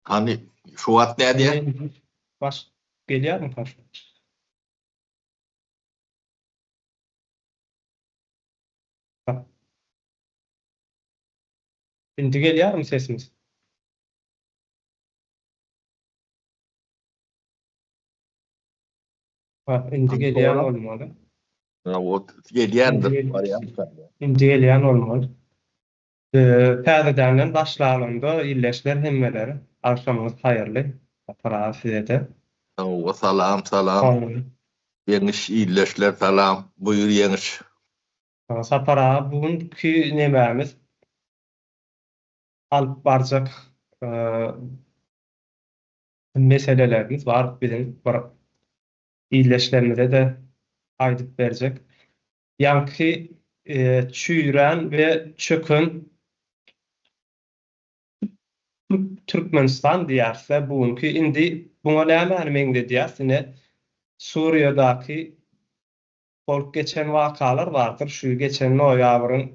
Hany şu wagt nädýär? Baş gelýärmi baş? Indi gelýärmi sesimiz? Ha, indi gelýän bolmaly. Gelýändir. Indi gelýän bolmaly. Täzedenden başlalanda illeşler hemmeler agşamyňyz haýyrly. Sapar aga sizede. Hawa salam salam. Ýeňiş illeşler salam. Buýur Ýeňiş. Sapar aga bu günki nemämiz alyp barjak meselelerimiz bar biziň bir illeşlerimize-de aýdyp berjek. Ýaňky çüýrän we çöken Türkmenistan diýýäris-de bu günki. Indi buňa nämäni meňzedýäs? Ine, Suriýadaky bolup geçen wakalar bardyr. Şu geçen noýabryň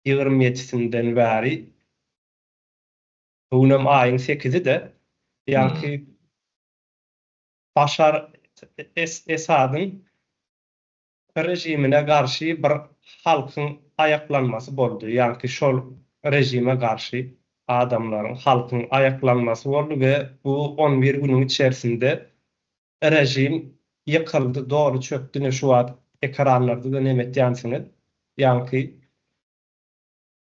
27-sinden bäri, bu günem aýyň sekizi-de, ýaňky Başar Esadyň režimine garşy bir halkyň aýaklanmasy boldy, ýaňky şol režime garşy adamlaryň, halkyň aýaklanmasy boldy we bu on bir günüň içerisinde režim ýykyldy, doly çökdi, ine şu wagt ekranlarda-da neme etýänsiňiz, ýaňky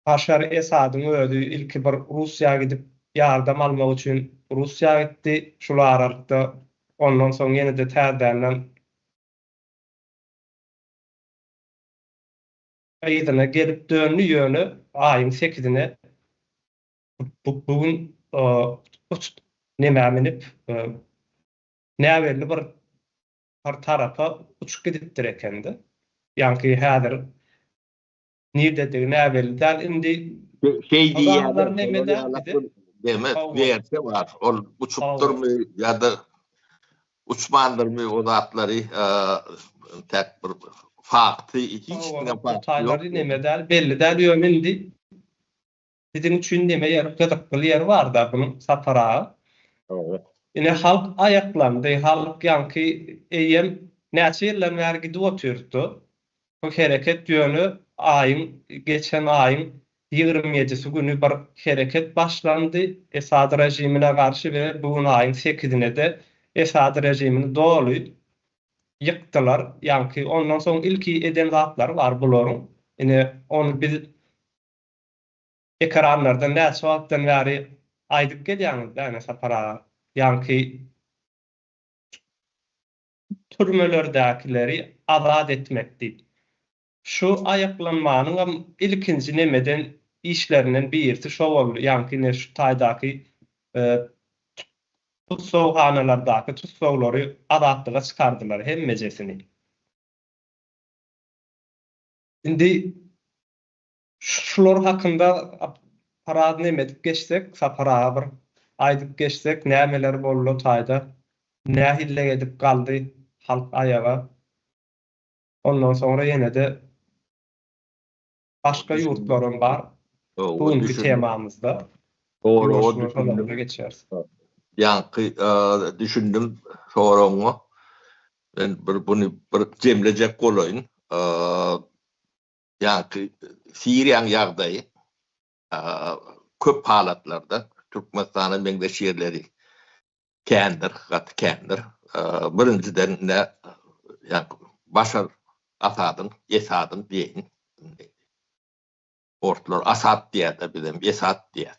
Başar Esadyň özi ilki bir Russiýa gidip ýardam almak üçin Russiýa gitdi, şul aralykda ondan soň ýene-de täzedenden Yzyna gelip döndi, ýöne aýyň sekizine bu gün uçup nemä münüp, näbelli bir tarapa uçup gidipdir ekende. Ýaňky häzir nirdedigi näbelli däl. Indi Şeý diýýärler, Demek, wersiýa bar. Ol uçupdyrmy ýa-da uçmandyrmy o zatlary entäk bir fakty hiç kimiň fakty ýok. Neme däl, belli däl ýöne indi biziň üçin neme ýeri gyzykly ýeri barda bunuň Sapar aga. Ine halk aýaklandy, halk ýaňky eýýäm näçe ýyldan bäri gidip otyrdy. Bu hereket ýöne aýyň geçen aýyň 27-si güni bir hereket başlandy Esad režimine garşy we bu gün aýyň sekizine-de Esad režimini doly ýykdylar ýaňky ondan soň ilki eden zatlary bar bularyň ine ony biz ekranlardan näçe wagtdan bäri aýdyp gelýäňiz-dä ine Sapar aga ýaňky türmelerdäkileri azat etmek diýip. Şu aýaklanmanyňam ilkinji nemeden işlerinden birisi şo boldy, ýaňky ine şu taýdaky tussaghanalardaky tussaglary azatlyga çykardylar hemmejesini. Indi Şular hakynda biraz neme edip geçsek, Sapar aga bir aýdyp geçsek, nämeler boldy o taýda, nähillek edip galdy halk aýaga. Ondan soňra ýene-de başga ýurtlaram bar bu günki temamyzda. Ýuwaş-ýuwaş olara geçeris. Ýaňky düşündim soragyňa. Men bir buny bir jemlejek bolaýyn. Ýaňky Siriýaň ýagdaýy köp halatlarda Türkmenistana meňzeş ýerleri kändir, gaty kändir. Birinjiden ine ýaňky Başar Asadyň, Esadyň diýeýin. Orslar Asad diýýär-de, bizem Esad diýýäs.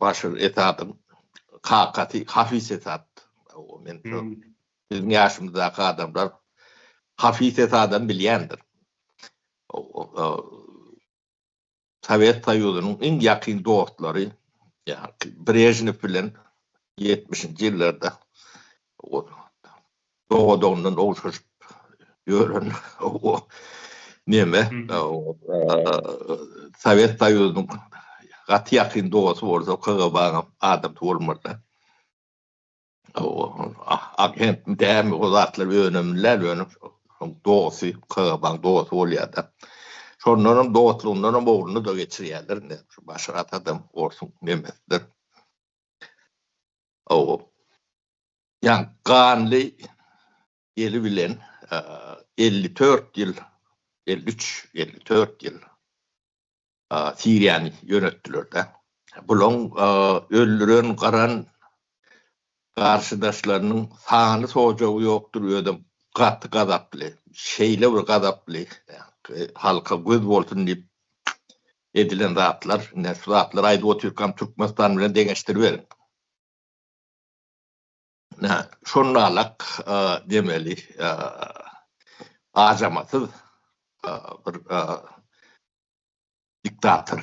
Başar Esadyň kakasy Hafiz Esad. Men biziň ýaşymyzdaky adamlar Hafiz Esadam bilýändir. Sowet Soýuzynyň iň ýakyn dostlary Brežnew bilen ýetmişinji ýyllarda dogadogyndan ogşaşyp ýören neme Sowet Soýuzynyň gaty ýakyn dosty bolsa KGB-nyň adamsy bolmaly. Agent dämi o zatlar önemli däl ýöne dosty KGB-nyň dosty bolýar-da. Şondanam dostlugyndanam ogluny-da geçirýärler indi. Şu Başar Asadam orsuň nemesidir. Ýa ganly eli bilen 54 ýyl, 53, 54 ýyl Siriýany ýönetdiler-de. Bulaň öldüren, gyran garşydaşlarynyň sany-sojagy ýokdur, özem gaty gazaply, şeýle bir gazaply, halka göz bolsun diýip edilen zatlar. Ine, şu zatlary aýdyp otyrkam Türkmenistan bilen deňeşdiriberiň. Ine, şonalak demeli, ajamasyz bir diktator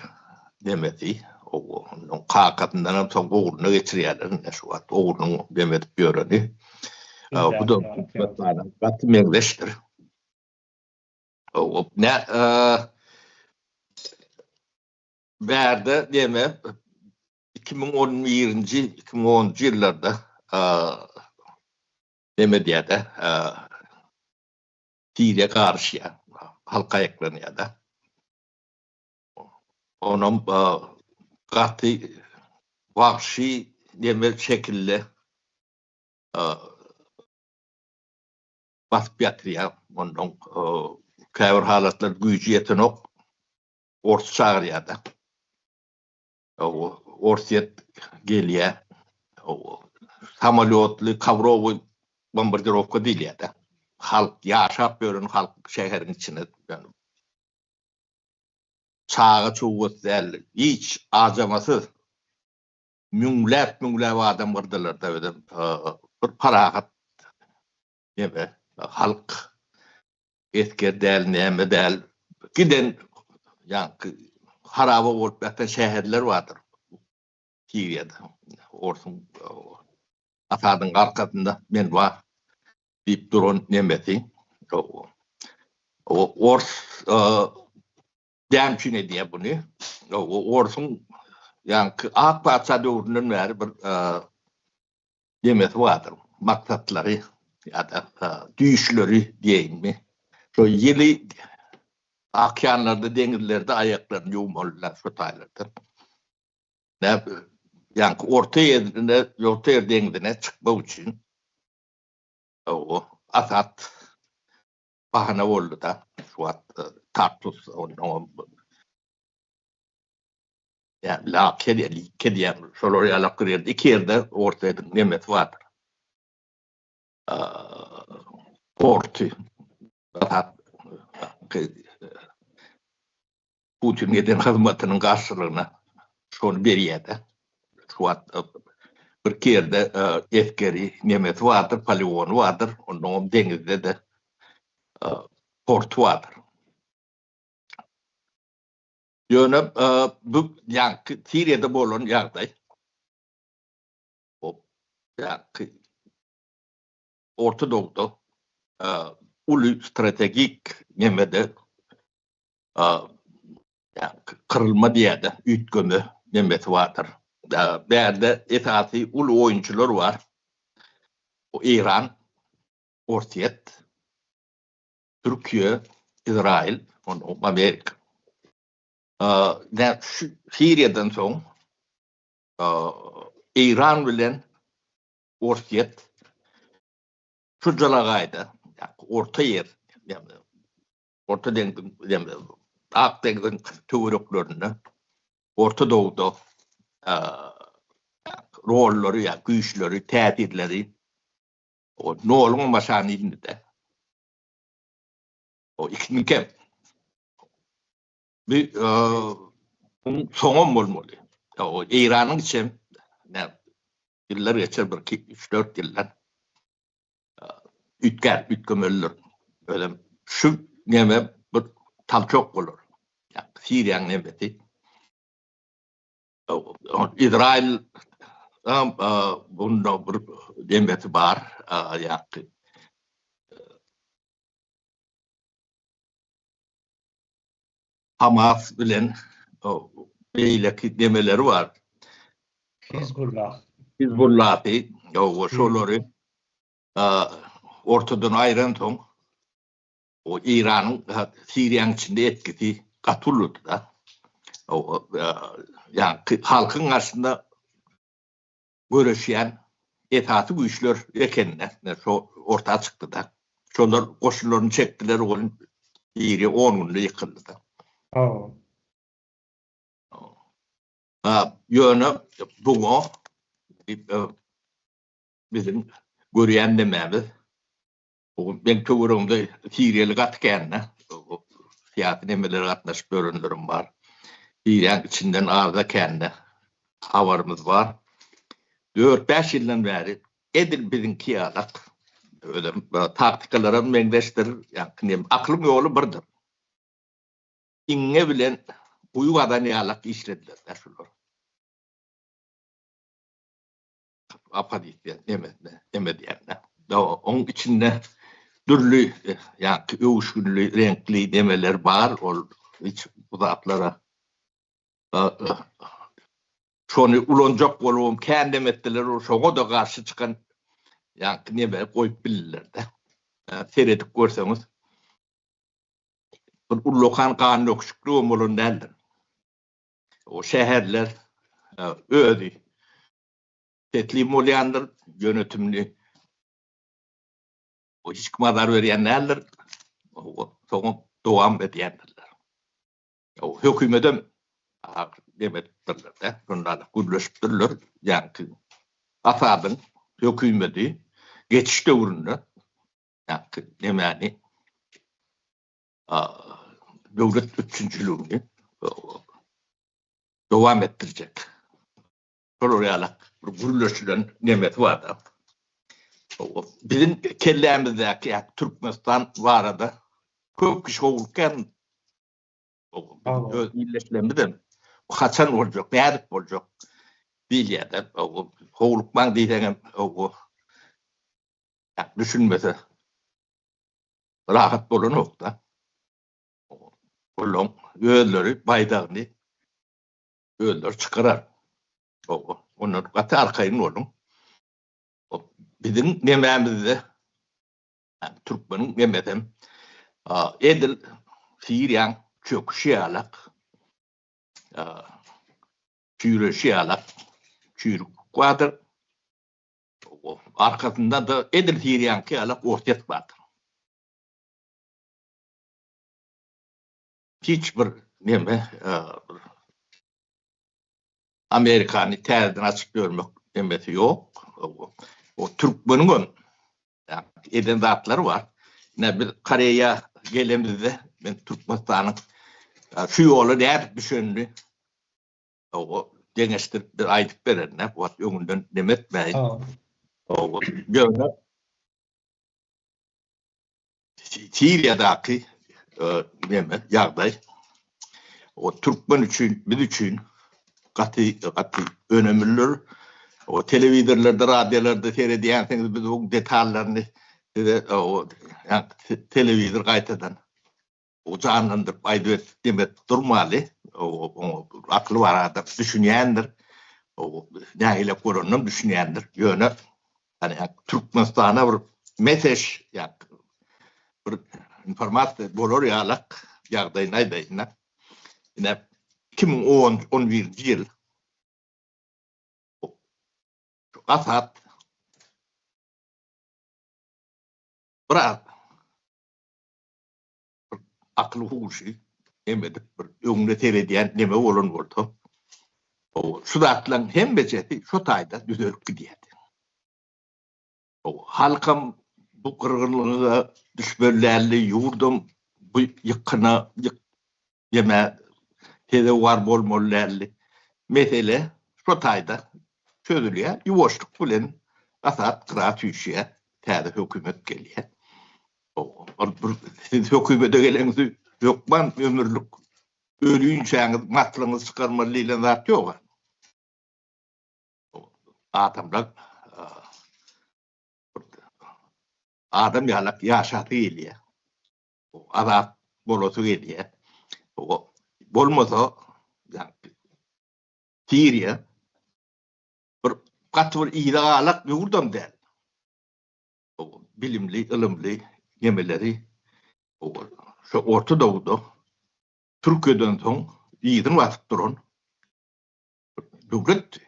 demesi, onuň kakasyndan hem soň ogluna geçirýärler, ine şu wagt oglunyň dem edip ýöreni. Bu da Türkmenistana gaty meňzeşdir. Ne bärde deme 2011-nji, 2010-njy ýyllarda neme diýýär-de, Siriýa garyşýar, halk aýaklanýar-da. Onam gaty wagşy neme şekilde basyp ýatyrýar. Ondan käbir halatlar güýji ýetenok, ors çagyrýar-da. Orsýet gelýär. Samolýotly kowrowy bombardirowka diýilýär-de. Halk, ýaşap ýören halk şäheriň içine çaga-çugasy däl, hiç ajamasyz müňläp-müňläp adam gyrdylar-da özem bir parahat neme halk esger däl, näme däl, giden ýaňky haraba bolup ýatan şäherler bardyr Siriýada. Orsuň Asadyň arkasynda men bar diýip duran nemesi. Ors näme üçin edýär buny? Orsuň ýaňky Ak patyşa döwründen bäri bir demesi bardyr, maksatlary ýa-da düýşleri diýeýinmi. Şo ýyly okeanlarda, deňizlerde aýaklaryny ýuwmalylar şo taýlarda. Ýaňky Orta ýerine, Orta ýer deňzine çykmak üçin Asad bahana boldy-da. Şu wagt Tartus onuň Ýa Lake diýýär, Like diýýär. Şolar ýalak bir ýerde, iki ýerde Orsýetiň nemesi bardyr. Porty. Putin eden hyzmatynyň garşylygyna şony berýär-de. Şu wagt bir iki ýerde esgeri nemesi bardyr, poligony bardyr. Onnoňam deňizde-de porty bardyr. Ýöne bu ýaňky Siriýada bolan ýagdaý ýaňky Orta Dogda uly strategik nemede gyrylma diýýär-de, üýtgeme nemesi bardyr. Bärde esasy uly oýunçylar bar. Eýran, Orsýet, Türkiýe, Izrail, ondan Amerika. Nä şu Siriýadan soň Eýran bilen Orsýet şu jalagaýda, Orta ýer, ýagny Orta deňziň, ýagny Ak deňziň töwereklerinde Orta Dogda rollary ýa güýçleri, täsirleri O noluň başany indi-de. O ikiniňkem. Bu soňam bolmaly. O Eýranyň içem näme ýyllar geçer bir 2 3 4 ýyldan üýtgär, üýtgemelidir. Özem şu neme bir talçok bolar. Siriýanyň nemesi. Izrail bunda bir demesi bar, ýa-ki Hamas bilen beýleki demeleri bar. Hizbullah. Hizbullahy, şolary ortadan aýransoň, O Eýranyň Siriýanyň içinde etkisi gaty uludy-da. Ýa halkyň garşysynda göreşýän. esasy güýçler ekenine şo orta çykdy-da. Şolar goşunlaryny çekdiler, ol Siriýa on günde ýykyldy-da. Hawa. Ýöne buňa biziň görýän nemämiz, meň töweregimde siriýaly gaty kän-de, syýasy nemelere gatnaşyp ýörenlerim bar. Siriýanyň içinden azda-kände habarymyz bar. Dört-bäş ýyldan bäri edil biziňki ýalak, özem taktikalaram meňzeşdir, ýaňky akylyň ýoly birdir. Iňňe bilen guýy gazan ýalak işlediler-dä şular. Oppozisiýa nemesine, neme diýende. Oň içinde dürli ýaňky öwüşginli, reňkli nemeler bar, ol hiç bu zatlara şony ulanjak bolubam kän neme etdiler, şoňa-da garşy çykan ýaňky neme goýup bildiler-de. Seredip görseňiz, bir ullakan gan döküşikligem bolan däldir. O şäherler özi teslim bolýandyr, ýönetimli o hiç kim azar berýän däldir. Soňam dowam edýändirler. O hökümetem neme edipdirler-de, şonda gürleşipdirler, ýaňky Asadyň hökümeti geçiş döwründe ýaňky nemäni döwlet üpjünçiligini dowam etdirjek. Şolar ýaly bir gürleşilen nemesi bar-da. Biziň kellämizdäki ýa Türkmenistan barada köp kişi howlukýan öz ildeşlerimizem haçan boljak, nädip boljak diýilýär-de. Howlukmaň diýseňem düşünmese rahat bolanok-da. Olaň özleri baýdagyny özleri çykarar. Ondan gaty arkaýyn boluň. Biziň nemämizde türkmeniň nemesem edil Siriýaň çöküşi ýalak, çüýreşi ýalak çüýrük bardyr. Arkasynda-da edil Siriýaňky ýalak Orsýet bardyr. Hiç bir neme bir Amerikany täzeden açyp ýörmek nemesi ýok. O türkmeniň hem eden zatlary bar. Ine biz Koreýa gelemizde men Türkmenistanyň şu ýola nädip düşenini o deňeşdirip bir aýdyp bererin. Bu wagt öňünden neme etmäýin. Ýöne Siriýadaky neme ýagdaý o türkmen üçin biz üçin gaty gaty önemlidir. O telewizorlarda, radiolarda seredýänsiňiz biz bu detallaryny size o telewizor gaýtadan o janlandyryp aýdyp demek durmaly. Oňa akyly bar adam düşünýändir. O nähili bolanynam düşünýändir. Ýöne Hani Türkmenistana bir mesej ýa bir informasiýa bolar ýalak ýagdaýyny aýdaýyn-da. Ine 2010-11-nji ýyl Asad biraz bir akyly-huşy hem edip bir öňüne seredýän neme bolan bolsa, şu zatlaryň hemmejesi şo taýda düzelip gidýärdi. Halkam bu gyrgynlyga düşmeli däldi, ýurdam bu ýykyna ýeme sezewar bolmaly däldi. Mesele şo taýda çözülýär, ýuwaşlyk bilen Asad gyra süýşýär, täze hökümet gelýär. Ol bir siz hökümete geleňizi hökman ömürlik ölünçäňiz maslygyňyzy çykarmaly diýlen zat ýok. Adamlar adam ýalak ýaşasy gelýär. Azat bolasy gelýär. Bolmasa Siriýa bir gaty bir yza galak ýurdam däl. Bilimli, ylymly nemeleri şu Orta Dowuda Türkiýeden soň yzyny basyp duran döwletdi.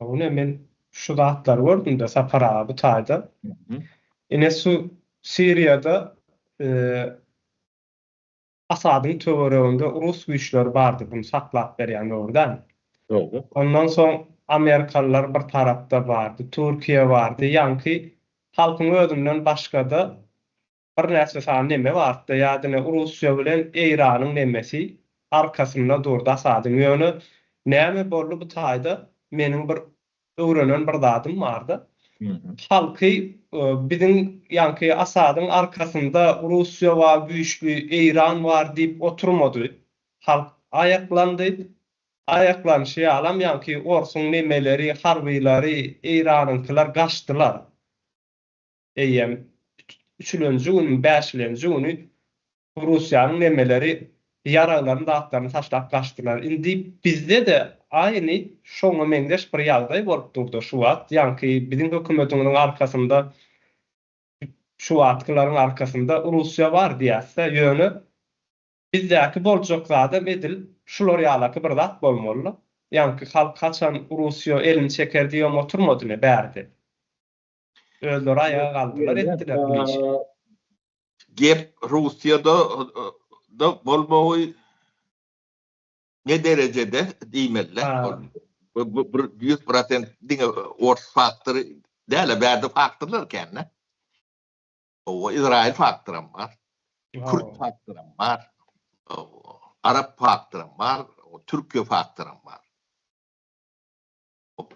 Ine men şu zatlary gördüm-de Sapar aga bu taýda. Ine su Siriýada Asadyň töwereginde rus güýçleri bardy buny saklap berýän dogry dälmi? Dogry. Ondan soň amerikalylar bir tarapda bardy, Türkiýe bardy, ýaňky halkyň özünden başgada birnäçe sany neme bardy ýa diňe Russiýa bilen Eýranyň nemesi arkasynda durdy Asadyň ýöne näme boldy bu taýda meniň bir öwrenen bir zadym bardy halky biziň ýaňky Asadyň arkasynda Russiýa bar güýçli Eýran bar diýip oturmady halk aýaklandy aýaklanyşy ýalam ýaňky orsuň nemeleri harbylary Eýranyňkylar gaçdylar. Eýýäm üçülenji gün, bäşilenji güni Russiýanyň nemeleri ýaraglaryny zatlaryny taşlap gaçdylar. Indi bizde-de aýny şoňa meňzeş bir ýagdaý bolup durda şu wagt. Ýaňky biziň hökümetiňiziň arkasynda şu wagtkylaryň arkasynda Russiýa bar diýäs-de, ýöne bizdäki boljak zadam edil şular ýalaky bir zat bolmaly-da. Ýaňky halk haçan Russiýa elini çeker diýibem oturmady ne bärde. Özleri aýaga galdylar, etdiler bu işi. Gep Russiýada da bolmagy ne derejede diýmeliler. Bu bir 100% diňe ors faktory däl, bärde faktorlar kän-de. O Izrail faktoram bar. Kürt faktoram bar. Arap faktoram bar. Türkiýe faktoram bar.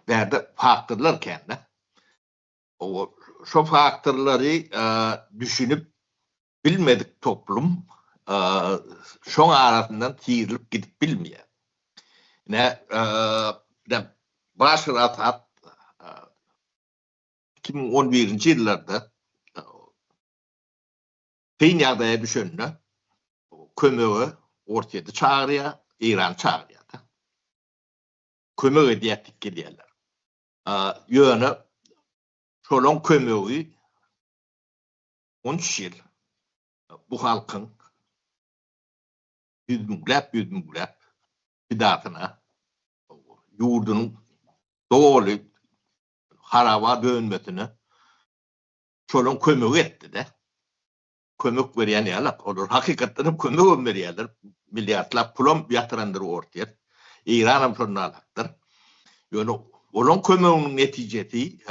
Bärde faktorlar kän-de. Şo faktorlary düşünip bilmedik toplum şoň arasyndan syrylyp gidip bilmeýär. Ine, Başar Asad 2011-nji ýyllarda kyn ýagdaýa düşende kömege Orsýeti çagyrýar, Eýrany çagyrýar-da. Kömek edýär diýip gelýärler. Ýöne şolaň kömegi 13 ýyl bu halkyň ýüz müňläp, ýüz müňläp pidasyna, ýurdunyň doly haraba dönmesine şolaň kömegi etdi-de. Kömek berýän ýalak. Olar hakykatdan hem kömegem berýärler. Milliardlap pulam ýatyrandyr Orsýet. Eýranam şondanakdyr. Ýöne olaň kömeginiň netijesi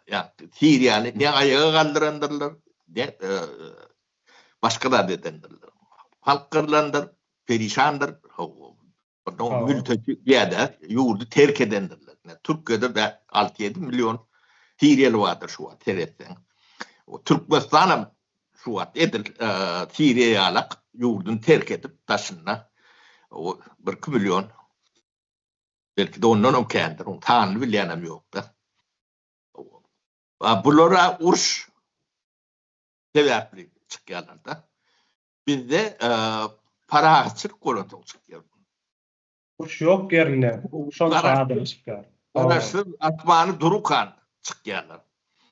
ýa Siriýany ne aýaga galdyrandyrlar, ne başga zat edendirler. Halk gyrlandyr, perişandyr. Ondan mülteci ýa-da ýurdy terk edendirler. Türkiýede 6-7 million siriýaly bardyr şu wagt seretseň. Türkmenistanam şu wagt edil Siriýa ýalak ýurduny terk edip daşynda 1-2 million belki-de ondanam kändir. Oň sanyny bilýänem ýok-da. Bulara uruş sebäpli çykýarlar-da. Bizde parahatçylyk bolansoň çykýar. Uruş ýok ýerinde şonça adam çykýar. Garaşsyz asmany durukan çykýarlar.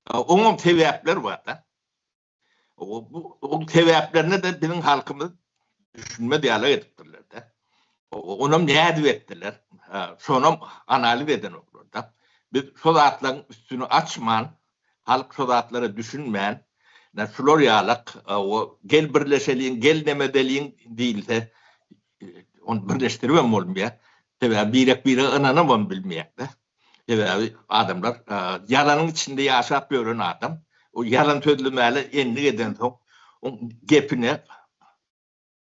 Oňam sebäpleri bar-da. Oň sebäplerine-de biziň halkymyz düşünmez ýaly edipdirler-de. Onam nädip etdiler? Şonam analiz edenoklar-da. Biz şo zatlaryň üstüni açman, Halk şo zatlara düşünmän, ine şular ýalak, o gel birleşeliň, gel neme edeliň diýilse, ony birleşdiribem bolmaýar. Sebäbi birek-birege ynanybam bilmeýär-de. Sebäbi adamlar ýalanyň içinde ýaşap ýören adam, o ýalan sözlemäli endik edensoň, oň gepine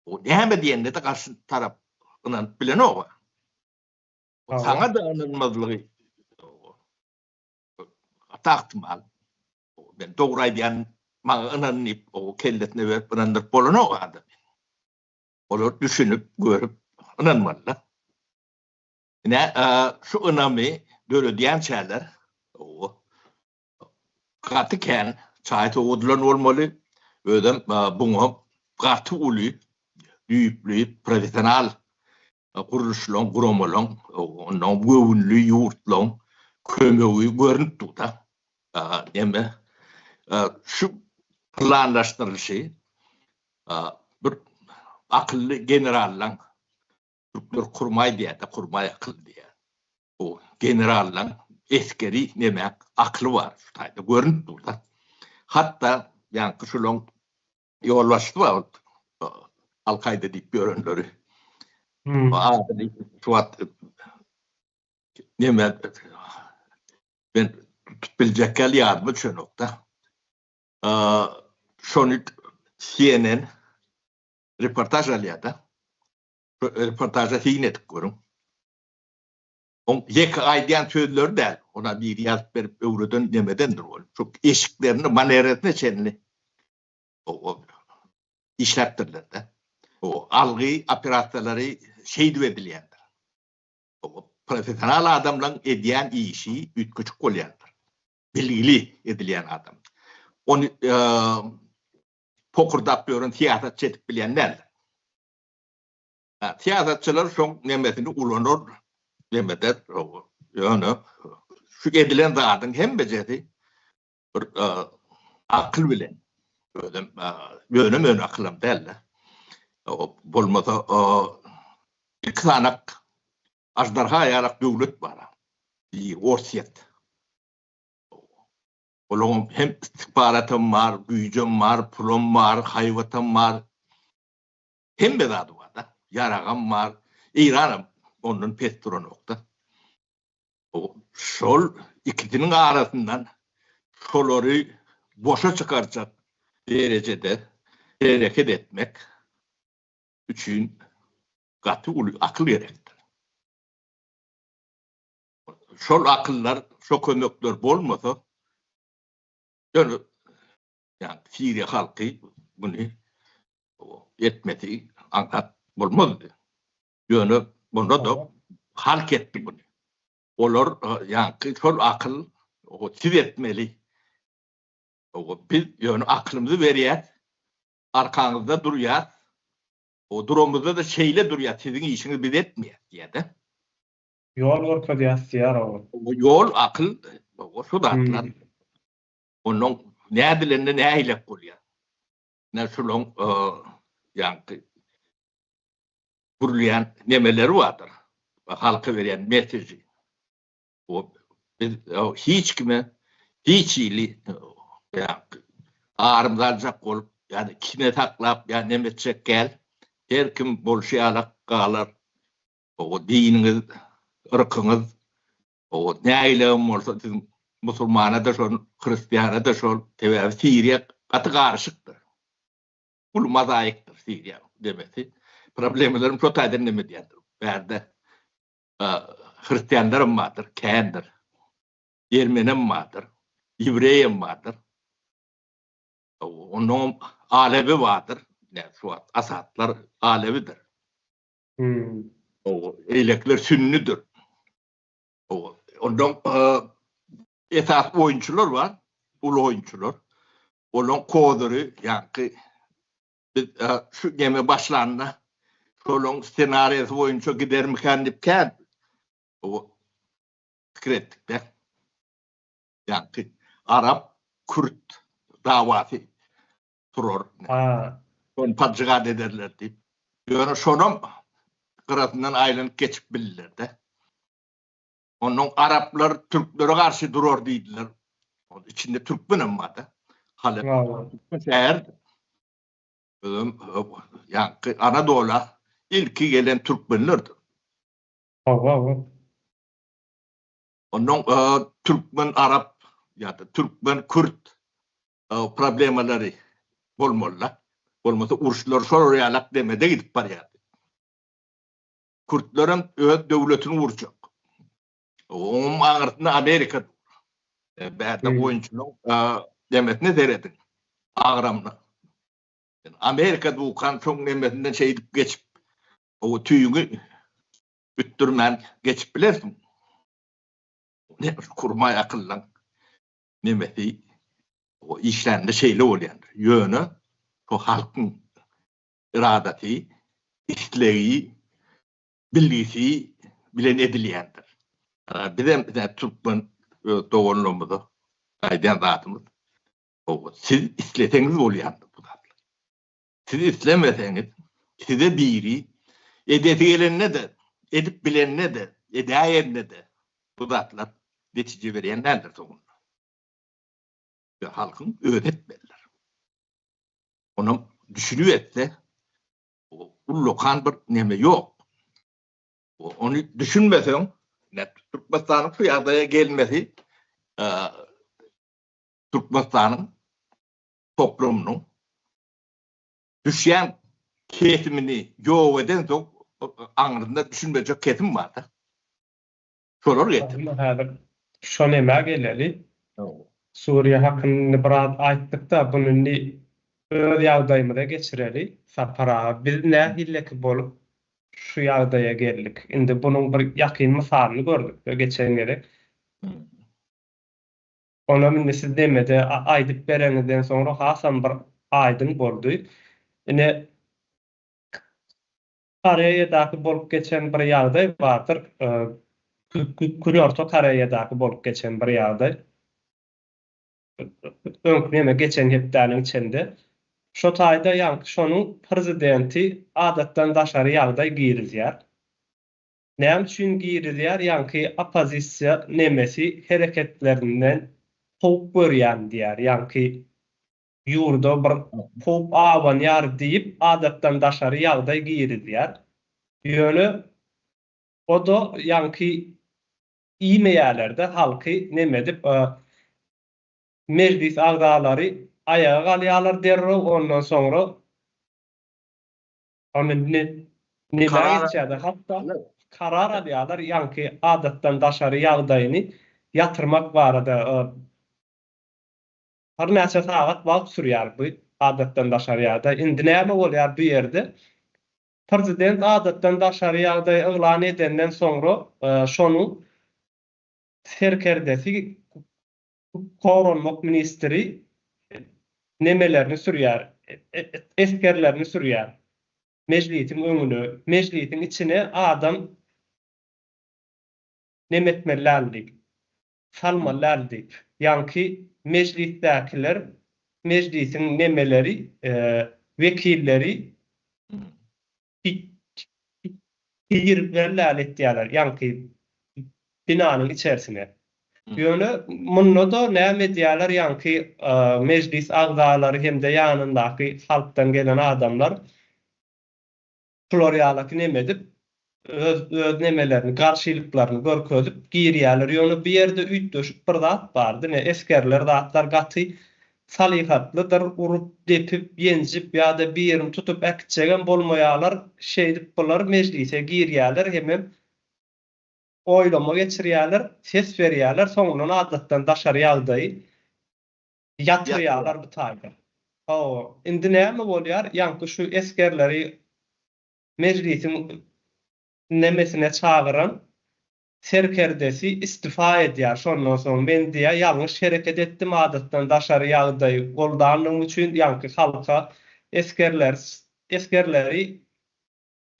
o näme diýende-de garşy tarap ynanyp bilenok. Saňa-da ynanmazlygy Gaty ahtimal. Men dogry aýdýan, maňa ynan diýip, o kellesine berip ynandyryp bolanok adamy. Olar düşünip, görüp ynanmalylar. Ine, şu ynamy döredýänçäler, gaty kän çaý sowadylan bolmaly. Özem buňa gaty uly, düýpli, professional gurluşlaň, guramalaň, ondan göwünli ýurtlaň kömegi görnüp dur-da. Neme, şu planlaşdyrylyşy bir akylly generallaň, türkler kurmaý diýýär-de, kurmaý akyl diýýär. Bu generallaň. esgeri neme akyly bar şu taýda görünip dur-da. Hatda ýaňky şulaň ýolbaşçysy bar Al-Kaýda diýip ýörenleri. Adyny şu wagt neme men tutup biljek ýaly ýadyma düşenok-da. Şony CNN reportaž alýar-da. Reportaža syn edip görüň. Oň ýeke aýdýan sözleri däl, ona biri ýazyp berip öwreden nemedendir ol. Şu eşiklerini, maneresine çenli işläpdirler-de. O algy operasiýalary şeýdip edilýändir. Professional adamlaryň edýän işi üýtgeşik bolýandyr. Bilgili edilýän adam. Ony pokurdap ýören syýasatçy edip bilýän däldir. Syýasatçylar şoň nemesini ulanar nemeder, ýöne şu edilen zadyň hemmejesi bir akyl bilen, özem ýöne-möne akylam däl-de, bolmasa iki sanak aždarha ýalak döwlet bar, biri Orsýet. Olaryň hem istihbaratam bar, güýjem bar, pulam bar, haýbatam bar. Hemme zady bar-da. Ýaragam bar. Eýranam ondan pes duranok-da. Şol ikisiniň arasyndan şolary boşa çykarjak derejede hereket etmek üçin gaty uly akyl gerekdir. Şol akyllar, şo kömekler bolmasa, ýöne ýagny Siriýa halky muny etmesi aňsat bolmazdy. Ýöne bunda-da halk etdi muny. Olar ýaňky şol akyl siz etmeli. Biz ýöne akylymyzy berýäs, arkaňyzda durýas. Duramyzda-da şeýle durýas, siziň işiňizi biz etmeýäs diýýär-de. Ýol görkezýäs diýýär ol. Ýol, akyl, şu zatlar. Onnoň nädilende nähilek bolýar. Ine şulaň ýaňky gurulýan nemeleri bardyr. Halka berýän meseji. O biz hiç kime hiç hili ýaňky arymyzy aljak bolup ýa-da kine saklap ýa neme etjek däl. Her kim bolşy ýalak galar. O diniňiz, yrkyňyz o nägilegem bolsa siziň musulmana-da şol, hristiana-da şol. Sebäbi Siriýa gaty garyşykdyr. Uly mozaikdir Siriýa demesi. Problemalaryň şo taýdan neme edýändir. Bärde hristianlaram bardyr, kändir. Ermenem bardyr, ýewreýem bardyr. Onnoňam alewi bardyr. Şu wagt Asadlar alewidir. Eýlekler sünnüdir. Ondan esasy oýunçylar bar, uly oýunçylar. Olaryň kozyry ýaňky biz şu neme başlanda şolaryň ssenariýasy boýunça gidermikän diýip kän pikir etdik-de. Ýaňky arap, kürt dawasy turar. Şony pajygat ederler diýip. Ýöne şonam gyrasyndan aýlanyp geçip bildiler-de. Onnoň araplar türklere garşy durar diýdiler. Ol içinde türkmenem bar-da. Halep türkmen şäheridir. Özem ýaňky Anadola ilki gelen türkmenlerdir. Hawa, hawa. Onnoň türkmen-arap ýa-da türkmen-kürt problemalary bolmaly-da. Bolmasa uruşlar şolar ýalak demede gidip barýardy. Kürtlerem öz döwletini gurjak. Onuň aňyrsynda Amerika dur. Bärde oýunçylaryň demesine serediň. Agramyna. Amerika dukan şoň nemesinden şeýdip geçip, o tüýüňi ütdürmän geçip bilersiň. Ne kurmaý akyllaň nemesi işlände şeýle bolýandyr. Ýöne bu halkyň iradasy, islegi, bilgisi bilen edilýändir. Bizem türkmen öz doganlarymyza aýdýan zadymyz, siz isleseňiz bolýandyr bu zatlar. Siz islemeseňiz, size biri edesi gelende-de, edip bilende-de, edäýende-de bu zatlar. Netije berýän däldir soňunda. Halkyň özi etmelidir. Onam düşünip etse, ullakan bir neme ýok. Ony düşünmeseň, Türkmenistanyň şu ýagdaýa gelmesi Türkmenistanyň toplumynyň düşýän kesimini ýok edensoň aňrynda düşünmejek kesim bar-da. Şolar getirdi. Häzir şo nämä geleli. Suriýa hakynda indi biraz aýtdyk-da, buny indi öz ýagdaýymyza geçireli. Sapar aga, biz nähilleki bolup şu ýagdaýa geldik? Indi bunuň bir ýakyn mysalyny gördük-de geçen gezek. Onam indi siz demede aýdyp bereňizden soňra hasam bir aýdyň boldy. Ine, Koreýadaky bolup geçen bir ýagdaý bardyr. Günorta Koreýadaky bolup geçen bir ýagdaý. Öňki neme geçen hepdäniň içinde. Şo taýda ýaňky şonuň prezidenti adatdan daşary ýagdaý girizýär. Näme üçin girizýär ýaňky oppozisiýa nemesi hereketlerinden howp görýän diýýär ýaňky ýurda bir howp abanýar diýip adatdan daşary ýagdaý girizýär. Ýöne o-da ýaňky iýmeýärler-de halky neme edip mejlis agzalary aýaga galýarlar derrew ondan soňra Ony nämä geçýärdi? Hatda karar alýarlar, ýaňky adatdan daşary ýagdaýyny ýatyrmak barada. Birnäçe sagat wagt sürýär bu adatdan daşary ýagdaý. Indi näme bolýar bu ýerde? Prezident adatdan daşary ýagdaý yglan edenden soňra şonuň serkerdesi Goranmak ministri nemelerini sürýär, esgerlerini sürýär mejlisiň öňüne, mejlisiň içine adam neme etmeli däl diýip, salmaly däl diýip. Ýaňky mejlisdäkiler, mejlisiň nemeleri, wekilleri Girip läle etýärler, ýaňky binanyň içerisine. Ýöne munda-da näme edýärler, ýaňky mejlis agzalary hem-de ýanyndaky halkdan gelen adamlar şular ýalaky neme edip, öz öz nemelerini, garşylyklaryny görkezip girýärler. Ýöne bu ýerde üýtgeşik bir zat bar, diňe esgerler zatlar gaty salyhatlydyr, urup, depip, ýenjip ýa-da birini tutup äkitjegem bolmaýarlar, şeýdip bular mejlise girýärler hemem oýlama geçirýärler, ses berýärler, soňundan adatdan daşary ýagdaýy ýatyrýarlar bu taýda. Hawa, indi näme bolýar, ýaňky şu esgerleri mejlisiň nemesine çagyran serkerdesi istifa edýär şondan soň men diýýär ýalňyş hereket etdim adatdan daşary ýagdaý goldanlygym üçin ýaňky halka esgerler esgerleri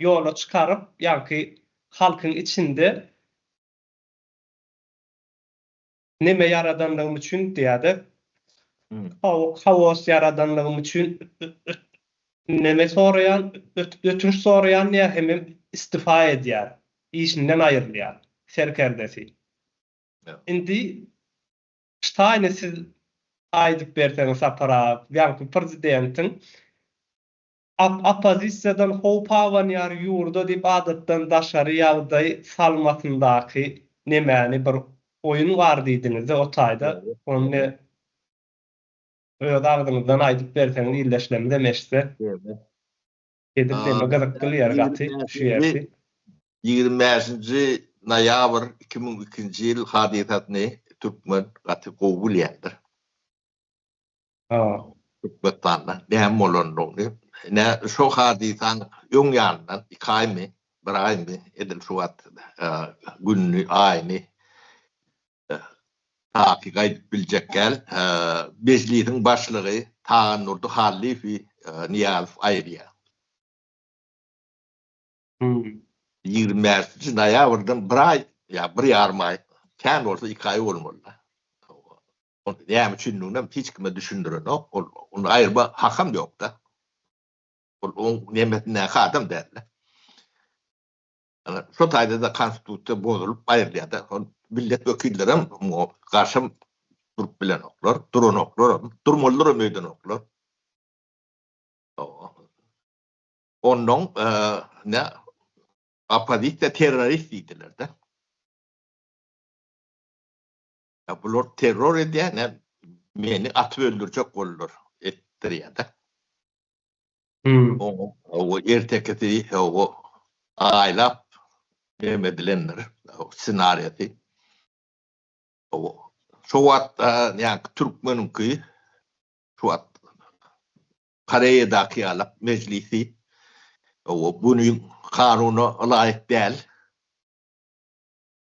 ýola çykaryp ýaňky halkyň içinde Neme ýaradanlygym üçin diýýär-de. Haos ýaradanlygym üçin neme soraýan, ötünç soraýan diýýär hemem istifa edýär. Işinden aýrylýar serkerdesi. Indi ştaýny siz aýdyp berseňiz Sapar aga, ýaňky prezidentiň Oppozisiýadan howp abanýar ýurda diýip adatdan daşary ýagdaý salmasyndaky nemäni bir oýun bar diýdiňizde o taýda ony ne öz agzyňyzdan aýdyp berseňiz ildeşlerimizem eşitse edil neme gyzykly ýer gaty şu ýersi. 25-nji noýabr 2002-nji ýyl hadysasyny türkmen gaty gowy bilýändir. Türkmenistanda näme bolandygyny, ine şo hadysaň öň ýanyndan iki aýmy, bir aýmy, edil şu wagt gününi, aýyny takyk aýdyp biljek däl, Mejlisiň başlygy Tagandurdy Hallyýewi Nyýazow aýyrýar. 25-nji noýabrdan bir aý ýa bir ýarym aý, kän bolsa iki aý bolmaly. Ol näme üçindiginem hiç kime düşündirenok. Ol ony aýyrma hakam ýok-da. Ol oň nemesindäki adam däl-de. Ana, şo taýda-da konstitusiýa bozulyp aýrylýar-da. Ol millet wekillerem muňa garşam durup bilenoklar, duranoklaram, durmalydyram öýdenoklar. Onnoň ne oppozisiýa terrorist diýdiler-de. Bular terror edýär, ne meni atyp öldürjek boldular etdirýär-de. Oňa ertekisi aýlap neme edilendir, ssenariýasy. Şo wagt ýaňky türkmeniňki şu wagt Koreýadaky ýalak mejlisi buny kanuna ylaýyk däl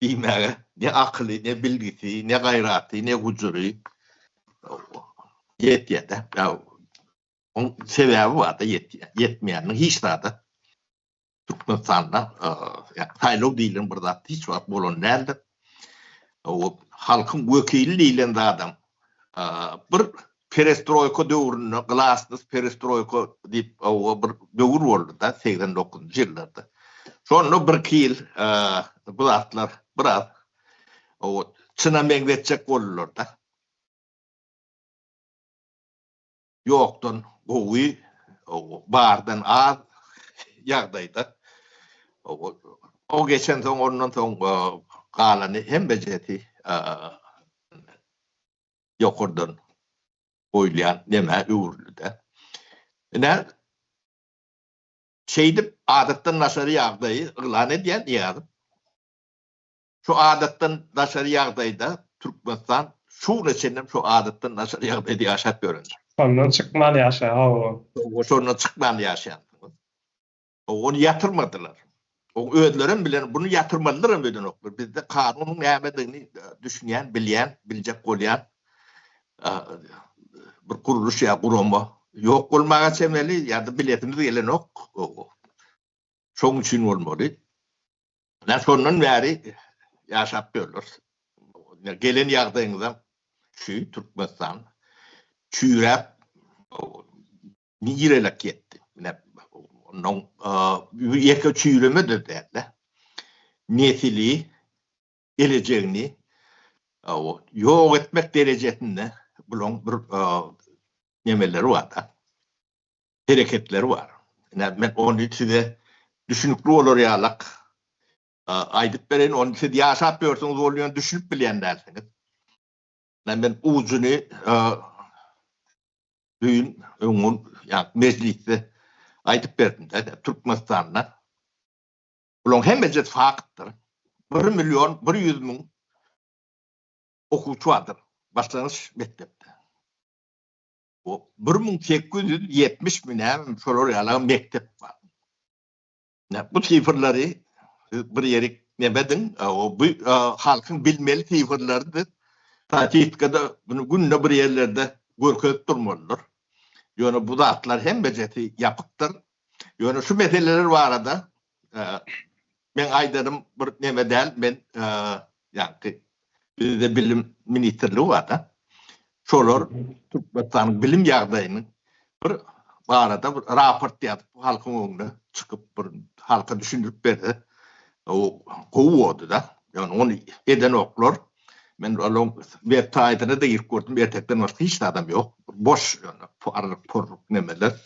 diýmäge ne akyly, ne bilgisi, ne gaýraty, ne gujury ýetýär-de. Oň sebäbi bar-da ýetýär. Ýetmeýäniniň hiç zada Türkmenistanda saýlaw diýlen bir zat hiç wagt bolan däldir. O halkyň wekili diýlen zadam bir perestroýka döwründe glasnost perestroýka diýip o bir döwür boldy-da 89-njy ýyllarda. Şonda birki ýyl bu zatlar biraz o çyna meňzetjek boldular-da. Ýokdan gowy, bardan az ýagdaýda. O geçensoň ondan soň galany hemmejesi ýokardan goýulýan nämä öwrüldi-de. Ine, şeýdip adatdan daşary ýagdaýy yglan edýär Nyýazow. Şu adatdan daşary ýagdaýda Türkmenistan şu güne çenlem şu adatdan daşary ýagdaýda ýaşap ýörendir. Şondan çykman ýaşaýar, hawa. Hawa, şondan çykman ýaşaýansyňyz. Ony ýatyrmadylar. O özlerem bilen bunu ýatyrmalydyram öýdenoklar. Bizde kanunyň nämedigini düşünýän, bilýän, biljek bolýan bir gurluş ýa gurama ýok bolmaga çemeli ýa-da bilesimiz gelenok. Şoň üçin bolmaly. Ine şondan bäri ýaşap ýörler. Gelen ýagdaýyňyzam şu Türkmenistan çüýräp nirelek ýetdi. Ine ondan ýeke çüýreme-de däl-de. Nesili gelejegini ýok etmek derejesinde bulaň bir nemeleri bar-da. Hereketleri bar. Ine men ony size düşünikli bolar ýalak aýdyp bereýin. Ony siz ýaşap ýörsüňiz ol ýöne düşünip bilýän dälsiňiz. Ine men ujuny düýn öňňun ýa mejlisde aýdyp berdim-de Türkmenistanda bulaň hemmejesi faktdyr. 1 million 100 müň okuwçy bardyr başlangyç mekdepde. O 1870 mi näme şolar ýaly mekdep bar. Ne bu sifrleri bir ýerik nemediň, o bu halkyň bilmeli sifrleridir. Statistikada bunu günde bir ýerlerde görkezip durmalydyr. Ýöne bu zatlar hemmejesi ýapykdyr. Ýöne şu meseleler barada Men aýdanym bir neme däl, men ýaňky bizde bilim ministrligi bar-da. Şolar Türkmenistanyň bilim ýagdaýyny bir barada bir raport ýazyp halkyň öňüne çykyp bir halka düşündirip berse o gowy boldy-da. Ýöne ony edenoklar. Men olaryň web saýtyna-da girip gördüm, ertekden başga hiç zadam ýok. Boş ýöne arryk-purruk nemeler.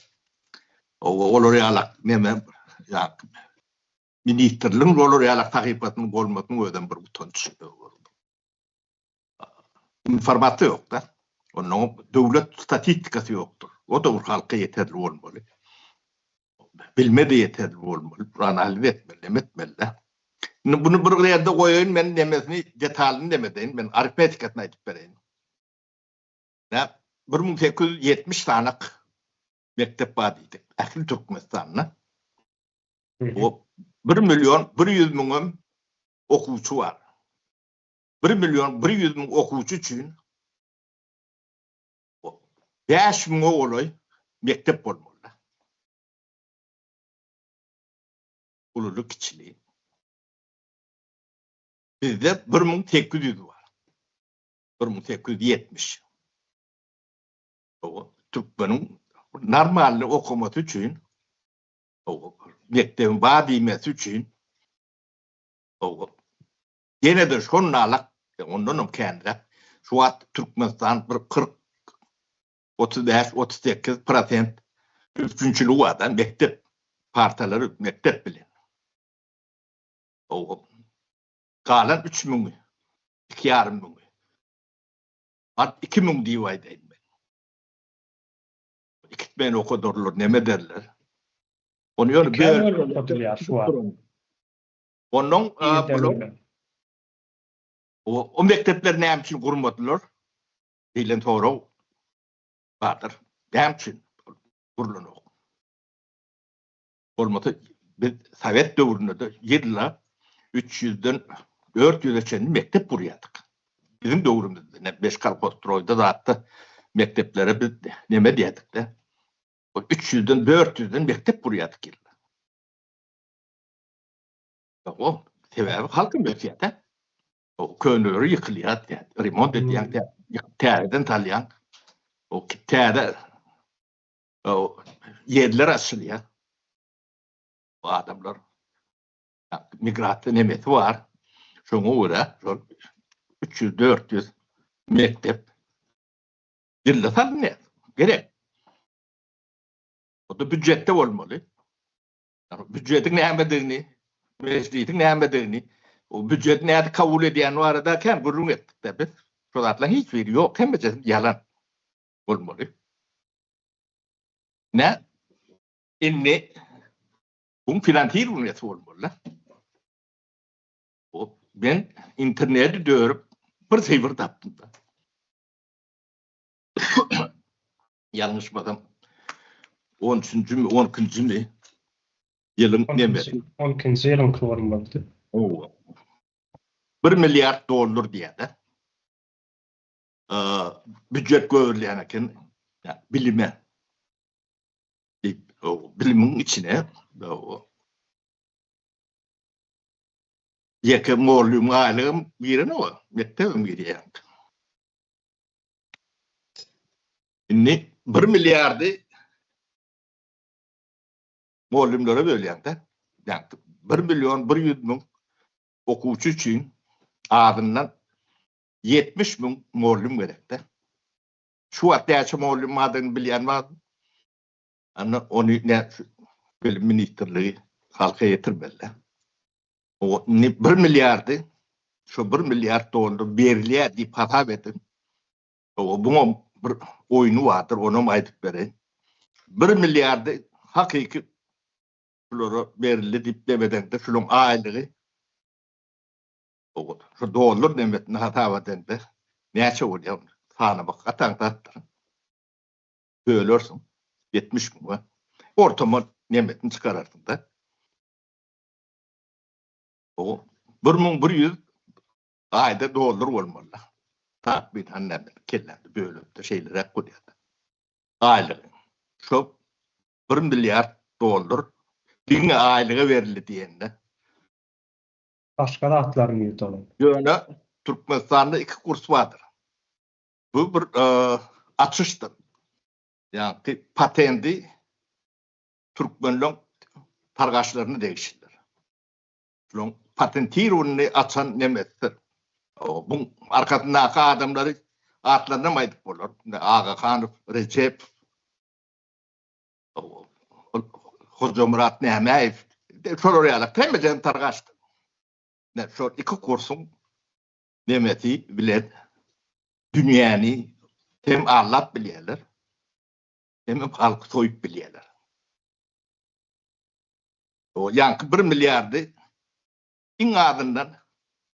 Olar ýalak neme ýa ministrligiň olar ýalak sahypasynyň bolmasynyň özem bir utanç. Informasiýa ýok-da. Onnoň döwlet statistikasy ýokdur. O-da bir halka ýeterli bolmaly. Bilme-de ýeterli bolmaly. Bir analiz etmeli, neme etmeli-de. Indi buny bir ýerde goýaýyn, men nemesini, detalyny neme edeýin, men arifmetikasyny aýdyp bereýin. Nä, 1870 sanak mekdep bar diýdik. Ähli Türkmenistanda. O 1 million 100 müňem okuwçy bar. 1 million 100 müň okuwçy üçin 5 müňe golaý mekdep bolmaly. Ululy kiçili. Bizde 1800 bar. 1870. Türkmeniň normalny okamasy üçin, mekdebiň bar diýmesi üçin. Ýene-de şonalak, ondanam känräk, şu wagt Türkmenistan bir 40, 35, 38 prosent üpjünçiligi bar-da, mekdep partalary mekdep bilen. Galan üç müňi, iki ýarym müňi. At 2000 diýip aýdaýyn men. Ikitmän okadarlar, neme ederler. Ony ýöne bölüp okadylýar şu wagt. Ondan bular o mekdepleri näme üçin gurmadylar diýlen sorag bardyr. Näme üçin gurlanok? Bolmasa biz sowet döwründe-de ýylda 300-den 400-e çenli mekdep gurýardyk. Biziň döwrümizde ne beş kolhozstroýda zatda mekdeplere biz neme diýerdik-de. 300-den 400-den mekdep gurýardyk ýylda. O sebäbi halkam ösýär-de. O köneleri ýykylýar, remont edýän, täzeden salýan. O täze ýerler açylýar. Bu adamlar migrasiýa nemesi bar. Şoňa görä şol 300-400 mekdep ýylda salynýar. Gerek. O da býujetde bolmaly. Býujetiň nämedigini, mejlisiň nämedigini, o býujeti nädip kabul edýäni barada kän gürrüň etdik-de biz. Şo zatlaryň hiç biri ýok, hemmejesi ýalan bolmaly. Nä indi buň finansirowaniýasy bolmaly-da. O men interneti dörüp bir sifr tapdym-da. Ýalňyşmasam on üçünjimi, on ikinjimi ýylyň nemesi. On ikinji ýylyňky bolmalydy. Hawa. Bir milliard dollar diýýär-de. Býujet göberilýän eken bilime. Diýip, bilimiň içine ýeke mugallymyň aýlygam girenok, mekdebem girýär. Indi bir milliardy mugallymlara bölýäň-de. Ýagny bir million 100 müň okuwçy üçin azyndan 70 müň mugallym gerek-de. Şu wagt näçe mugallym bardygyny bilýän barmy? Ana ony nä bilim ministrligi halka ýetirmeli. O indi bir milliardy şu bir milliard dollar berilýär diýip hasap ediň. O buňam bir oýny bardyr, onam aýdyp bereýin. Bir milliardy hakyky şulara berildi diýip demedeňde şularyň aýlygy o şu dollar nemesini hasap edeňde näçe bolýar sanamak gaty aňsatdyr. Bölersiň 70 müňe. Ortama nemesini çykararsyň-da. O 1100 aýda dollar bolmaly. Takmynan näme kellämde bölüpde şeýleräk bolýar. Aýlygy. Şo 1 milliard dollar diňe aýlyga berildi diýende. Başga zatlar nirde olar? Ýöne Türkmenistanda iki kurs bardyr. Bu bir açyşdyr. Ýagny patendi türkmenleň targaşlaryna degişlidir. Şulaň patentirowanyny açan nemesdir. Buň arkasyndaky adamlary atlarynam aýdyp bolar. Agahanow, Rejepow, Hojamyrat Nämäýew, şolar ýaly hemmejesi targaşdyr. Şol iki kursuň nemesi bilen dünýäni hem aldap bilýärler, hemem halky soýup bilýärler. O ýaňky bir milliardy iň azyndan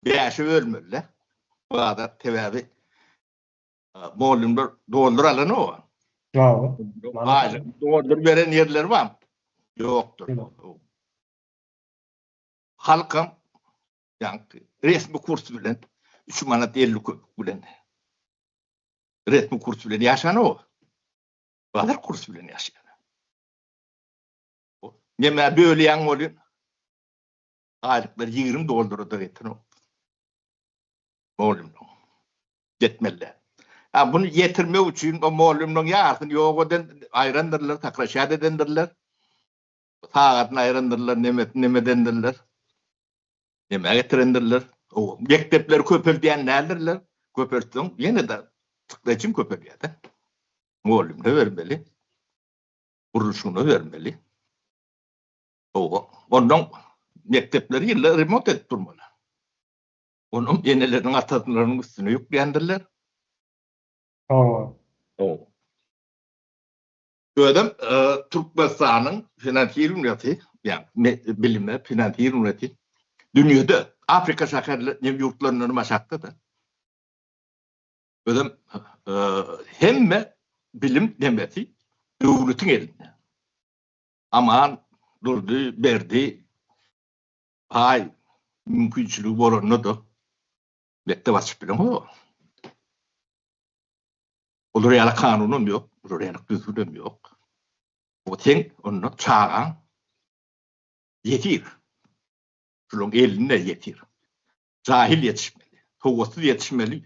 bäşe bölmeli-de. Bazar sebäbi mugallymlar dollar alanok. Hawa. Aýlyk dollar beren ýerleri barmy? Ýokdur. Halkam ýaňky resmi kurs bilen 3 manat 50 köpük bilen resmi kurs bilen ýaşanok. Bazar kurs bilen ýaşaýar. Nämä bölýäň welin aýlyklar 20 dollara-da ýetenok. Mugallymlaryň. Ýetmeli. Ha buny ýetirmek üçin o mugallymlaryň ýarysyny ýok eden, aýrandyrlar, sakraşýat edendirler. Sagadyny aýrandyrlar, nemesini neme edendirler. Nämä getirendirler. O mekdepleri köpeldýän däldirler. Köpeltseň ýene-de çykdajyň köpelýär-de. Mugallymyna bermeli. Gurluşygyna bermeli. Oba. Ondan mekdepleri ýylda remont edip durmaly. Onuň eneleriniň atalarynyň üstüne ýükleýändirler. Hawa. Hawa. Özem Türkmenistanyň finansirowniýasy, ýagny bilime finansirowniýasy dünýede Afrika şäherleri ýurtlaryndan aşakda-da. Özem hemme bilim nemesi döwletiň elinde. Aman, Durdy, Berdi paý mümkinçiligi bolanda-da mekdep açyp bileňok. Olar ýaly kanunam ýok, olar ýaly düzgünem ýok. O seň onda çagaň ýesir. Şularyň elinde ýesir. Jahil ýetişmeli, sowatsyz ýetişmeli.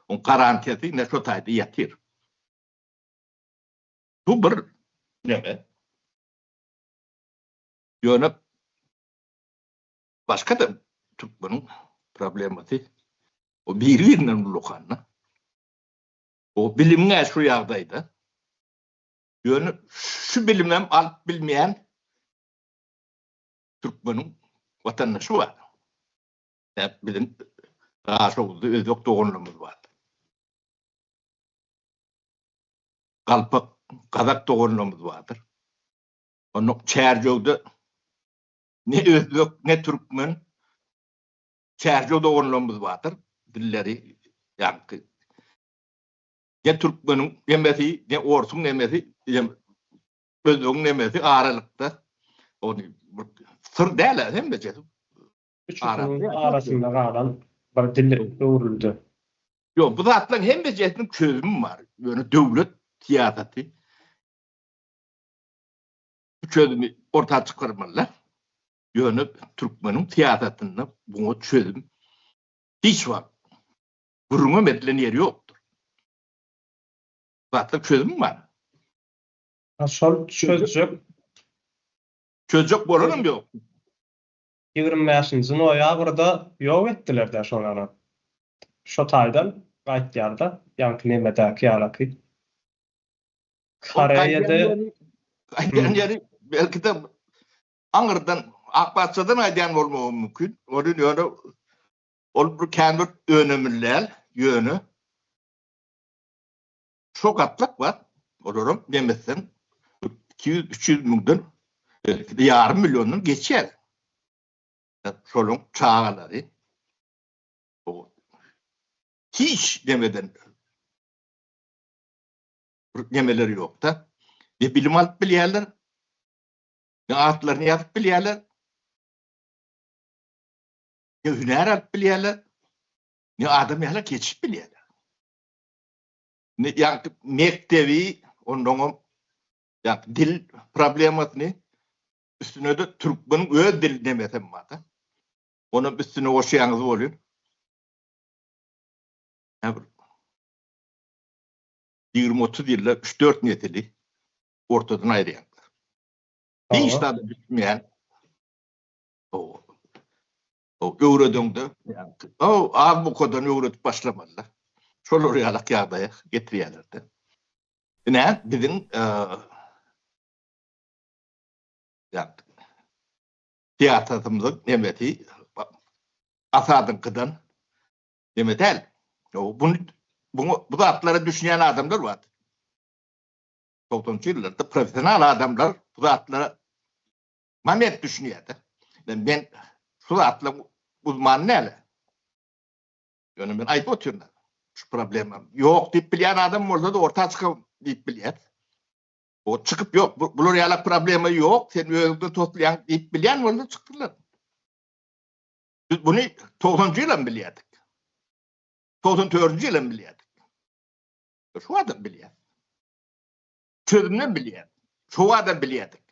Oň garantiýasy ine şo taýda ýatyr. Bu bir neme. Ýöne başga-da türkmeniň problemasy o biri-birinden ullakan-da. O bilimiň-ä şu ýagdaýda. Ýöne şu bilimem alyp bilmeýän türkmeniň watandaşy bar. Ýa biziň Daşoguzda özbek doganlarymyz bar. Galpak gazak doganlarymyz bardyr. Onda Çärjewde ne özbek, ne türkmen Çärjew doganlarymyz bardyr. Dilleri ýaňky ne türkmeniň nemesi, ne orsuň nemesi, özbegiň nemesi aralykda. Ony syr däl hemmejesi. Üçüsiniň arasynda galan bir dil öwrüldi. Ýok, bu zatlaryň hemmejesiniň çözümi bar. Ýöne döwlet syýasaty bu çözümi orta çykarmalylar. Ýöne türkmeniň syýasatynda buňa çözüm hiç wagt gürrüňem edilen ýeri ýokdur. Bu zatlar çözümi bar. Şol çözjek Çözjek bolanam ýok. 25-nji noýabrda ýok etdiler-dä şonara. Şo taýdan gaýtýar-da, ýaňky nemedäki ýalaky. Koreýada Gaýdýan ýeri belki-de aňyrdan Akbatçadan gaýdýan bolmagy mümkin. Ony ýöne ol bir kän bir önemli däl, ýöne şo gatlak bar. Olaram nemesden 200-300 müňden belki-de ýarym milliondan geçýär. Şolaryň çagalary hiç nemeden bir nemeleri ýok-da. Ne bilim alyp bilýärler, ne atlaryny ýazyp bilýärler, ne hünär alyp bilýärler, ne adam ýaly geçip bilýärler. Ne ýagny mekdebi, onnoňam ýagny dil problemasyny üstüne-de türkmeniň öz dil nemesem bar-da. Onam üstüne goşýaňyz bolýar. Bir 20-30 ýylda 3-4 nesili ortadan aýyrýarlar. Hiç zada düşmeýän o öwredeňde o azbukadan öwredip başlamalylar. Şolar ýalak ýagdaýa getirýärler-de. Ine biziň syýasatymyzyň nemesi Asadyňkydan neme däl. Bunu bu zatlara düşünýän adamlar bar. 90-njy ýyllarda professional adamlar bu zatlara moment düşünýärdi. Men şu zatlaryň uzmany däl. Ýöne men aýdyp otyryn. Şu problema ýok diýip bilýän adam bolsa-da orta çykyp diýip bilýär. O çykyp ýok, bular ýaly problema ýok, sen özüňden toslaýaň diýip bilýän bolsa çykdylar. Biz buny 90-njy ýylam bilýärdik. 94-nji ýylam bilýärdik. Şu adam bilýär. Çözümden bilýär. Şu adam bilýärdik.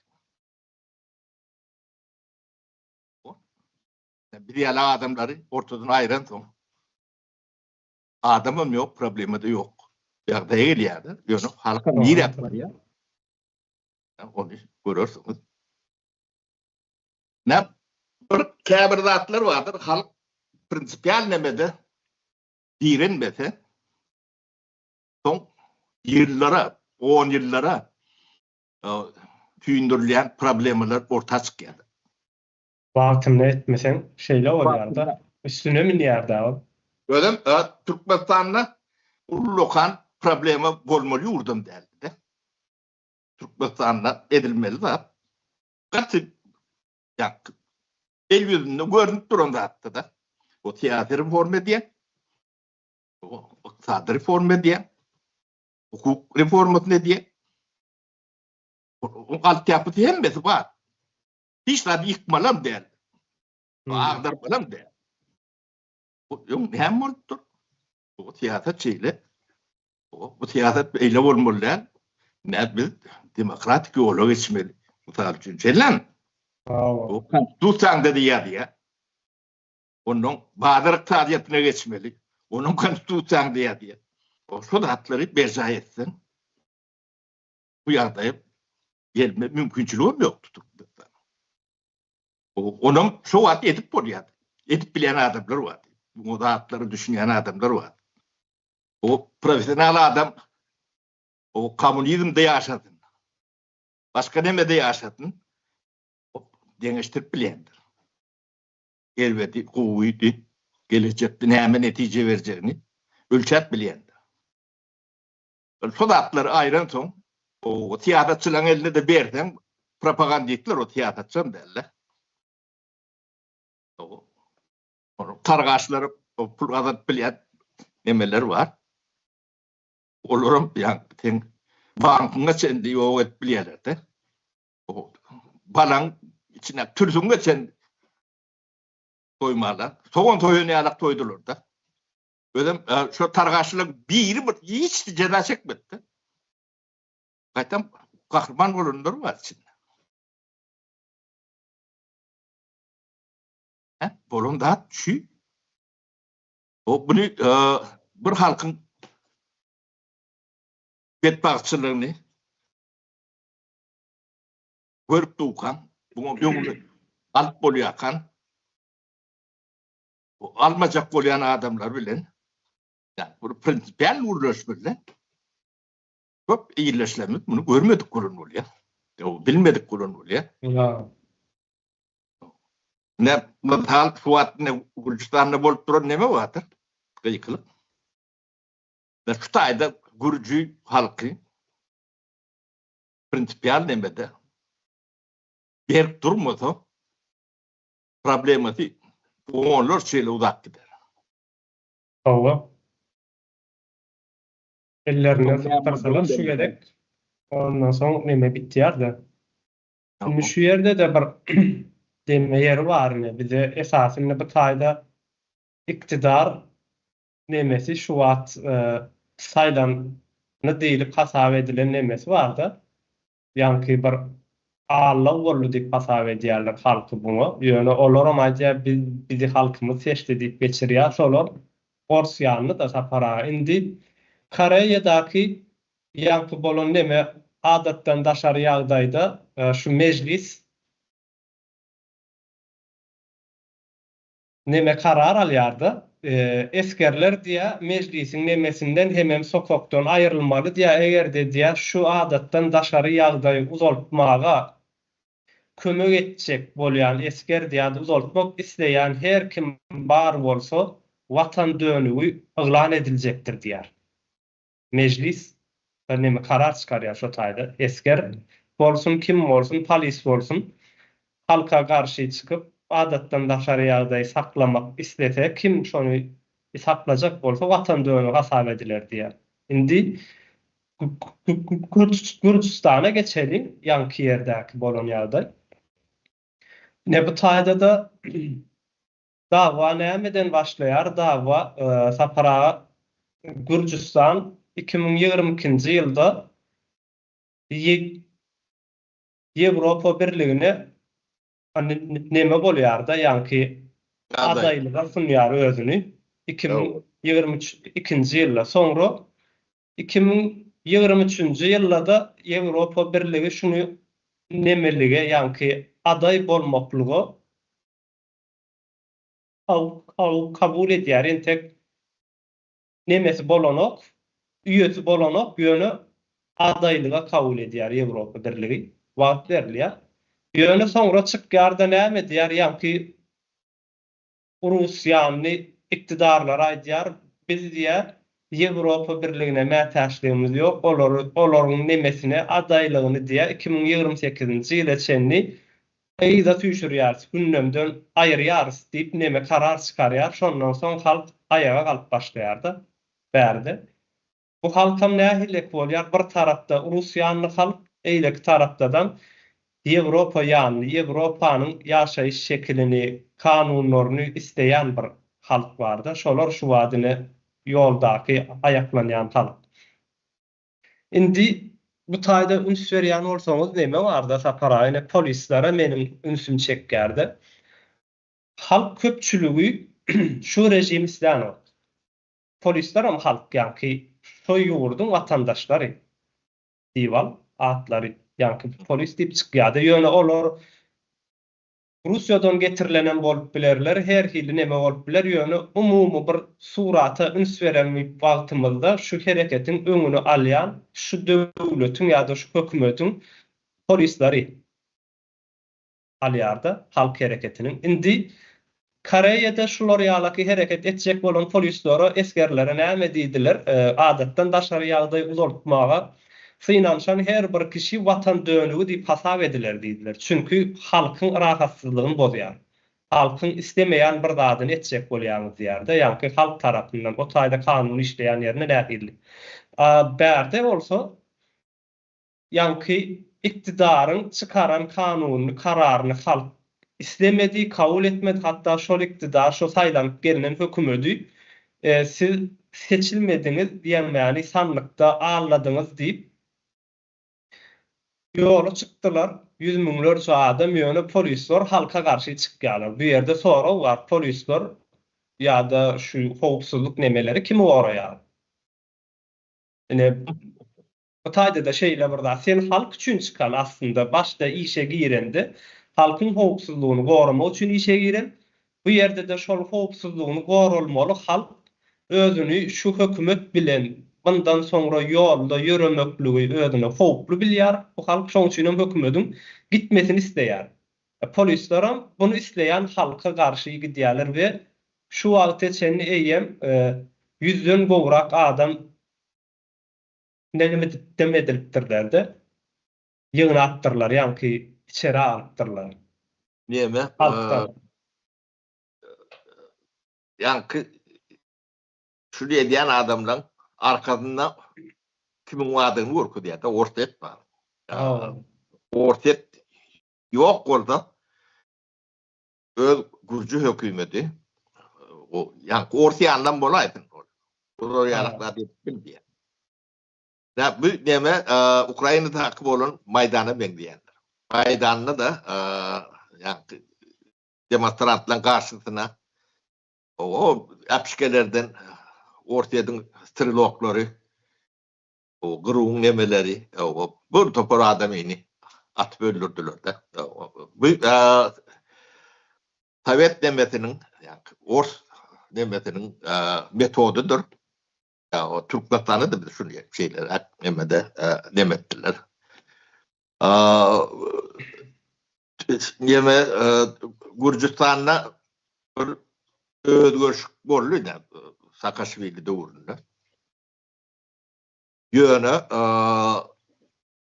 Biz ýaly adamlary ortadan aýran soň adamam ýok, problema-da ýok. Ýagdaýa gelýärler. Ýöne halk nirä barýar? Ony görersiňiz. Näme bir käbir zatlar bardyr, halk. prinsipial nemede direnmese, soň ýyllara, on ýyllara süýndürilýän problemalar orta çykýar. Wagtynda etmeseň şeýle bolýar-da, üstüne münýär-dä ol. Özem Türkmenistanda ullakan problema bolmaly ýurdam däldi-de. Türkmenistanda edilmeli zat gaty ýa el ýüzünde görnüp duran zatdy-da. O syýasy reforma edýär, o ykdysady reforma edýär, hukuk reformasyny edýär. Oň altyapysy hemmesi bar. Hiç zady ýykmalam däl. Agdarmalam däl. Öň näme bolupdyr? Bu syýasat şeýle. Bu syýasat beýle bolmaly däl. Näme biz demokratik ýola geçmeli. Mysal üçin, şeýlemi? Bu konstitusiýaňda diýýär diýýär. Ondan bazar ykdysadyýetine geçmeli. Onuň konstitusiýaňda diýýär diýýär. Şo zatlary berjaý etseň, bu ýagdaýa gelme mümkinçiligem ýokdy Türkmenistanyň. Onam şo wagt edip bolýardy. Edip bilýän adamlar bardy. Bu zatlara düşünýän adamlar bardy. O professional adam o kommunizmde ýaşasyn. Başga nemede ýaşasyn. O deňeşdirip bilýändir. Erbedi, gowydy, gelejekde näme netije berjegini ölçäp bilýändir. Şo zatlary aýransoň, o syýasatçylaryň eline-de berseň, propagandistler o syýasatçam däl-de. Targaşlar pul gazanyp bilýän nemeler bar. Olaram ýa sen bankyňa çenli ýok edip bilýärler-de. Balaň içine türsüňe çenli soýmalar. Sogan soýan ýalak soýdular-da. Özem şo targaşlaryň biri bir hiç jeza çekmedi-de. Gaýtam gahryman bolanlar bar içinde. Hä, bolan zat şu. O buny bir halkyň betbagtçylygyny görüp durkaň, buňa öňüni alyp bolýarkan, almajak bolýan adamlar bilen ýa bir prinsipial gürleşmeli. Köp ildeşlerimiz muny görmedik bolan bolýar. Ýa bilmedik bolan bolýar. Ýa. Ne mysal şu wagt ne Gürjüstanda bolup duran neme bardyr? Gykylyk. Ve şu taýda gürji halky prinsipial nemede berk durmasa problemasy onlarça ýyla uzap gider. Hawa. Ellerinden sypdyrsalar şu gezek ondan soň neme bitýär-de. Indi şu ýerde-de bir demme ýeri bar ine bize esasy indi bu taýda iktidar nemesi şu wagt saýlandy diýlip hasap edilen nemesi bar-da. Ýaňky bir allag boldy diýip hasap edýärler halky buňa. Ýöne olaram aýdýar biz bizi halkymyz seçdi diýip geçirýär. Şolar Orsýanly-da Sapar aga. Indi Koreýadaky ýaňky bolan neme adatdan daşary ýagdaýda şu mejlis Neme karar alýarda, esgerler diýä mejlisiň nemesinden hemem sokakdan aýrylmaly diýä egerde diýä şu adatdan daşary ýagdaýy uzaltmaga kömek etjek bolýan esger diýä uzaltmak isleýän her kim bar bolsa watan dönügi yglan ediljekdir diýär. Mejlis bir neme karar çykarýar şo taýda. Esger bolsun, kim bolsun, polis bolsun, halka garşy çykyp, adatdan daşary ýagdaý saklamak islese, kim şony saklajak bolsa watan dönügi hasap ediler diýýär. Indi Gürjüstana geçeliň, ýaňky ýerdäki bolan ýagdaý. Ine bu taýda-da Dawa nämeden başlaýar? Dawa, Sapar aga, Gürjüstan 2022-nji ýylda Ýewropa Birligine neme bolýar-da, ýaňky adaýlyga sunýar özüni 2022-nji ýylda. Soňra 2023-nji ýylda-da Ýewropa Birligi şuny nemelige, ýaňky adaý bolmaklyga. kabul edýär entek nemesi bolanok, üýesi bolanok, ýöne adaýlyga kabul edýär Ýewropa Birligi, wagt berilýär. Ýöne soňra çykýar-da näme diýýär, ýaňky Russiýany iktidarlar aýdýar, biz diýýär, Ýewropa Birligine mätäçligimiz ýok, olary, olaryň nemesine, adaýlygyny diýýär, 2028-nji ýyla çenli yza süýşürýäris, gündemden aýyrýarys diýip neme karar çykarýar, şondan soň halk aýaga galyp başlaýar-da bärde. Bu halkam nähilek bolýar, bir tarapda rus ýanly halk, eýleki tarapdadam Ýewropa ýanly, Ýewropanyň ýaşaýyş şekilini, kanunlaryny isleýän bir halk bar-da, şolar şu wagt ine ýoldaky aýaklanýan halk. Indi bu taýda üns berýän bolsaňyz neme barda Sapar aga ine polislere meniň ünsüm çekýärde. Halk köpçüligi şu režimi islänok. Polislerem halk ýaňky şo ýurduň watandaşlary diýip al atlary ýaňky polis diýip çykýarda ýöne olar Russiýadan getirilenem bolup bilerler, her hili neme bolup biler, ýöne umumy bir surata üns beren wagtymyzda şu hereketiň öňüni alýan şu döwletiň ýa-da şu hökümetiň polisleri alýarda halk hereketiniň. Indi Koreýada şular ýalaky hereket etjek bolan polislere, esgerlere näme diýdiler, adatdan daşary ýagdaý uzaltmaga synanyşan her bir kişi watan dönügi diýip hasap ediler diýdiler. Çünki halkyň rahatsyzlygyny bozýar. Halkyň islemeýän bir zadyny etjek bolýaňyz diýýär-de, ýaňky halk tarapyndan o taýda kanun işleýän ýerinde nähili. A bärde bolsa Ýaňky iktidaryň çykaran kanunyny, kararyny halk islemedi, kabul etmedi, hatda şol iktidar, şo saýlanyp gelnen hökümedi siz seçilmediňiz diýenmäni sandykda aldadyňyz diýip ýola çykdylar, ýüz müňlerçe adam, ýöne polisler halka garşy çykýarlar. Bu ýerde sorag bar, polisler ýa-da şu howpsuzlyk nemeleri kimi goraýar? Ine, bu taýda-da şeýle bir zat. Sen halk üçin çykan aslynda başda işe girende halkyň howpsuzlygyny goramak üçin işe giren. Bu ýerde-de şol howpsuzlygyny goralmaly halk özüni şu hökümet bilen bundan soňra ýolda ýöremekligi özüne howply bilýär bu halk şoň üçinem hökümediň gitmesini isleýär. Polislerem buny isleýän halka garşy gidýärler we şu wagta çenli eýýäm ýüzden gowrak adam Näme dem edilipdirler-de, ýygnapdyrlar, ýaňky içeri alypdyrlar. Neme? Halkdan. Ýaňky şuny edýän adamlaň arkasynda kimiň bardygyny görkezýär-de, Orsýet bar. Orsýet ýok bolsa, öz gürji hökümeti, ýaňky Orsýandan bolaýsyn, Olar ýalak zat edip bilmeýär. Ýa bu neme Ukrainadaky bolan Maýdana meňzeýändir. Maýdanda-da ýaňky demonstrantlaryň garşysyna o äpişgelerden Orsýetiň streloklary, o GRU-nyň nemeleri, bir topar adamyny atyp öldürdiler-de. Bu Sowet nemesiniň, ýa-ni ors nemesiniň metodydyr. Ýa o Türkmenistanda da biz şuny şeýleräk nemede neme etdiler. Neme Gürjüstanda bir özgerişik boldy da Saakaşwili döwründe. Ýöne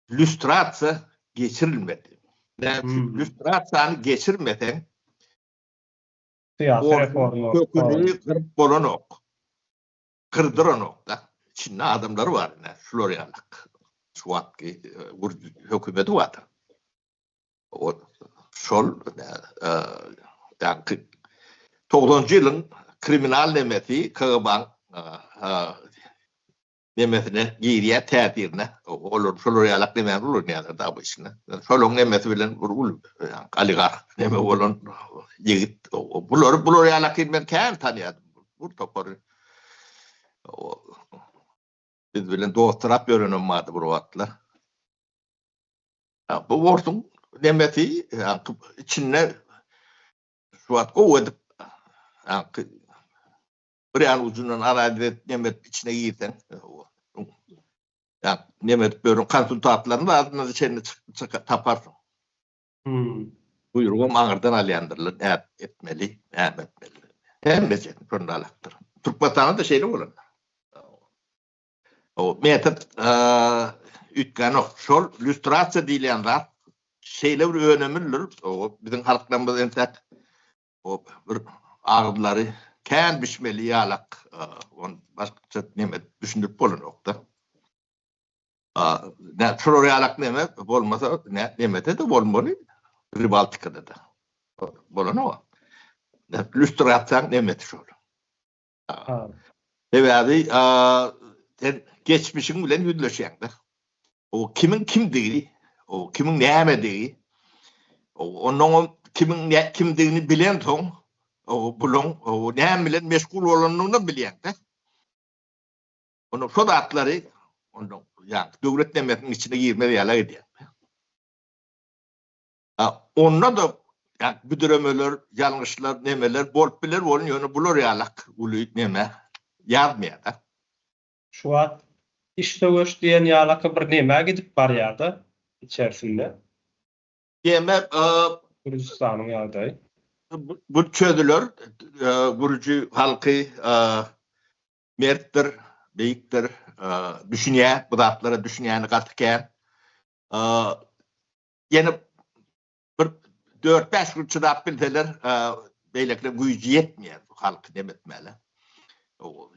lýustrasiýa geçirilmedi. Näme üçin? Lýustrasiýany geçirmeseň, Syýasy reforma. Köküni gyryp bolanok. Gyrdyranok-da. İçinde adamlar bar ine, şular ýalak. Şu wagtky hökümeti bardyr. O şol ýaňky togsanjy ýylyň kriminal nemesi KGB-nyň nemesine girýär täsirine. Olar şolar ýalak nemäni ulanýarlar da bu işine. Şolaryň nemesi bilen bir uly oligarh neme bolan ýigit. Bulary bular ýalak men kän tanýardym. Bu topary biz bilen dosturap ýörenem bardy bir wagtlar. Bu orsuň nemesi içinde şu wagt gowy edip. Ýaňky bir ýan ujundan analiz edip neme edip içine girseň, ýa neme edip ýörün konsultantlaryň zadyna çenli taparsyň. Hmm. Buýrugam aňyrdan alýandyrlar, näme etmeli, näme etmeli. Hemmesi şonda alakdyr. Türkmenistanda-da şeýle bolan. O metod üýtgänok. Şol lýustrasiýa diýilýän zat şeýle bir önemlidir. O biziň halklarymyz entek o bir agyzlary kän bişmeli ýalak, ony başgaça neme düşündirip bolanok-da. Nä şolar ýalak neme bolmasa nä nemede-de bolmaly, Pribaltikada-da. Bolanok. Lýustrasiýaň nemesi şol. Sebäbi sen geçmişiň bilen ýüzleşýäň-de. O kimiň kimdigi, o kimiň nämedigi, onnoňam kimiň kimdigini bilensoň, o bulaň näme bilen meşgul bolanynam bilýäň-de. Onda şo zatlary onda ýa döwlet nemesiniň içine girmez ýaly edýär. A onda-da ýa büdremeler, ýalňyşlar, nemeler bolup biler bolun, ýöne bular ýalak uly neme ýazmaýar-da. Şu wagt iş söweş diýen ýalaky bir nemä gidip barýar-da içerisinde. Diýmek, Gürjüstanyň ýagdaýy. Bu çözüler, gürji halky Mertdir, beýikdir, düşünýär, bu zatlara düşünýäni gaty kän. Ýene bir dört-bäş gün çydap bilseler, beýlekileriň güýji ýetmeýär bu halky nem etmäge.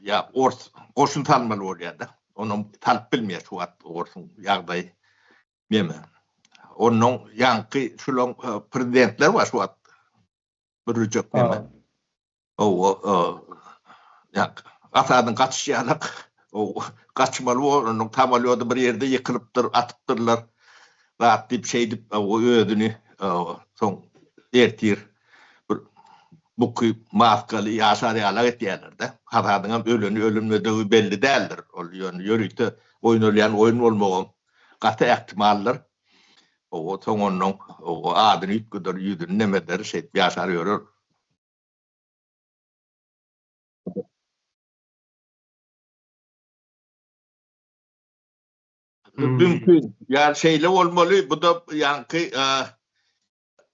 Ýa ors goşun salmaly bolýar-da. Onam salyp bilmeýär şu wagt orsuň ýagdaýy neme. Onnoň ýaňky şulaň prezidentler bar şu wagt bürüjek neme. Hawa, ýa Asadyň gaçyşy ýalak, gaçmaly bor, onuň samolýody bir ýerde ýykylypdyr, atypdyrlar zat diýip şeýdip, özüni soň ertir bir buky maskaly ýaşar ýalak etýärler-de. Asadyňam öleni ölünmedigi belli däldir. Ol ýöne ýörite oýnalýan oýun bolmagam gaty ähtimaldyr. Hawa, soň onnoň adyny üýtgeder, ýüzüni nemeder, şeýdip ýaşar ýörer. Mümkin. Ýa şeýle bolmaly, bu da ýaňky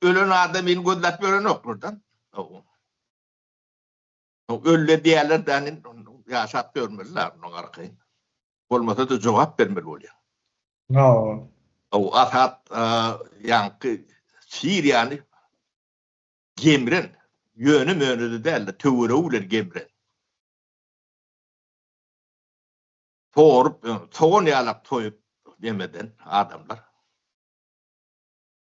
ölen adamyny gözläp ýörenoklar-da. Öldi diýerler däni ýaşap ýörmeliler onuň arkaýyn. Bolmasa-da jogap bermeli bolýar. Hawa. O Asad ýaňky Siriýany gemren, ýöne-möne-de däl-de, töweregi bilen gemren. Sorup, sogan ýalak soýup nemeden adamlar.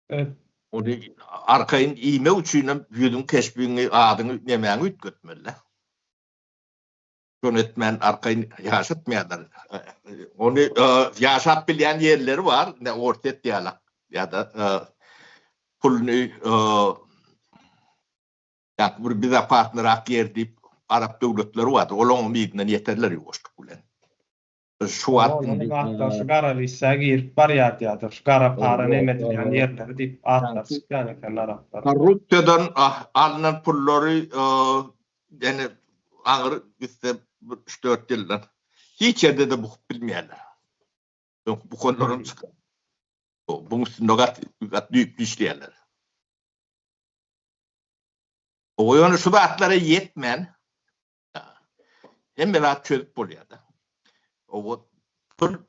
Evet. Ony arkaýyn iýmek üçinem ýüzüň keşbiňi, adyňy, nemäňi üýtgetmeli-dä. Şony etmän arkaýyn ýaşatmaýarlar. Ony ýaşap bilýän ýerleri bar, ine Orsýet ýalak ýa-da puluny ýa bir bezopasnyrak ýer diýip arap döwletleri bardyr. Olaryň yzyndan ýeterler ýuwaşlyk bilen. Şu wagt indi Hatda şu gara listä girip barýar diýýärler. Şu gara para neme edilýän ýerleri diýip atlary çykýan eken araplar. Korrupsiýadan alnan pullary ýene agyr gitse bir üç-dört ýyldan hiç ýerde-de bukup bilmeýärler. Öňki bukanlaram çykar. Buň üstünde gaty gaty düýpli işleýärler. Ýöne şu zatlara ýetmän Hemme zat çözüp bolýar-da. O bir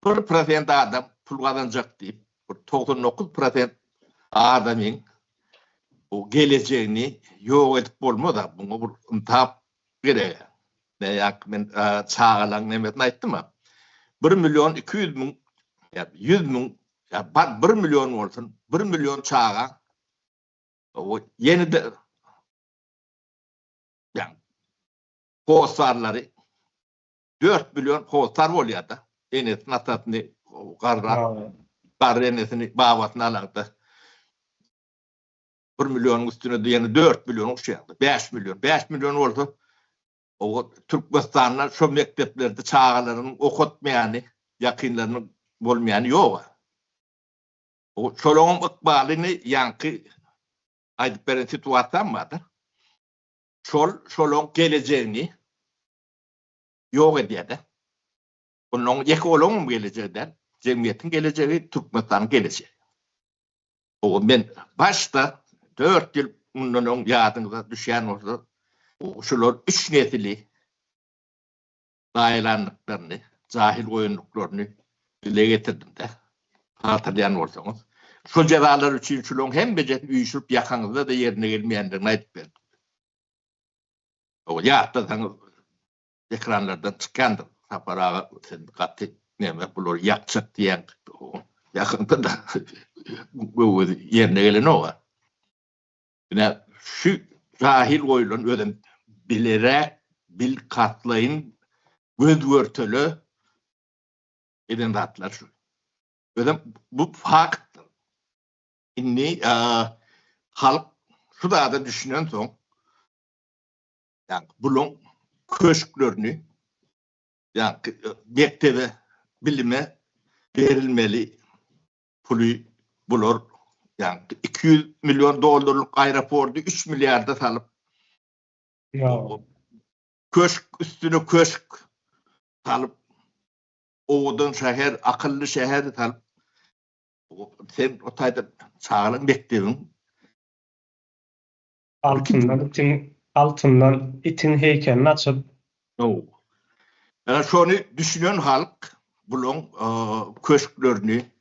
bir prosent adam pul gazanjak diýip, bir 99 prosent adamyň o gelejegini ýok edip bolmaz-a. Muňa bir ynsap gerek. Ne ýa men çagalaň nemesini aýtdym-a. 1 million 200 müň ýa 100 müň ýa 1 million bolsun, 1 million çaga o ýene-de Ýa hossarlary 4 million hossar bolýar-da. Enesini, atasyny, garra, garry enesini, babasyny alaňda 1 millionyň üstüne-de ýene 4 million goşýaň-da. 5 million. 5 million bolsa o Türkmenistanda şo mekdeplerde çagalaryny okatmaýany, ýakynlarynyň bolmaýany ýog-a. O şolaryň ykbalyny ýaňky aýdyp beren situasiýam bar-da. Şol şolaň gelejegini ýok edýär-de. Onuň ýeke olaňam gelejegi däl, jemgyýetiň gelejegi, Türkmenistanyň gelejegi. O men başda 4 ýyl mundan öň ýadyňyza düşýän bolsa, şular üç nesili zaýalandyklaryny, jahyl goýandyklaryny dile getirdim-de. Hatyrlaýan bolsaňyz. Şol jezalar üçin şularyň hemmejesi üýşürip ýakaňyzda-da ýerine gelmeýändigini aýdyp berdim. Ýatlasaňyz ekranlardan çykýandyr. Sapar aga sen gaty neme bulary ýakjak diýýäň. Ýakynda-da göwezi ýerine gelenok-a. Ine şu jahil goýlan özem bileräk bilkastlaýyn göz görtele eden zatlar şu. Özem bu faktdyr. Indi halk şu zada düşünensoň ýagny bulaň köşklerini ýagny mekdebe bilime berilmeli puly bular ýagny 200 million dollarlyk aeroporty 3 milliarda salyp köşk üstüne köşk salyp owadan şäher akylly şäher salyp sen o taýda çagalaň mekdebiň Altyndan itiň altyndan itiň heýkelini açyp. Hawa. Ýa şony düşünen halk bulaň köşklerini,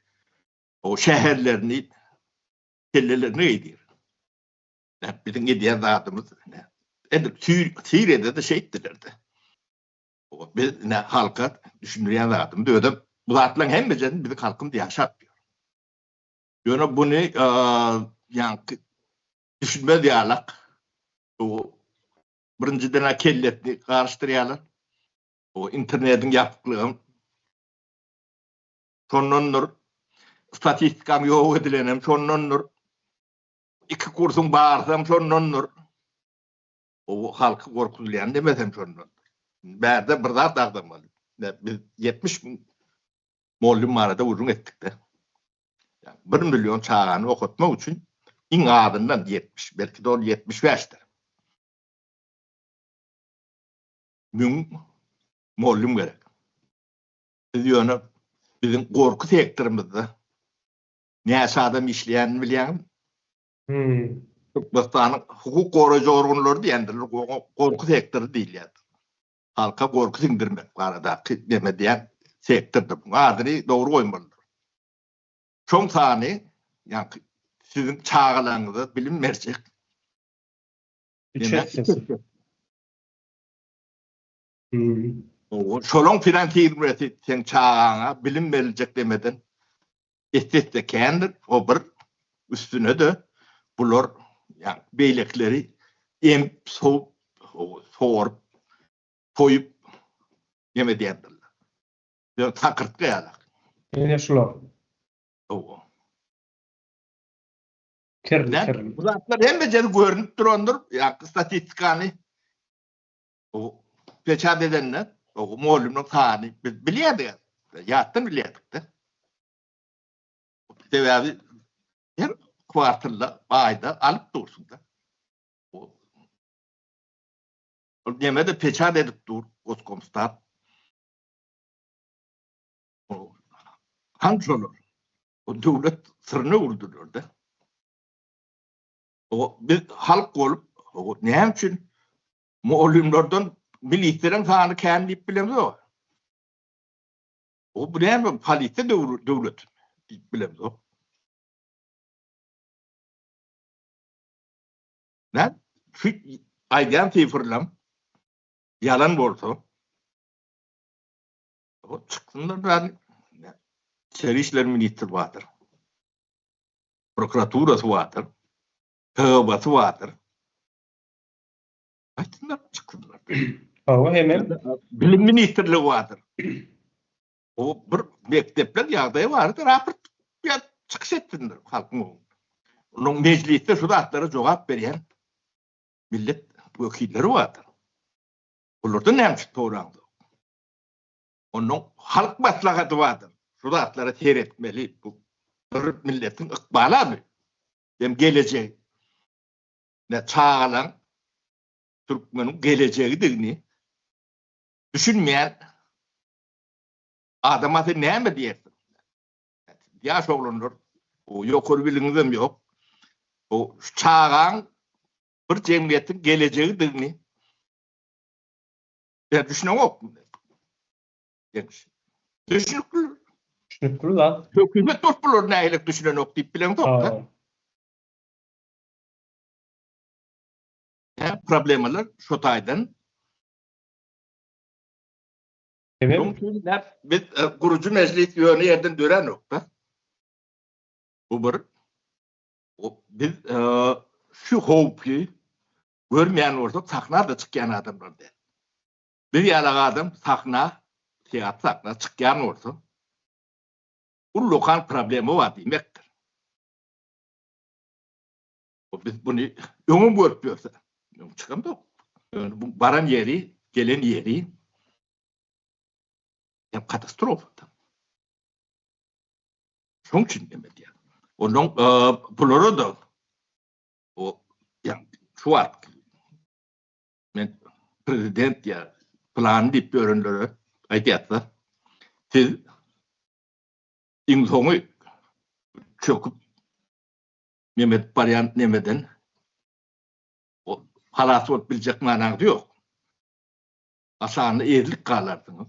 o şäherlerini kellelerine geýdir. Ýa biziň edýän zadymyz ine. Edil Siriýada-da şeýtdiler-de. Biz ine halka düşündirýän zadymyz özem bu zatlaryň hemmejesini biziň halkymyz ýaşap ýör. Ýöne buny ýaňky düşünmez ýalak bu birinjiden-ä kellesini garyşdyrýarlar. Bu internetiň ýapyklygam şondandyr. Statistikaň ýok edilenem şondandyr. Iki kursuň barsam şondandyr. O halky gorkuzylýan demesem şondandyr. Bärde bir zat agzamaly. Biz 70 müň mugallym barada gürrüň etdik-de. Bir million çagany okatmak üçin iň azyndan 70, belki-de ol 75-dir. Müň mugallym gerek. Siz ýöne biziň gorky sektorymyzda näçe adam işleýänini bilýäňizmi? Türkmenistanyň hukuk goraýjy organlary diýendirler, gorky sektory diýilýär. Halka gorky siňdirmek baradaky neme diýen sektordyr. Muň adyny dogry goýmalydyr. Şoň sany, ýaňky siziň çagalaryňyza bilim berjek. Üç essesi. Şolaň finansirmesi seň çagaňa bilim beriljek demeden esse-esse kändir. O bir üstüne-de bular ýa beýlekileri emip, sowup, sorup, soýup neme edýändirler. Ýöne sakyrtga ýalak. Ine şular. Hawa. Kirli, kirli. Bu zatlar hemmejesi görnüp durandyr. Ýa statistikany o peçat edende o mugallymlaryň sany biz bilýärdik. Ýatdan bilýärdik-de. Sebäbi her kwartalda, aýda alyp dursuň-da. Ol neme-de peçat edip dur Goskomstat. Hany şolar? O döwlet syryny öwürdüler-de. O biz halk bolup, o näme üçin mugallymlardan milisleriň sany kän diýip bilemzok. O bu näme polisiýa döwleti diýip bilemzok. Näme? Şu aýdýan sifrlerim ýalan bolsa, o çyksynlar bäri. İçeri işler ministri bardyr. Prokuraturasy bardyr. KGB-si bardyr. Aýtsynlar, çyksynlar. Hawa, hemem Bilim ministrligi bardyr. O bir mekdepler ýagdaýy barada raport ýa çykyş etsinler halkyň öňünde. Onuň mejlisde şu zatlara jogap berýän millet wekilleri bardyr. Olardan näme üçin soraňzok? Onuň halk maslahaty bardyr. Şu zatlara seretmeli. Bu bir milletiň ykbaly abi. Hem gelejegi. Ne çagalaň. Türkmeniň gelejegidigini düşünmeýän adama sen näme diýersiň? Ýaş oglanlar, ýokary biliňizem ýok. Bu çagaň bir jemgyýetiň gelejegidigini sen düşüneňokmy? Ýeňiş. Düşünikli. Düşünikli zat. Hökümet bolup bular nähili düşünenok diýip bileňzok-da. Hä, problemalar şo taýdan. Şonuň üçin biz e, gurujy mejlis ýöne ýerden döränok-da. Bu bir. Biz e, şu howpy görmeýän bolsak sahna-da çykýan adamlar däl. Biz ýalak adam sahna, syýasy sahna çykýan bolsa, ullakan problema bar diýmekdir. Biz buny öňem görüp ýörse, öň çykamzok. Ýöne bu baran ýeri, gelen ýeri hem katastrofa. Şoň üçin neme diýýär. Ondan e, bulara da o ýa şu wagt men prezident ýa plan diýip ýörenlere aýdýarsa, siz iň soňy çöküp neme edip barýan nemeden halas bolup biljek manaňyz ýok. Aşagynda ezilip galarsyňyz.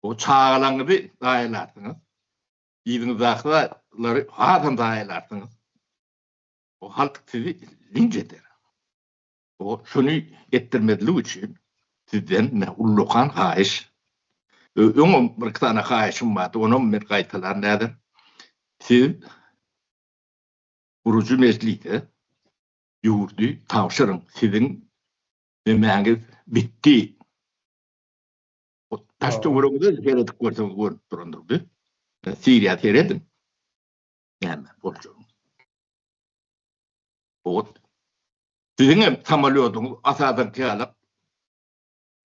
O çagalaryňyzy zaýalarsyňyz. Yzyňyzdakylary hasam zaýalarsyňyz. O halk sizi linç eder. O şuny etdirmezlik üçin sizden ullakan haýyş. Öňem bir iki sany haýyşym bardy, onam men gaýtalaryn häzir. Siz gurujy mejlise ýurdy tabşyryň, siziň nemäňiz bitdi. Daş töweregiňize seredip görseňiz görnüp durandyr bu. Siriýa serediň. Näme boljagyny. Ot. Siziň hem samolýodyňyz Asadyňky ýaly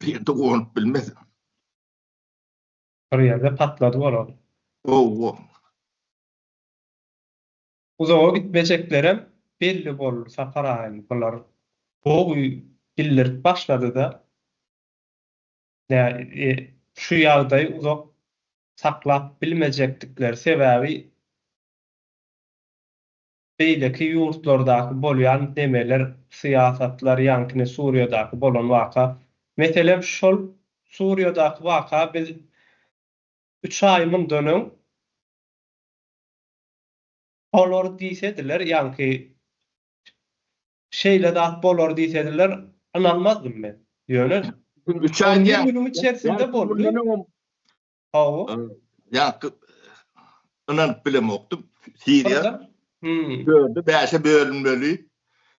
bir ýerde gonup bilmez. Bir ýerde patlady bolar. Hawa. Uzaga gitmejeklerem belli boldy Sapar aga indi bular gowy bildirip başladyda nä şu ýagdaýy uzak saklap bilmejekdikleri sebäbi beýleki ýurtlardaky bolýan nemeler syýasatlar ýaňkyny Suriýadaky bolan waka meselem şol Suriýadaky waka biz üç aý mundan öň bolar diýsediler ýaňky şeýle zat bolar diýsediler ynanmazdym men ýöne Üç aý on bir günüň içerisinde boldy. Hawa. Ýaňky ynanyp bilemokdym. Siriýa dörde bäşe bölünmeli.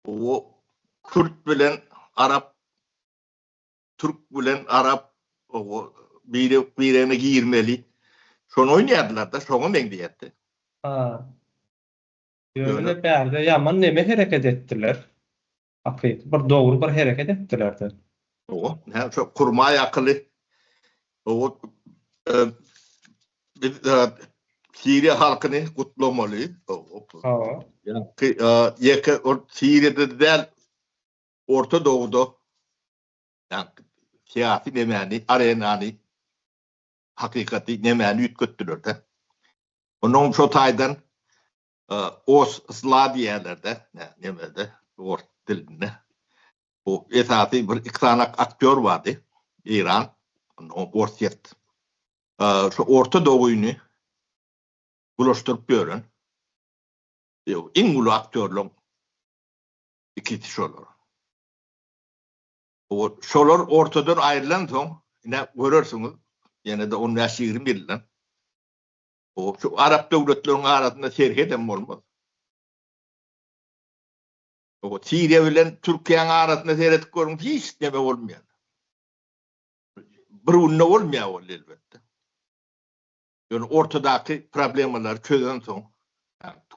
O kürt bilen arap, türk bilen arap o biri birine girmeli. Şony oýnaýardylar-da, şoňa meňzeýärdi. Ha. Ýöne bärde ýaman neme hereket etdiler. Hakyky bir dogry bir hereket etdiler-de. Hawa, hä şo kurmaý akyly. Hawa, biz Siriýa halkyny gutlamaly. Hawa. Ýa-ki ýeke ol Siriýada däl, Orta Dowuda ýa-ki syýasy nemäni, arenany, hakykaty nemäni üýtgetdiler-de. Onuň şo taýdan Os zla diýýärler-de, nemede, ors dilinde. Bu esasy bir iki sany aktýor bardy. Eýran, Orsýet. Şu Orta Dogyny bulaşdyryp ýören iň uly aktýorlaryň ikisi şolar. Şolar ortadan aýrylansoň, ine görersiňiz, ýene-de on bäş-ýigrimi ýyldan Şu arap döwletleriniň arasynda serhedem bolmaz. O Siriýa bilen Türkiýäniň arasynda seredip görüň, hiç neme bolmaýar. Bir günde bolmaýar ol elbetde. Ýöne ortadaky problemalary çözensoň,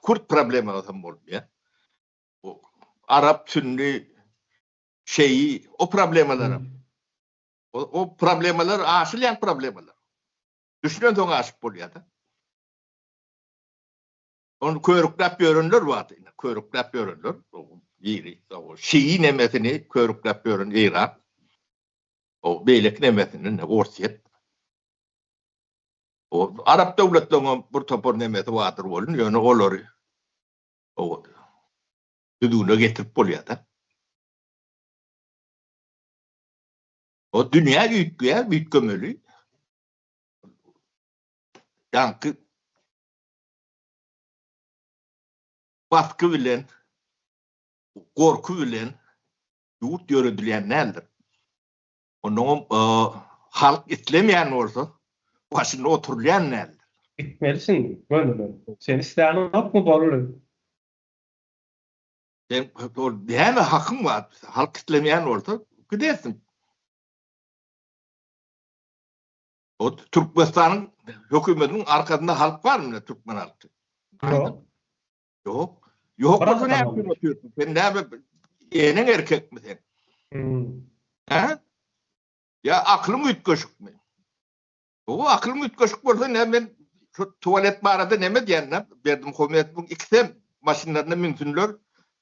kürt problemasy hem bolmaýar. O arap, sünni, şeýi o problemalar hem. O, o problemalar aşylýan problemalar. Düşünensoň aşyp bolýar-da. Ony körükläp ýörenler bardy. Ine, körükläp ýörenler. Biri şii nemesini körükläp ýören Eýran. O beýleki nemesini ine Orsýet. O arap döwletleriniň bir topar nemesi bardyr welin, ýöne olary o düzgüne getirip bolýar-da. O dünýä üýtgeýär, üýtgemeli. Ýaňky basgy bilen, gorky bilen ýurt ýöredilýän däldir. Onnoňam halk islemeýän bolsa, başynda oturylýan däldir. Gitmelisiň gönüden. Sen islänokmy boldy. Sen ol näme hakyň bar? Halk islemeýän bolsa gidersiň. O Türkmenistanyň hökümetiniň arkasynda halk barmy türkmen halky? Ýok. Ýok. Ýok bolsa näme üçin otyrsyň? Sen näme eneň erkekmi sen? Hmm. Hä? Ýa aklyň üýtgeşikmi? O aklyň üýtgeşik bolsa näme men şu tualet barada näme diýen-dä? Berdimuhamedowyň ikisem maşynlaryna münsünler,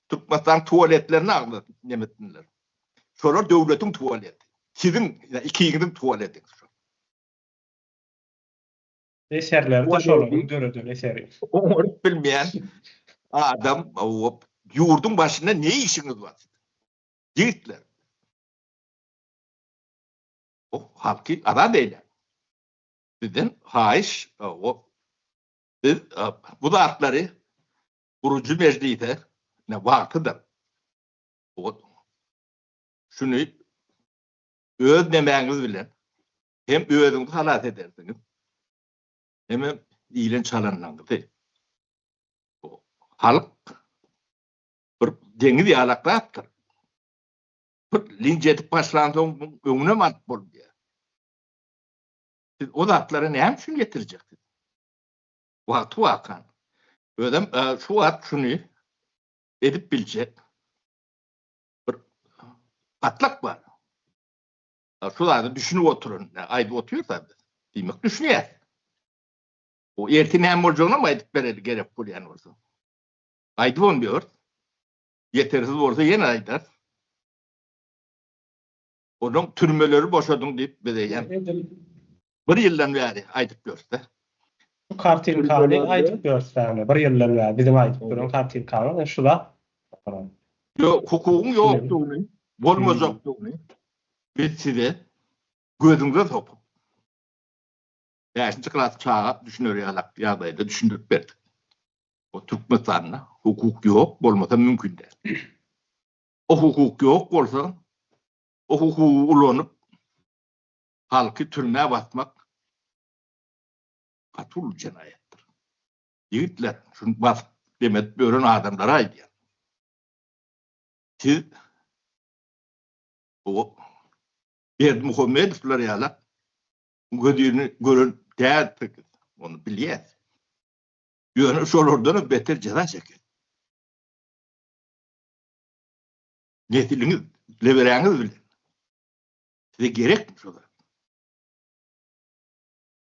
Türkmenistanyň tualetlerini agza neme etsinler. Şolar döwletiň tualeti. Siziň ikiňiziň tualetiňiz şol. Eserleri-de şolaryň döreden eseri. Oňaryp bilmeýän adam ýurduň başynda ne işiňiz bar siziň? Ýigitler. O halky azat eýläň. Bizden haýyş o biz bu zatlary gurujy mejlise ne wagtydyr. O şuny öz nemäňiz bilen hem özüňizi halas edersiňiz, hemem iýlen çalanlaryňyzy. Halk bir deňiz ýalak zatdyr. Bir linç edip başlansoň öňünem alyp bolmaýar. Siz o zatlary näme üçin getirjeksiz? Wagty wakan. Özem e, şu wagt şuny edip biljek bir gatlak bar. Şu zady düşünip oturyn, aýdyp otyrsa biz. Diýmek düşünýäs. O ertir näme boljagyny hem aýdyp bereli gerek bolýan bolsa. Aýdyp hem ýör. Ýetersiz bolsa ýene aýdar. Onuň türmeleri boşadyň diýip biz eýýäm bir ýyldan bäri aýdyp ýörüs-de. Şu kartinkany aýdyp ýörüs ýagny bir ýyldan bäri biziň aýdyp duran kartinkamyz şu zat. Ýok, hukugyň ýokdugyny, bolmajakdygyny biz size gözüňize sokup, bäşinji klas çaga düşüner ýalak ýagdaýda düşündirip berdik. O Türkmenistanda hukuk ýok, bolmasa mümkin däl. O hukuk ýok bolsa, o hukugy ulanyp, halky türmä basmak gaty uly jenaýatdyr. Ýigitler, şuny basyp demedip ýören adamlara aýdýan. Siz o Berdimuhamedowlar ýaly gözüni gören dälsiňiz. Ony bilýäs. Ýöne şolardanam beter jeza çeker. Nesiliňiz, leberäňiz bilen. Size gerekmi şo zat?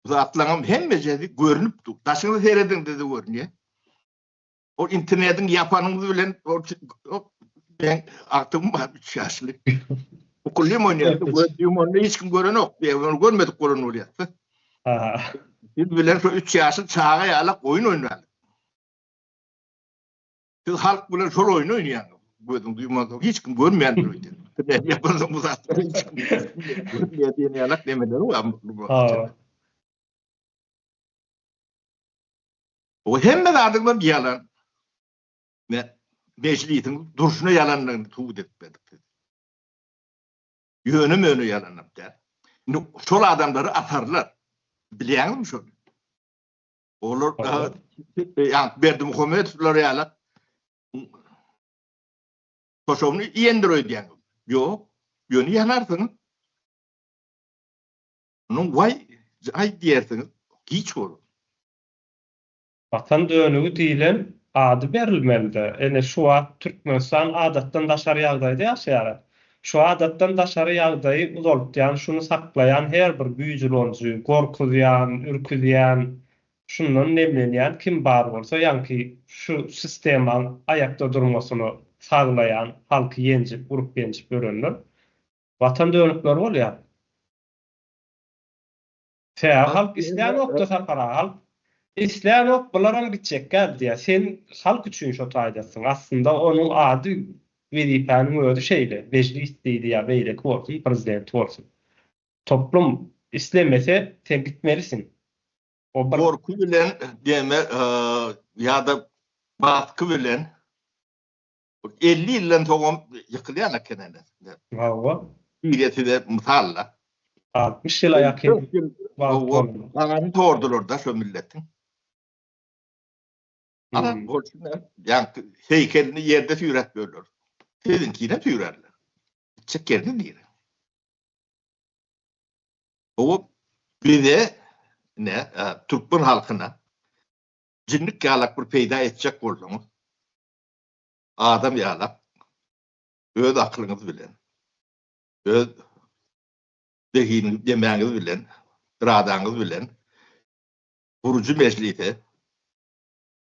Bu zatlaryň hemmejesi görnüp dur. Daşyňyza serediňde-de görünýär. O internetiň ýapanyňyz bilen o men agtygym bar 3 ýaşly. Ukulym oýnaýar. Gördüğüm onu hiç kim görenok diýe, ony görmedik bolan bolýar. Siz bilen şu 3 ýaşly çaga ýalak oýun oýnaýar. Siz halk bilen şol oýny oýnaýaňyz. Gözüň duýmansoň hiç kim görmeýändir öýdýän. Näme ýaparsyň bu zatlary hiç kim görmeýär diýen ýalak nemeleri bar. O hemme zadyňdan ýalan. Me mejlisiň durşuna ýalanlygyny subut edip berdik size. Ýöne möne ýalanam däl. Indi şol adamlary atarlar. Bilýäňizmi şony? Olar ýa Berdimuhamedowlar ýaly toşagyny iýendir öýdýäňiz. Ýok, ýöne ýanarsyňyz. Onuň waý, aý diýersiňiz, giç bolar. Watan dönügi diýlen ady berilmelide. Ene şu wagt Türkmenistan adatdan daşary ýagdaýda ýaşaýar. Şu adatdan daşary ýagdaýy uzaltýan, şuny saklaýan her bir güýç ulanyjy, gorkuzýan, ürküzýän, şundan nemlenýän kim bar bolsa, ýaňky şu sistemaň aýakda durmasyna. Saglaýan, halky ýenjip, urup-ýenjip ýörenler Watan dönükleri bolýar. Sebäbi halk islänokda Sapar aga, halk islänok bularam gitjekgä diýýär. Sen halk üçin şo taýdasyň. Aslynda onuň ady wezipäniň özi şeýle, mejlis diýdi ýa beýleki bolsun, prezident bolsun. Toplum islemese sen gitmelisiň. O bir. Gorky bilen deme ýa-da basky bilen 50 ýyldan soňam ýykylýan eken ene. Hawa. Siriýa size mysal-da. 60 ýyla ýakyn wagt boldy. Ganyny sordular-da şo milletiň. Ana, bolşuna, ýaňky heýkelini ýerde süýräp ýörler. Siziňkinem süýrärler. Gitjek ýeriňiz nire? Bu bize, ine, türkmen halkyna jinnik ýalak bir peýda etjek bolsaňyz, adam ýalak öz akylyňyz bilen, öz zehiniňiz, demäňiz bilen, yradaňyz bilen gurujy mejlise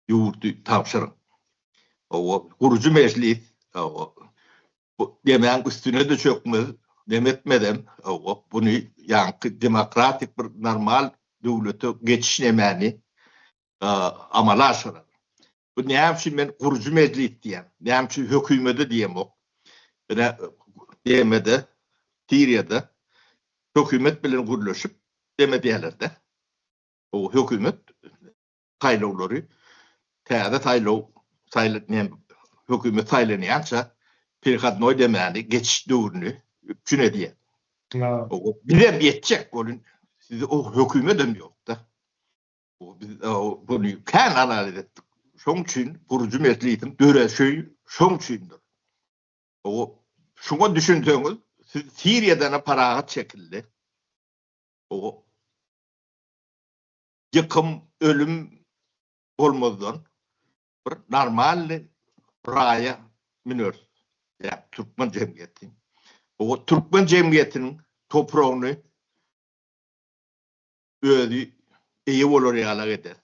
ýurdy tabşyryň. Hawa, gurujy mejlis, hawa, bu demäň üstüne-de çökmez, neme etmezem, hawa, buny ýaňky demokratik bir normal döwlete geçiş nemäni amala aşyrar. Bu näme üçin men gurujy mejlis diýýän, näme üçin hökümede diýemok. Ine, DM-de, Siriýada hökümet bilen gürleşip deme diýerler-de. O hökümet saýlawlary täze saýlaw saýla näme hökümet saýlanýança perehodnoý demäni geçiş döwrüni üpjün edýär. Bizem ýetjek bolun sizi o hökümedem ýok-da. Biz buny kän analiz etdik. Şoň üçin gurujy mejlisiň döreşi şoň üçindir. O şuňa düşünseňiz, siz Siriýadan parahat şekilde o ýykym, ölüm bolmazdan bir normalny raýa müneris. Ýa türkmen jemgyýeti. O türkmen jemgyýetiniň topragyny özi eýe bolar ýalak eder.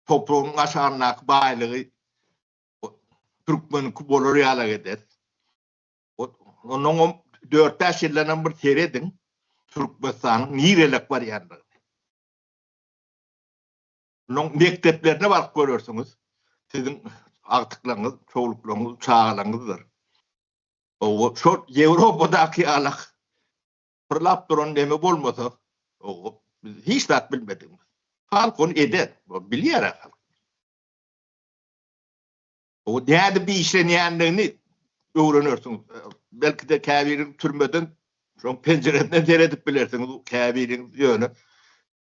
Topragyň aşagyndaky baýlygy türkmeniňki bolar ýalak eder. Onnoňam dört-bäş ýyldanam bir serediň Türkmenistanyň nirelek barýandygyny. Onuň mekdeplerine baryp görersiňiz. Siziň agtyklaryňyz, çowluklaryňyz, çagalaryňyzdyr. Owa, şol Ýewropadaky ýalak pyrlap duran neme bolmasa, owa, biz hiç zat bilmedigimiz. Halk ony eder. Bilýär-ä halk. O nädip işlenýändigini öwrenersiňiz. Belki-de käbiriňiz türmeden şoň penjiresinden seredip bilersiňiz, käbiriňiz ýöne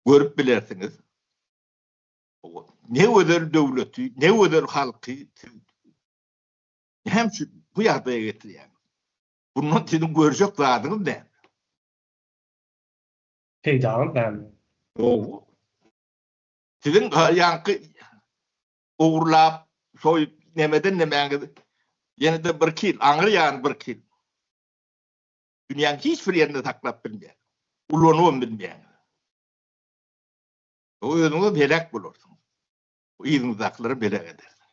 görüp bilersiňiz. Ne gözel döwleti, ne gözel halky siz näme üçin bu ýagdaýa getirýäňiz? Bundan siziň görjek zadyňyz näme? Peýdaňyz näme? Dogry. Siziň ýaňky ogurlap, soýup nemeden nemäňiz ýene-de birki ýyl, aňry ýany birki ýyl. Dünýäň hiç bir ýerinde saklap bilmeýäňiz. Ulanybam bilmeýäňiz. Özüňizem heläk bolarsyňyz. Yzyňyzdakylaram heläk edersiňiz.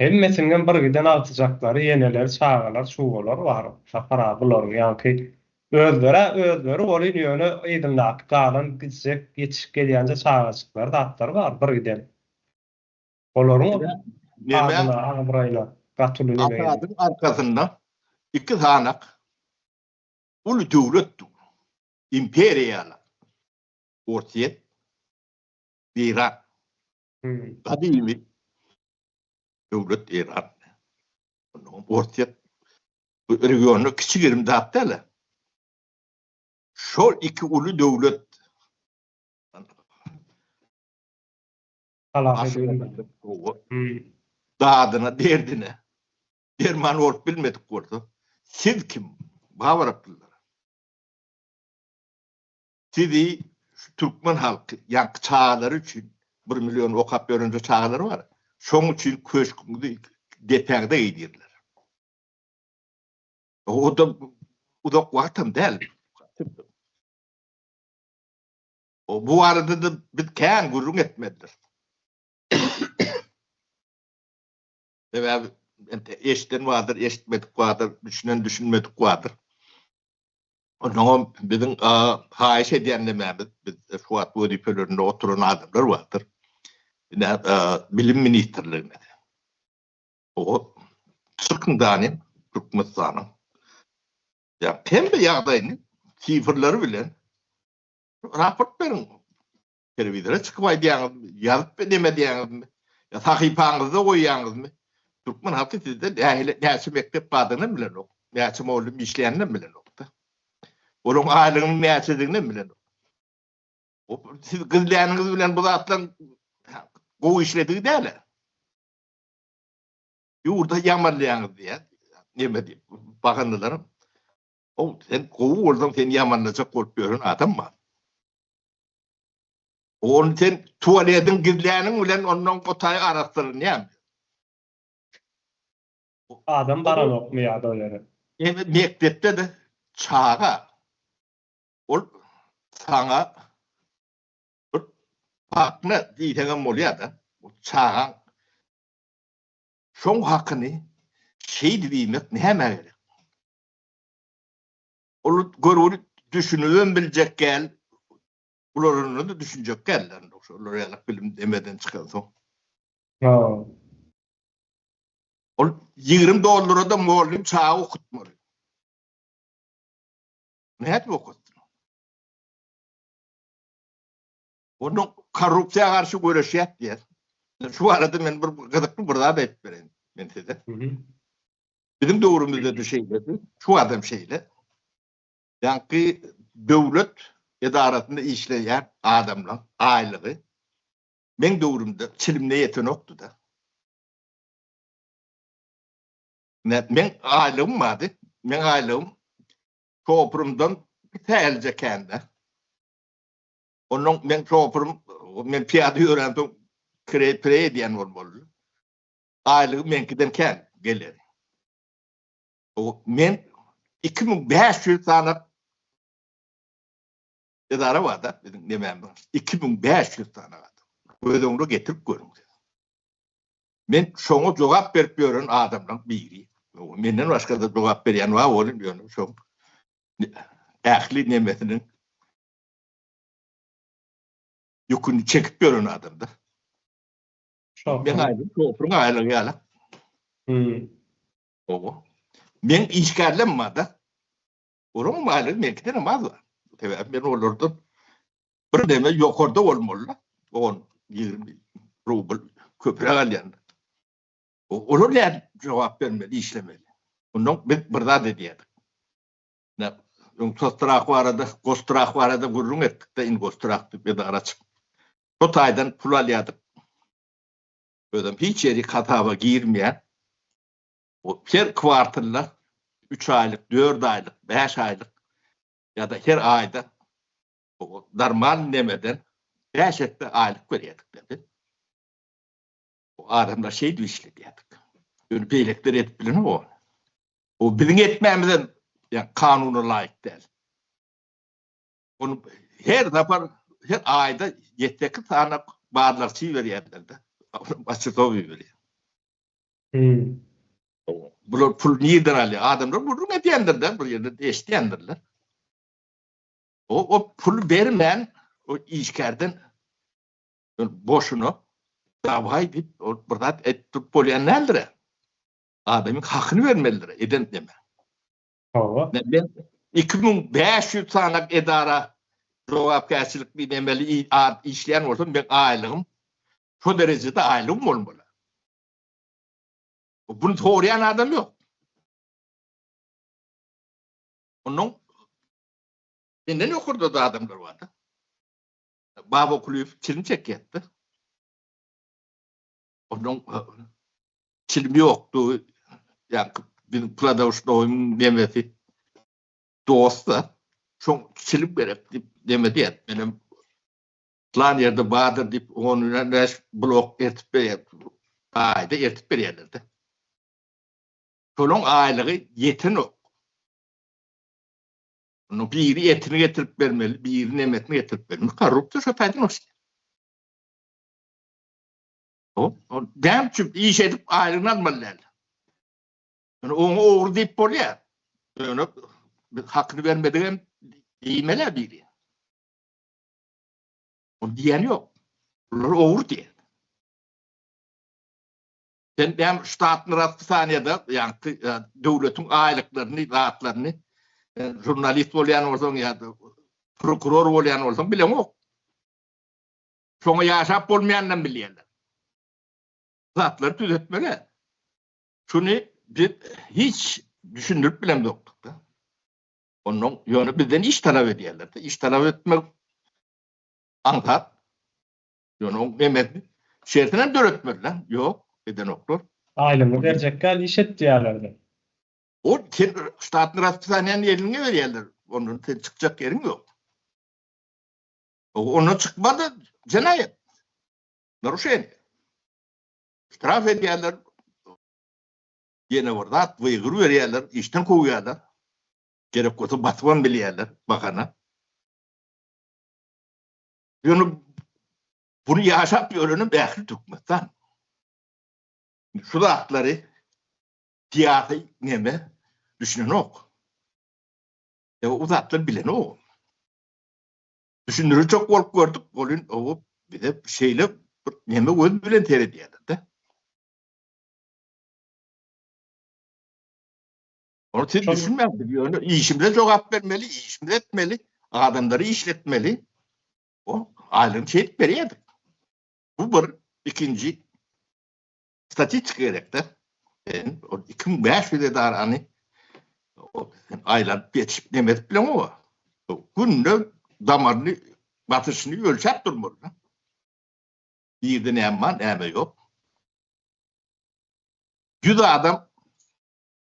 Hemmesiniňem birgiden agtyjaklary, ýeneleri, çagalar, çuwalar bar. Sapar aga bularyň ýaňky özler-ä özleri welin ýöne yzyndaky galan gijjek ýetişip gelýänje çagajyklary zatlary bar birgiden. Olaryň adyna, abraýyna gaty uly neme gerek. Asadyň arkasynda iki sanak uly döwlet dur. Imperiýa ýaly. Orsýet, Eýran. Gadymy döwlet Eýran. Orsýet bu regionda kiçi-girim zat däl. Şol iki uly döwlet dadyna, derdine derman bolup bilmedik bolsa, siz kim? Babar Abdylla. Sizi şu türkmen halky, ýaňky çagalary üçin, bir million okap ýörenje çagalary bar, şoň üçin köşgüňizi depäňde geýdirler. O-da uzak wagtam däl. Bu barada-da biz kän gürrüň etmelidiris. Sebäbi. Eşden bardyr, eşitmedik bardyr, düşünen düşünmedik bardyr. Onsoňam biziň haýyş edýän nemämiz, biz şu wagt wezipelerinde oturan adamlar bardyr. Ine, Bilim ministrligine. O çykyň dany Türkmenistanyň. Ýa hemme ýagdaýyny sifrleri bilen raport beriň. Telewizora çykyp aýdýaňyzmy, ýazyp neme edýäňizmi, ýa sahypaňyzda goýýaňyzmy? Türkmen halky sizde nähili näçe mekdep bardygyny bilenok, näçe mugallym işleýänini bilenok-da. Olaryň aýlygynyň näçedigini bilenok. Siz gizläniňiz bilen bu zatlaryň gowy işledigi däl-ä. Ýurda ýamanlaýaňyz diýýär. Neme diýip, baganlylaram. O sen gowy bolsaň seni ýamanlajak bolup ýören adam bar. Ony sen tualediň gizläniň bilen ondan gotaý arassalanýarmy? Adam baranokmy ýa-da o ýere? Indi mekdepde-de çaga ol saňa bir partner diýseňem bolýar-da. Çagaň şoň hakyny şeýdip iýmek nämä gerek? Ol görgüli düşünibem biljek däl, bularynda-da düşünjek däller. Şolar ýaly bilim demeden çykansoň. Ha. Ol 20 dollara-da mugallym çaga okutmaly. Nädip okutsyn? Onuň korrupsiýa garşy göreşýär diýýär. Şu barada men bir gyzykly bir zat aýdyp bereýin men size. Biziň döwrümizde-de şeýledi, şu wagtam şeýle. Ýaňky döwlet edarasynda işleýän adamlaryň aýlygy meň döwrümde çilimine ýetenokdy-da. Meň aýlygym bardy, meň aýlygym şoprumdan sähelje kände. Onnoň meň şoprym, men pyýada ýöränsoň kireý-pireý edýän bolmaly. Aýlygy meňkiden kän geler. O men 2500 sany edara bar-da biziň nemämiz. 2500 sany adam. Göz öňüne getirip görüň siz. Men şoňa jogap berip ýören adamlaryň biri. Menden başga-da jogap berýän bar welin ýöne şoň ähli nemesiniň ýüküni çekip ýören adam-da. Men aýdym şoföriň aýlygy ýaly. Hmm. Owa. Men işgärlem bar-da. Olaryň aýlygy meňkiden hem az bar. Sebäbi men olardan bir neme ýokarda bolmaly-da. 10, 20 rubl köpräk alýan. Olar nädip jogap bermeli, işlemeli? Ondan biz bir zat edýärdik. Öň Sostrah barada, Gostrah barada gürrüň etdik-de, Ingostrah diýip edara açyp. Şo taýdan pul alýardyk. Özem hiç ýeri hasaba girmeýän. O her kwartalda üç aýlyk, dört aýlyk, bäş aýlyk ýa-da her aýda normal nemeden bäş esse aýlyk berýärdik biz. O adamlar şeýdip işledýärdik. Ýöne beýlekiler edip bilenok ony. O biziň etmämizem ýa kanuna laýyk däl. Ony her sapar her aýda ýedi-sekiz sany barlagçy iberýärler-de. Başçysow iberýär. Hmm. Bular pul nirden alýar? Adamlar gürrüň edýändir-de, bir ýerde eşidýändirler. O, o pul bermän o işgärden boşuna dawaý diýip, ol bir zat etdirip bolýan däldir. Adamyň hakyny bermelidir eden neme. Hawa. Men 2500 sany edara jogapkärçilikli nemeli işleýän bolsam, men aýlygym şo derejede aýlygym bolmaly. Bunu soraýan adam ýok. Onuň menden ýokarda da adamlar bardy. Baba Kulyýew çilim çekýärdi. Onuň çilim ýokdy. Ýa-ni biziň pladawşnoýyň nemesi dost-da. Şoň çilim gerek diýip neme diýýär. Menem plan ýerde bardyr diýip, on bäş blok ertip berýär. Aýda ertip berýärler-de. Şolaň aýlygy ýetenok. Onuň biri etini getirip bermeli, biri nemesini getirip bermeli. Korrupsiýa şo taýdan başlaýar. O, näme üçin iş edip aýlygyny almaly däl? Ýöne oňa ogry diýip bolýar. Ýöne biz hakyny bermedigem diýmeli biri. Ony diýen ýok. Bular ogry diýen. Sen näme ştatny raspisaniýada, ýagny e, döwletiň aýlyklaryny, zatlaryny e, žurnalist bolýan bolsaň ýa-da prokuror bolýan bolsaň bileňok. Şoňa ýaşap bolmaýandan bilýärler. Zatlary düzetmeli. Şuny biz hiç düşündirip bilemzokdyk-da. Ondan ýöne bizden iş talap edýärler-de. Iş talap etmek aňsat. Ýöne oň nemesini, şertini hem döretmeliler. Ýok, edenoklar. Aýlygyňy berjek däl, iş et diýýärler-de. O sen ştatny raspisaniýany eliňe berýärler. Ondan sen çykjak ýeriň ýok. Ondan çykma-da jenaýat. Naruşeniýe. Ştraf edýärler. Ýene bir zat wygyr berýärler, işden kowýarlar. Gerek bolsa basybam bilýärler bahana. Ýöne buny ýaşap ýörenem ähli Türkmenistan. Şu zatlary syýasy neme düşünenok. Ýa o zatlary bilenok. Düşündirjek bolup gördük, welin o bize şeýle bir neme göz bilen seredýärler-de. Ony siz düşünmäň, biz ýöne işimize jogap bermeli, işimizi etmeli, adamlary işletmeli. O aýlygyny şeýdip berýärdik. Bu bir, ikinji statistika gerekde. Sen o 2500 edarany sen aýlanyp geçip neme edip bileňok. Günde damaryny basyşyny ölçäp durmaly. Nirde näme bar, näme ýok. 100 adam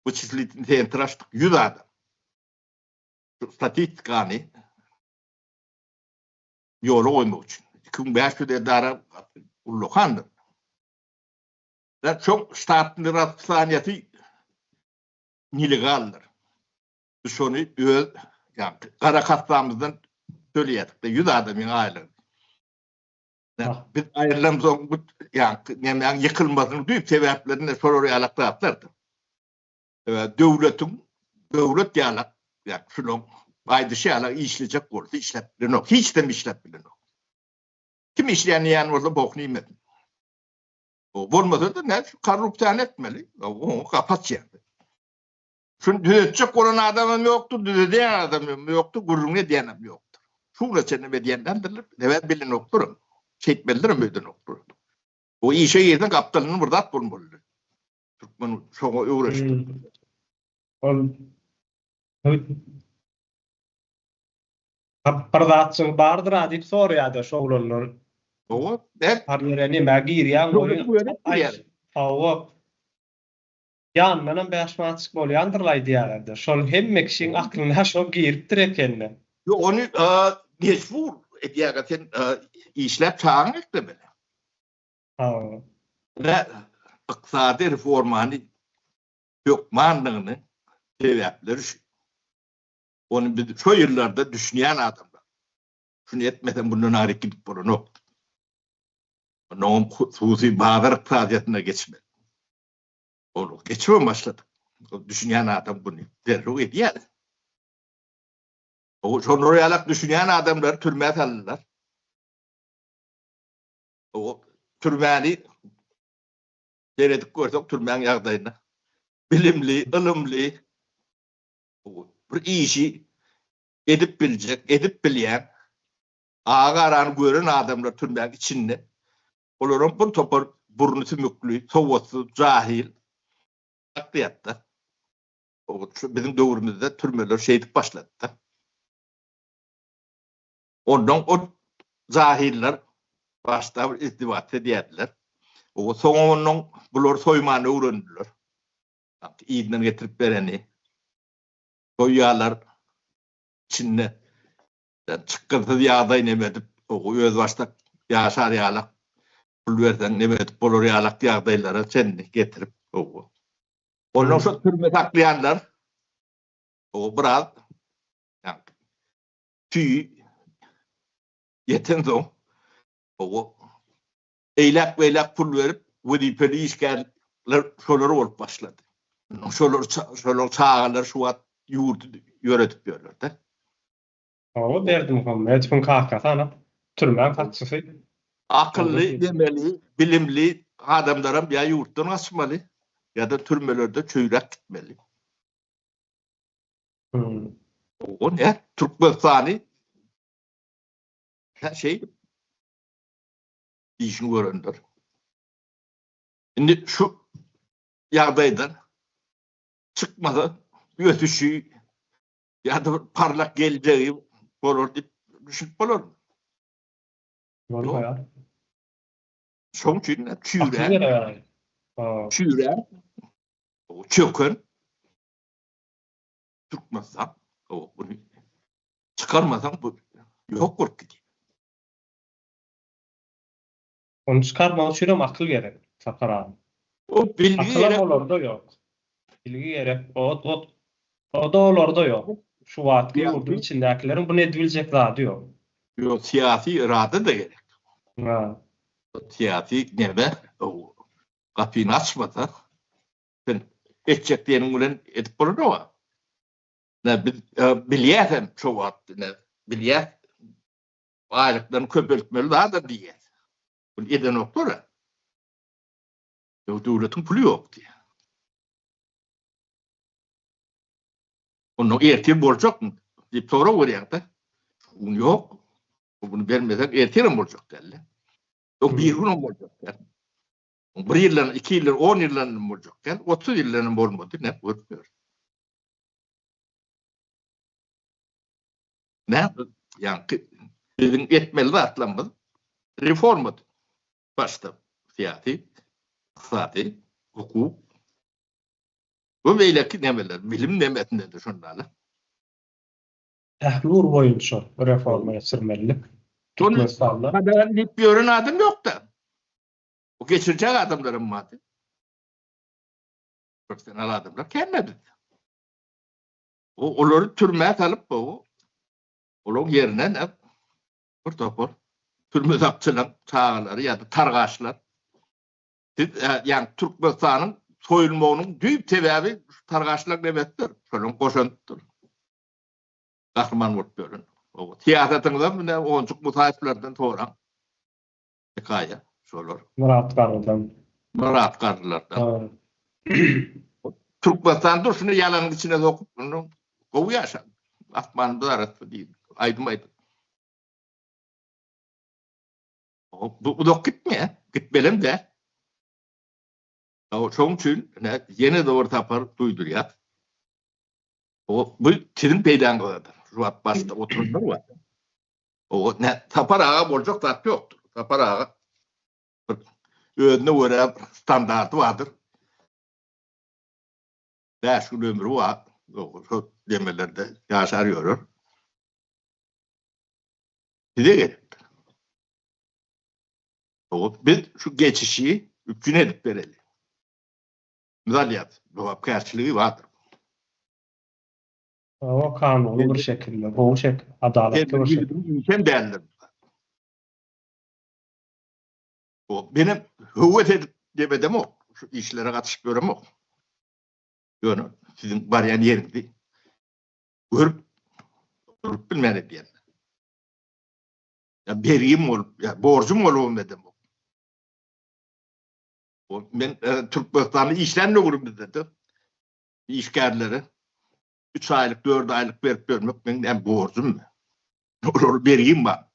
wyçislitelny sentr açdyk, 100 adam. Şu statistikany ýola goýmak üçin. 2500 edara ullakandyr. Şoň ştatny raspisaniýasy nelegaldyr. Biz şony öz ýa gara kassamyzdan töleýärdik-de 100 adamyň aýlygyny. Biz aýrylansoň bu ýa nämäň ýykylmasynyň düýp sebäpleri şolar ýalak zatlardyr. Döwletiň döwlet ýalak ýa şunuň aýdyşy ýalak işlejek bolsa işläp bilenok, hiç dem işläp bilenok. Kim işleýän diýýän bolsa bokuny iýmesin. Bolmasa-da näme şu korrupsiýany etmeli. Oňa gapy açýar. Şuny düzetjek bolan adamam ýokdur, düzedýän adamam ýokdur, gürrüňini edýänem ýokdur. Şu güne çenli edýän däldirler, sebäbi bilenokdyram. Şeýtmelidirem öýdenokdyr. O işe girseň gapdalyndan bir zat bolmaly. Türkmen şoňa öwreşdi. Ol Bir zatjyň bardyr-a diýip soraýar-da şu oglanlar. Hawa, däl. Har ýere nämä girýäň goýun. Hawa. Ýanyndanam 5 manatjyk bolýandyr-laý diýýärler-de. Şol hemme kişiň aklyna şol giripdir ekeni. Ýok, ony mejbur edýärler, sen işläp çagaňy eklemeli. Hawa. Ine, ykdysady reformany hökmandygyny sebäpleri şu. Ony biz şo ýyllarda düşünýän adamlar. Şuny etmeseň bundan aryk gidip bolanok. Onnoňam hususy bazar ykdysadyýetine geçmeli. Ol geçibem başladyk. Düşünýän adam buny zerur edýär. O şolar ýalak düşünýän adamlary türmä saldylar. O türmäni seredip görsek türmäň ýagdaýyna. Bilimli, ylymly, bir işi edip biljek, edip bilýän, agy-garany gören adamlar türmäň içinde. Olaram bir topar burny sümükli, sowatsyz, jahil saklaýardy. Biziň döwrümizde türmeler şeýdip başlady-da. Ondan o jahiller başda bir izdiwat edýärdiler. Soňam ondan bulary soýmany öwrendiler. Yzyndan getirip bereni goýýarlar içinde çykgynsyz ýagdaý neme edip özbaşdak ýaşar ýalak pul berseň neme edip bolar ýalak ýagdaýlara çenli getirip ondan şo türme saklaýanlar o biraz tüýi ýetensoň o eýläk-beýläk pul berip wezipeli işgärler şolar bolup başlady. Şolar şolaryň çagalary şu wagt ýurdy ýöredip ýörler-de. Hawa, Berdimuhamedowyň kakasy anyk türmäň sakçysy. Akylly, demeli, bilimli adamlaram ýa ýurtdan gaçmaly, ýa-da türmelerde çüýräp gitmeli. O ne? Türkmenistany şeýdip işini görendir. Indi şu ýagdaýdan çykmasa ösüşi ýa-da bir parlak geljegi bolar diýip düşünip bolarmy? Bolmaýar. Şoň üçin çüýrän, çüýrän, çöken Türkmenistan bunu çykarmasaň bu ýok bolup gidýär. Ony çykarmak üçin hem akyl gerek, Sapar aga. O bilgi Akylam gerek. olarda ýok. Bilgi gerek. O, o, o-da olarda ýok. Şu wagtky ýurduň içindäkileriň bunu edibiljek zady ýok. Ýok, syýasy irada-da gerek. Ha. Syýasy neme, gapyny açmasa, sen etjek diýeniň bilen edip bolanok-a. Ine, biz bilýäs hem şo wagt, ine, bilýäs, baýlyklaryny köpeltmeli zadam diýýäs. Bunu edenoklar-a. Ýok, döwletiň puly ýok diýýär. Onda ertir boljakmy diýip sorag berýäň-de. Şu gün ýok. Bu gün bermeseň ertirem boljak däl-de. Ýok, bir günem boljak däl. Bir ýyldan, iki ýyldan, on ýyldan hem boljak däl. 30 ýyldan hem bolmady, näme görüp ýörüs. Näme? Ýaňky biziň etmeli zatlarymyz reformady. Başda syýasy, ykdysady, hukuk we beýleki nemeler, bilim nemesinde-de şondaly. Ähli ugur boýunça reforma geçirmelilik Türkmenistanda. Gadagan diýip ýören adam ýok-da. Bu geçirjek adamlaram bardy. Professional adamlar känme bizde. O olary türmä salyp, olaryň ýerine ne bir topar türme sakçylaryň çagalary ýa-da targaşlar. Siz ýagny Türkmenistanyň soýulmagynyň düýp sebäbi şu targaşlaryň nemesidir, şolaryň goşandydyr. Gahryman bolup ýören. Syýasatyňyzam ine Onjuk Musaýewlerden soraň. Hekaýa şolar. Myrat Garrydan. Myrat Garrylardan. Türkmenistan durşuny ýalanyň içine sokup, indi gowy ýaşa. Asmanymyz arassa diýip aýdym aýdyp. Bu uzak gitmeýär. Gitmelem däl. Şonuň üçin ýene-de bir sapar duýdurýas. Bu siziň peýdaňyzadyr. Şu wagt başda oturanlar bar. O ne Sapar aga boljak zat ýokdur. Sapar aga bir özüne görä bir standarty bardyr. 5 gün ömri bar. Şo demelerde ýaşar ýörer. Bize gerekdir. O biz şu geçişi üpjün edip bereli. Biz alýarys. Jogapkärçiligi bardyr. O kanuny bir şekilde, gowy şekilde, adalatly bir şekilde. Işem däldir. O benim höwes edip demedemok. Şu işlere gatyşyp ýöremok. Ýöne siziň barýan ýeriňizi görüp durup bilmän edýän. Ya bergim bolup, ya borjum bolup edemok. O men e, Türkmenistanda işlän döwrümizde-de işgärlere 3 aýlyk, 4 aýlyk berip bermek meň näme borjum? Olar bergim bar.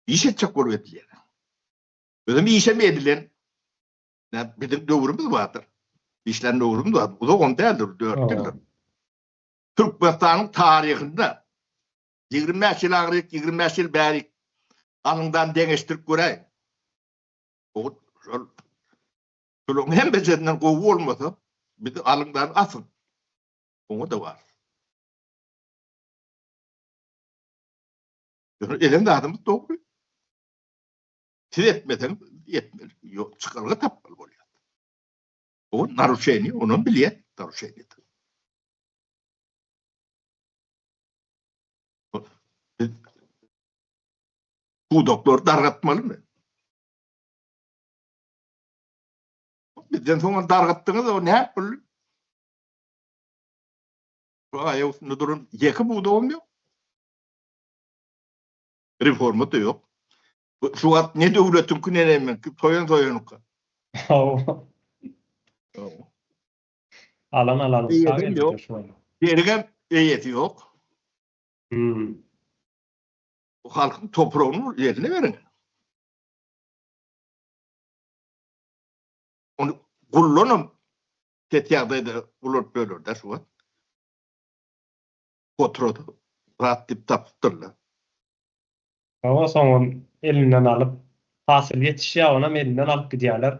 Iş etjek bolup edilýär. Özüm işem edilen näme biziň döwrümiz bardyr. Işlän döwrümiz bar. Uzak hem däldir, 4 ýyldyr. Türkmenistanyň taryhynda 25 ýyl aňryk, 25 ýyl bärik alyňdan deňeşdirip göräýiň. O şol şolaryň hemmesinden gowy bolmasa, bizi alyňdan asyň. Oňa-da bar. Ýöne eden zadymyz dogry. Siz etmeseňiz etmeli. Ýok, çykalga tapmaly bolýar. O naruşeniýe, onam bilýär, naruşeniýe. Biz pudaklary dargatmalymy? Bizden soňam dargatdyňyz, o näme boldy? Şu aýak üstünde duran ýeke pudagam ýok. Reforma-da ýok. Şu wagt ne döwletiňki, ne nemeňki, soýan soýanyňky. Hawa. Alan alan sag ýok. Ýerigem eýesi ýok. Hmm. Bu halkyň topragyny ýerine beriň. Ony gullanam pes ýagdaýda ulanyp böler-de şu wagt. Oturady zat diýip tapypdyrlar. Hawa soňam elinden alyp hasyl ýetişýär onam elinden alyp gidýärler.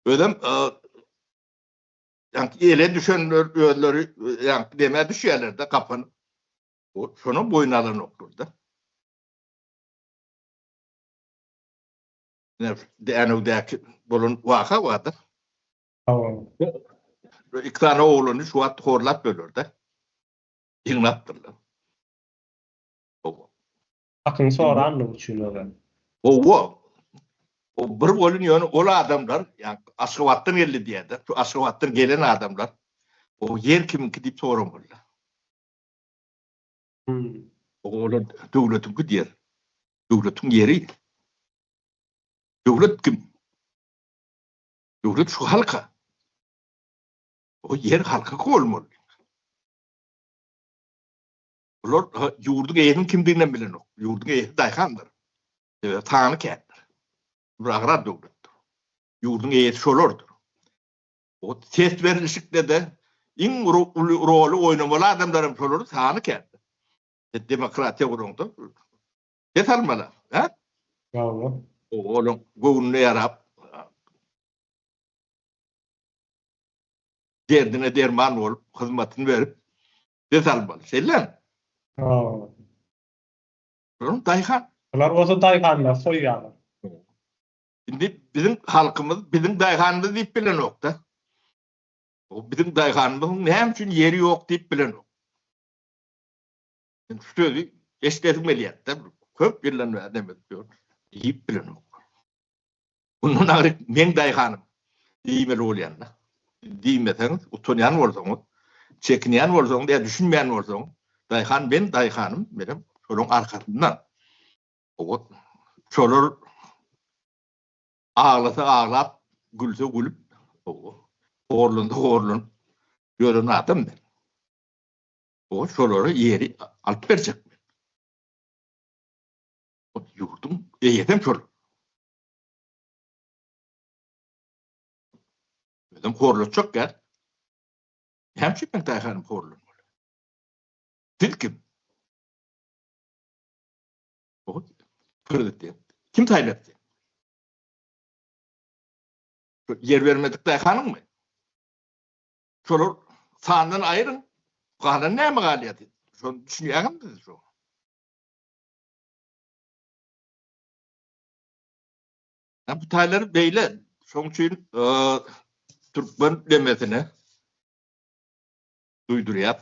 Özem ýaňky ele düşenler özleri ýaňky demä düşýärler-de gapanyp. Şonam boýun alanoklar-da. Dänewdäki bolan waka bardyr. Hawa. Iki sany oglany şu wagt horlap böler-de. Ýygnapdyrlar. Hawa. Hakyny soranlygy üçin özem. Hawa. O bir bolun ýöne ol adamlar, ýa Aşgabatdan geldi diýýär-de, şu Aşgabatdan gelen adamlar o ýer kimiňki diýip soramlylar. Hmm. Olar döwletiňki diýer. Döwletiň ýeri. Döwlet kim? Döwlet şu halka. O ýer halka bolmaly. Bular ýurduň eýesiniň kimdigini hem bilenok. Ýurduň eýesi daýhandyr. Sebäbi sany kändir. Bir agrar döwletdir. Ýurduň eýesi şolardyr. O ses berlişikde-de iň uly roly oýnamaly adamlar hem şolar, sany kändir. Demokratiýa guraňda ses almaly, hä? Hawa. Olaň göwnüne ýarap derdine derman bolup, hyzmatyny berip ses almaly. Şeýlemi? Hawa. Şonuň daýhan. Bular bolsa daýhanlary soýýarlar. Indi biziň halkymyz biziň daýhanymyz diýip bilenok-da. O biziň daýhanymyzyň näme üçin ýeri ýok diýip bilenok. Indi şu sözi eşidesim gelýär-de, köp ýyldan bäri neme edip ýör, diýip bilenok. Mundan aňryk meň daýhanym diýmeli bolýan-da. Diýmeseňiz, utanýan bolsaňyz, çekinýän bolsaňyz ýa düşünmeýän bolsaňyz, daýhan men daýhanym, menem şolaryň arkasynda. Şolar aglasa aglap, gülse gülüp, horlansa horlanyp ýören adam men. O şolara ýeri alyp berjek men. O ýurduň eýesem şol. Özem horlatjak gel. Näme üçin meň daýhanym horlanmaly? Siz kim? O prezident. Kim saýlady seni? Ýer bermedik daýhanyňmy? Şolar sandan aýyryň. Galan näme galýar diýip. Şony düşünýäňizmi siz şo? Bu taýlar beýle. Şoň üçin türkmen demesine duýdurýas.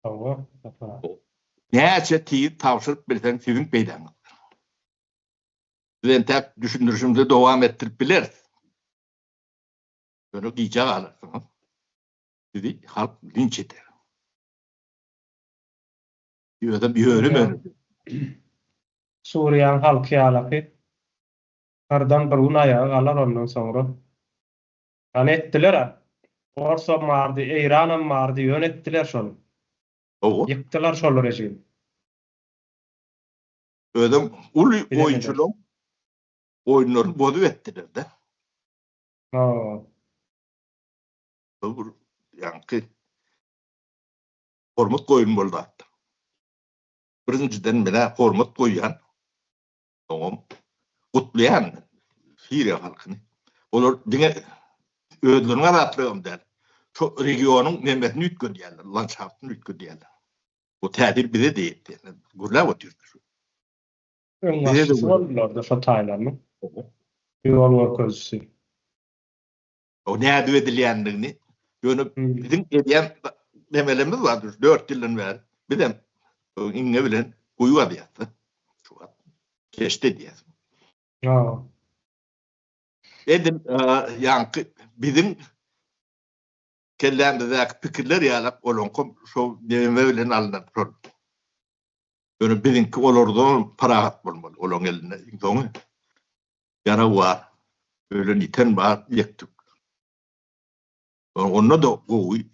Hawa. Näçe tiz tabşyryp bilseň siziň peýdaňyzdyr. Biz entäk düşündirişimizi dowam etdirip bileris. Ýöne gijä galarsyňyz. Sizi halk linç eder. Özem ýöne-möne. Suriýaň halky ýalaky. Birden bir gün aýaga galar ondan soňra. Hany etdiler-ä. Orsam bardy, Eýranam bardy, ýöne etdiler şony. Hawa. Ýykdylar şol režimi. Özem uly oýunçylaň oýunlaryny bozup etdiler-de. Hawa. Bu bir ýaňky hormat goýulmaly zatdyr. Birinjiden menä hormat goýýan, soňam gutlaýan men Siriýa halkyny. Olar diňe özleriniň azatlygam däl, şo regionyň nemesini üýtgedýärler, landşaftyny üýtgedýärler. Bu täsir bize-de ýetdi. Gürläp otyrys şu. Öňbaşçysy boldular-da şo taýlarynyň. Ýol görkezijisi. O nädip edilýändigini, ýöne biziň edýän nemelerimiz bar, 4 ýyldan bäri bizem iňňe bilen guýy gazýarys. Şu wagt keşde edýäris. Ýa. Edil ýaňky biziň kellämizdäki pikirler ýalak olaňkam şo neme bilen alnan şol. Ýöne biziňki olardan parahat bolmaly. Olaň elinde iň soňy ýarag bar, ölen ýiten bar, ýek-tük. Onda-da gowy,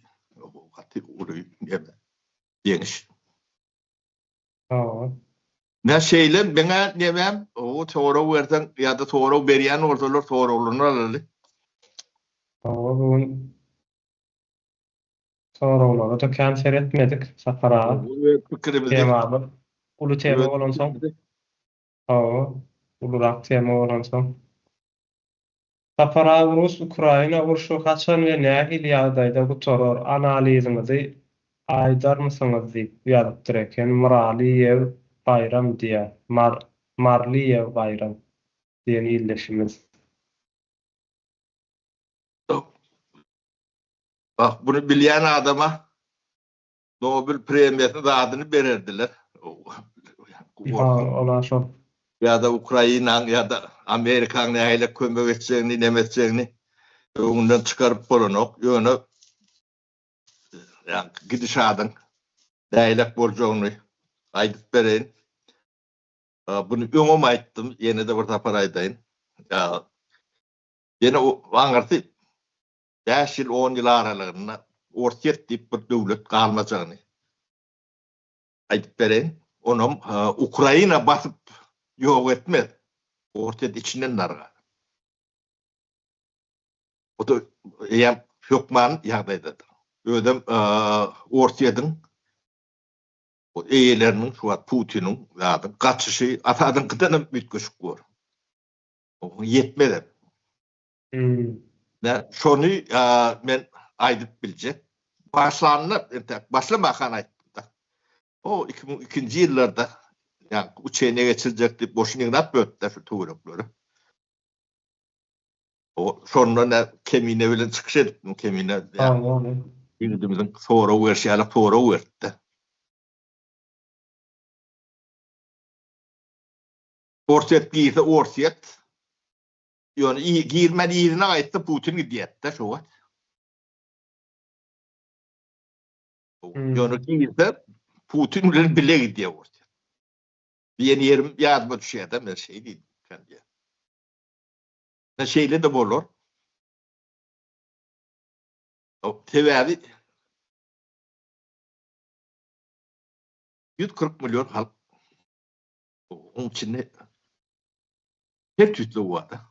gaty uly neme, ýeňiş. Hawa. Nä şeýle meňä nemem o sorag berseň ýa-da sorag berýän bolsalar soraglaryny alaly. Hawa bu gün soraglara-da kän seretmedik Sapar aga. Öz pikirimizi. Temamyz uly tema bolansoň. Hawa, ulurak tema bolansoň. Sapar aga rus-ukraina urşy haçan we nähili ýagdaýda gutarar analiziňizi aýdarmysyňyz diýip ýazypdyr eken Myralyýew Baýram diýýär Mar Marlyýew Baýram diýen ildeşimiz. Bak buny bilýän adama Nobel premiýasyny zadyny bererdiler. Ola şol. Ýa-da Ukrainaň ýa-da Amerikaň nähili kömek etjegini, neme etjegini öňünden çykaryp bolanok. Ýöne ýa gidişadyň nähili boljagyny aýdyp bereýin. Buny öňem aýtdym, ýene-de bir sapar aýdaýyn. Ýene aňyrsy bäş ýyl, on ýyl aralygynda Orsýet diýip bir döwlet galmajagyny aýdyp bereýin. Onam Ukraina basyp ýok etmez. Orsýet içinden dargar. O-da eýýäm hökman ýagdaýdadyr. Özem Orsýetiň eýeleriniň şu wagt Putiniň zadyň gaçyşy Asadyňkydan hem üýtgeşik bor. Ýetmezem. Nä, şony men aýdyp biljek. Başlanda, entäk başlamakan aýtdym-da. O 2002-nji ýyllarda, ýa uçeniýe geçirjek diýip goşun ýygnap beripdir şu töwereklere. O şonda nä Kemine bilen çykyş edipdim, Kemine ýigidimiziň sorag berşi ýaly sorag beripdi. Orsýet girse Orsýet, Ýöne girmän yzyna gaýtsa Putin gidýärdi-de şo wagt. Ýöne girse Putin bilen bile gidýär Orsýet. Diýen ýerim ýadyma düşýär-de, men şeý diýdim. Şeýle-de bolar. Sebäbi 140 million halk oň içinde Her tüýsli bar-da.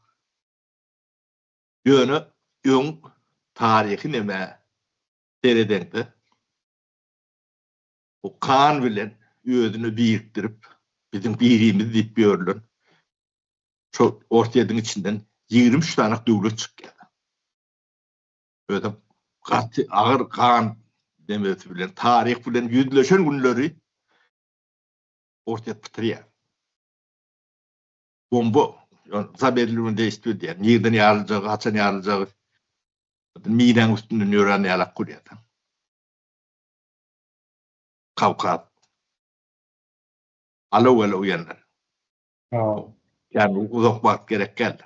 Ýöne öň taryhy nämä seredeňde, bu kan bilen özüne birikdirip, biziň birimiz diýip ýörlen şol Orsýetiň içinden 23 sany döwlet çykýar. Özem gaty agyr gan nemesi bilen, taryh bilen ýüzleşen günleri Orsýet pytyrýar. Bomba zamedlilny deýstwiýe diýýär. Nirden ýaryljagy, haçan ýaryljagy minäň üstünden ýörän ýalak bolýar. Kawkaz. Alow-alow ýanlar. Ýagny uzak wagt gerek däl.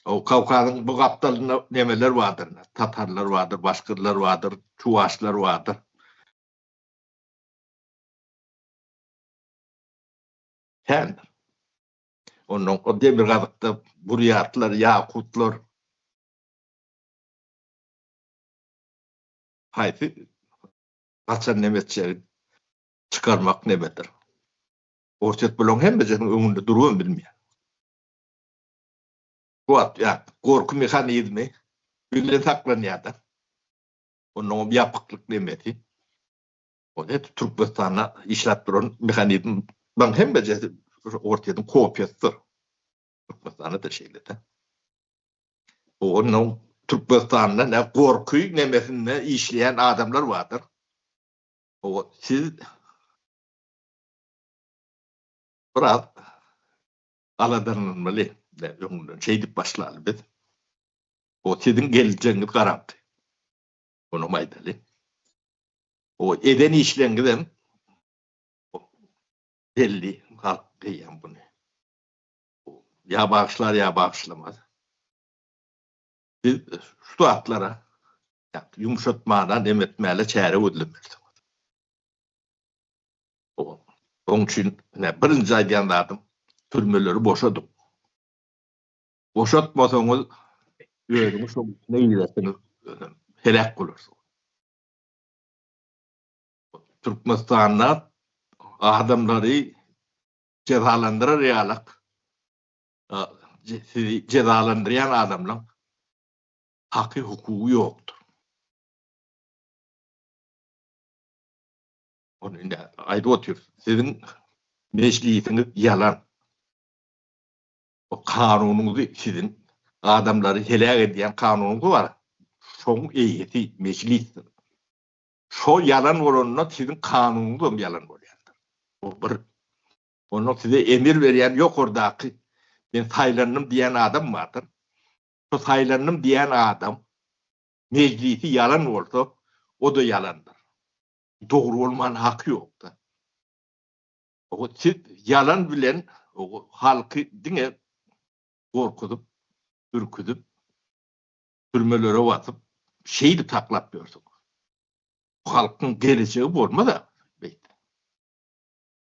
O Kawkazyň bu gapdalynda nemeler bardyr? Tatarlar bardyr, başgyrlar bardyr, çuwaşlar bardyr. Kändir. Ondan o demirgazykda burýatlar, ýakutlar haýsy haçan neme etjegi çykarmak nemedir. Orsýet bularyň hemmejesiniň öňünde durubam bilmeýär. Bu wagt ýa gorky mehanizmi bilen saklanýar-da. Onnoňam ýapyklyk nemesi. Ol hep Türkmenistanda işläp duran mehanizmleriň hemmejesi Orsýetiň kopiýasydyr. Türkmenistanda-da şeýle-de. Onuň Türkmenistanda ne gorky nemesinde işleýän adamlar bardyr. O siz biraz aladalanmaly öňünden şeýdip başlaly biz. O siziň geljegiňiz garaňky. Onam aýdaly. O eden işleňizem belli halk diýýän buny. Ýa bagyşlar ýa bagyşlamaz. Siz şu zatlara ýumşatmana, nem etmäne çäre gözlemelisiňiz. Oň üçin birinji aýdýan zadym türmeleri boşadyň. Boşatmasaňyz özüňiz şoň içine girersiňiz, heläk bolarsyňyz. Türkmenistanda adamlary jezalandyrar ýalak sizi jezalandyrýan adamlaň haky hukugy ýokdur. Ony indi aýdyp otyrys. Siziň mejlisiňiz ýalan. O kanunyňyzy siziň adamlary heläk edýän kanunyňyz bar. Şoň eýesi mejlisdir. Şo ýalan bolanda siziň kanunyňyzam ýalan bolýandyr. Bu bir. Onda size emir berýän ýokardaky men saýlandym diýen adam bardyr. Şo saýlandym diýen adam mejlisi ýalan bolsa, o-da ýalandyr. Dogry bolman haky ýokda. O siz ýalan bilen halky diňe gorkuzyp, ürküzip, türmelere basyp, şeýdip saklap ýörsüňiz. Bu halkyň gelejegi bolmaz-a beýdip.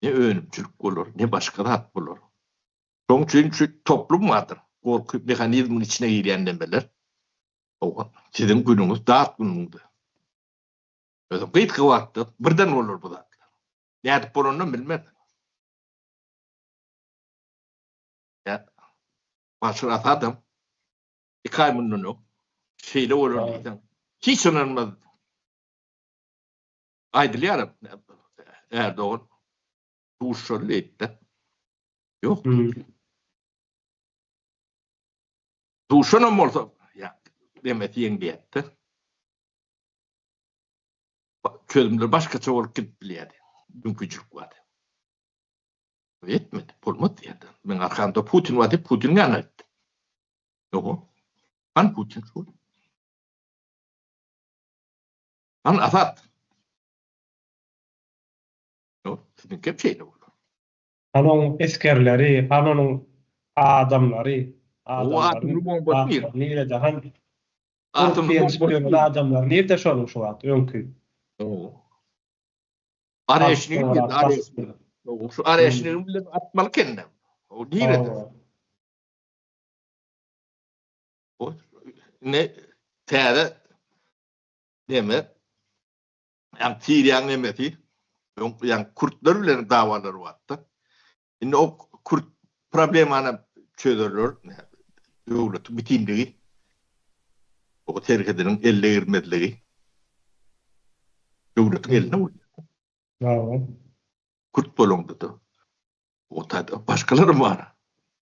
Ne önümçilik bolar, ne başga zat bolar. Şonuň üçin şu toplum bardyr, gorky mehanizmiň içine girýän nemeler. Hawa, siziň günüňiz dat günüňde. Özem gysga wagtda birden bolar bu zatlar. Nädip bolanynam bilmersiňiz. Ýa Başar Asadam iki aý mundan öň şeýle bolar diýseň, hiç ynanmaz. Aýdylýar Erdogan duşuşaly diýip-de. Ýok. Duşanam bolsa, ýa demesi ýeňleýärdi. Çözümler başgaça bolup gidip bilýärdi. Mümkinçilik bardy. Etmedi, bolmaz diýýärdi. Meň arkamda Putin bar diýip, Putiniň ýanyna gitdi. Ýok. Hany Putin şu? Hany Asad? Ýok, siziňkem şeýle bolar. Hany onuň esgerleri, hany onuň adamlary, adamlaryň zatlary nirede, hany urup ýenjip ýören adamlary nirde şonuň şu wagt öňki? Areşnigi nirde, areşnigi. Şu areşnigi bilen atmaly kende. O nirede? O ne täze neme ýa Siriýanyň nemesi ýa kürtler bilen dawalar bardy. Indi o kürt problemany çözerler. Döwletiň bitinligi o serhediniň elle girmezligi döwletiň elinde bolýar. Hawa. Kürt bolaňda-da o taýda başgalaram bar.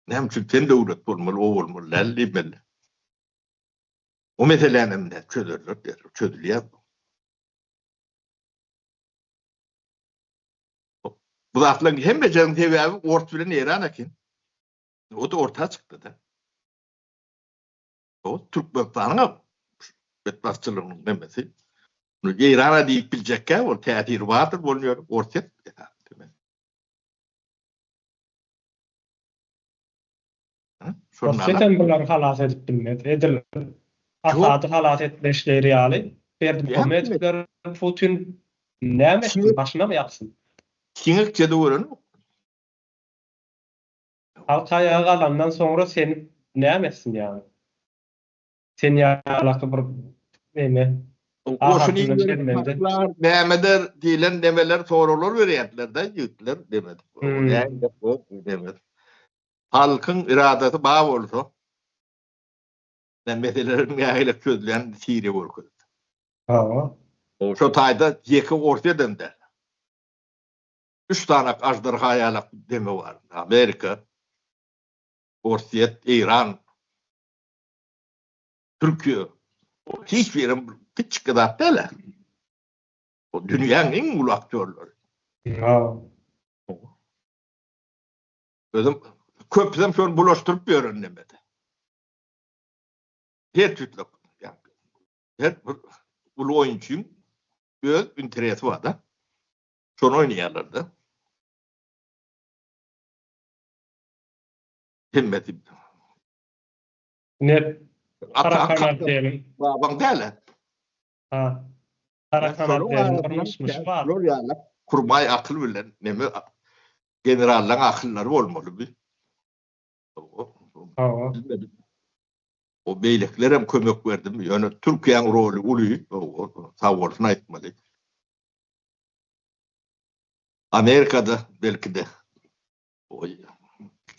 Näme üçin sen döwlet bolmaly, o bolmaly däl diýmeli. O meseläni hem çözerler diýer, çözülýär. Bu zatlaryň hemmejiginiň sebäbi ors bilen Eýran eken. O-da orta çykdy-da. O Türkmenistanyň hem betbagtçylygynyň nemesi. Eýrana diýip biljekkä ol täsiri bardyr, bolýar Orsýet. Orsýet hem bulary halas edip bilmez. Edil Asady halas etmeşleri ýaly Berdimuhamedowlar Putin näme etsin, başynamy ýapsyn? Siňekçe-de görenok. Halk aýaga galandan soňra seni näme etsin ýaly? Sen ýalaky bir neme Goşun saklar, nämedir diýlen nemeler soraglar berýärdiler-de ýigitler demedik. Näme Halkyň iradasy bar bolsa, meseleleriň nähili çözülýän Siriýa görkezdi. Hawa. Şo taýda ýeke Orsýet hem däl. Üç sany aždarha ýalak deme bar. Amerika, Orsýet, Eýran. Türkiýe hiç birem kiçjik zat däl-ä. O dünýäň iň uly aktýorlary. Hawa. Özüm köpüsem şony bulaşdyryp ýören nemede. Her tüýtlük. Her bir uly oýunçyň öz interesi bar-da. Şony oýnaýarlar-da. Hemmesi Ine. Tarakan Abdeliň. Babaň däl-ä. Ha. Tarakan Abdeliň bir myş-myşy bar. Şolar ýaly kurmaý akyl bilen neme generallaň akyllary bolmaly bi. Hawa. Bilmedim. O beýlekilerem kömek berdimi, ýöne Türkiýäň roly uly, sag bolsun aýtmaly. Amerikada belki-de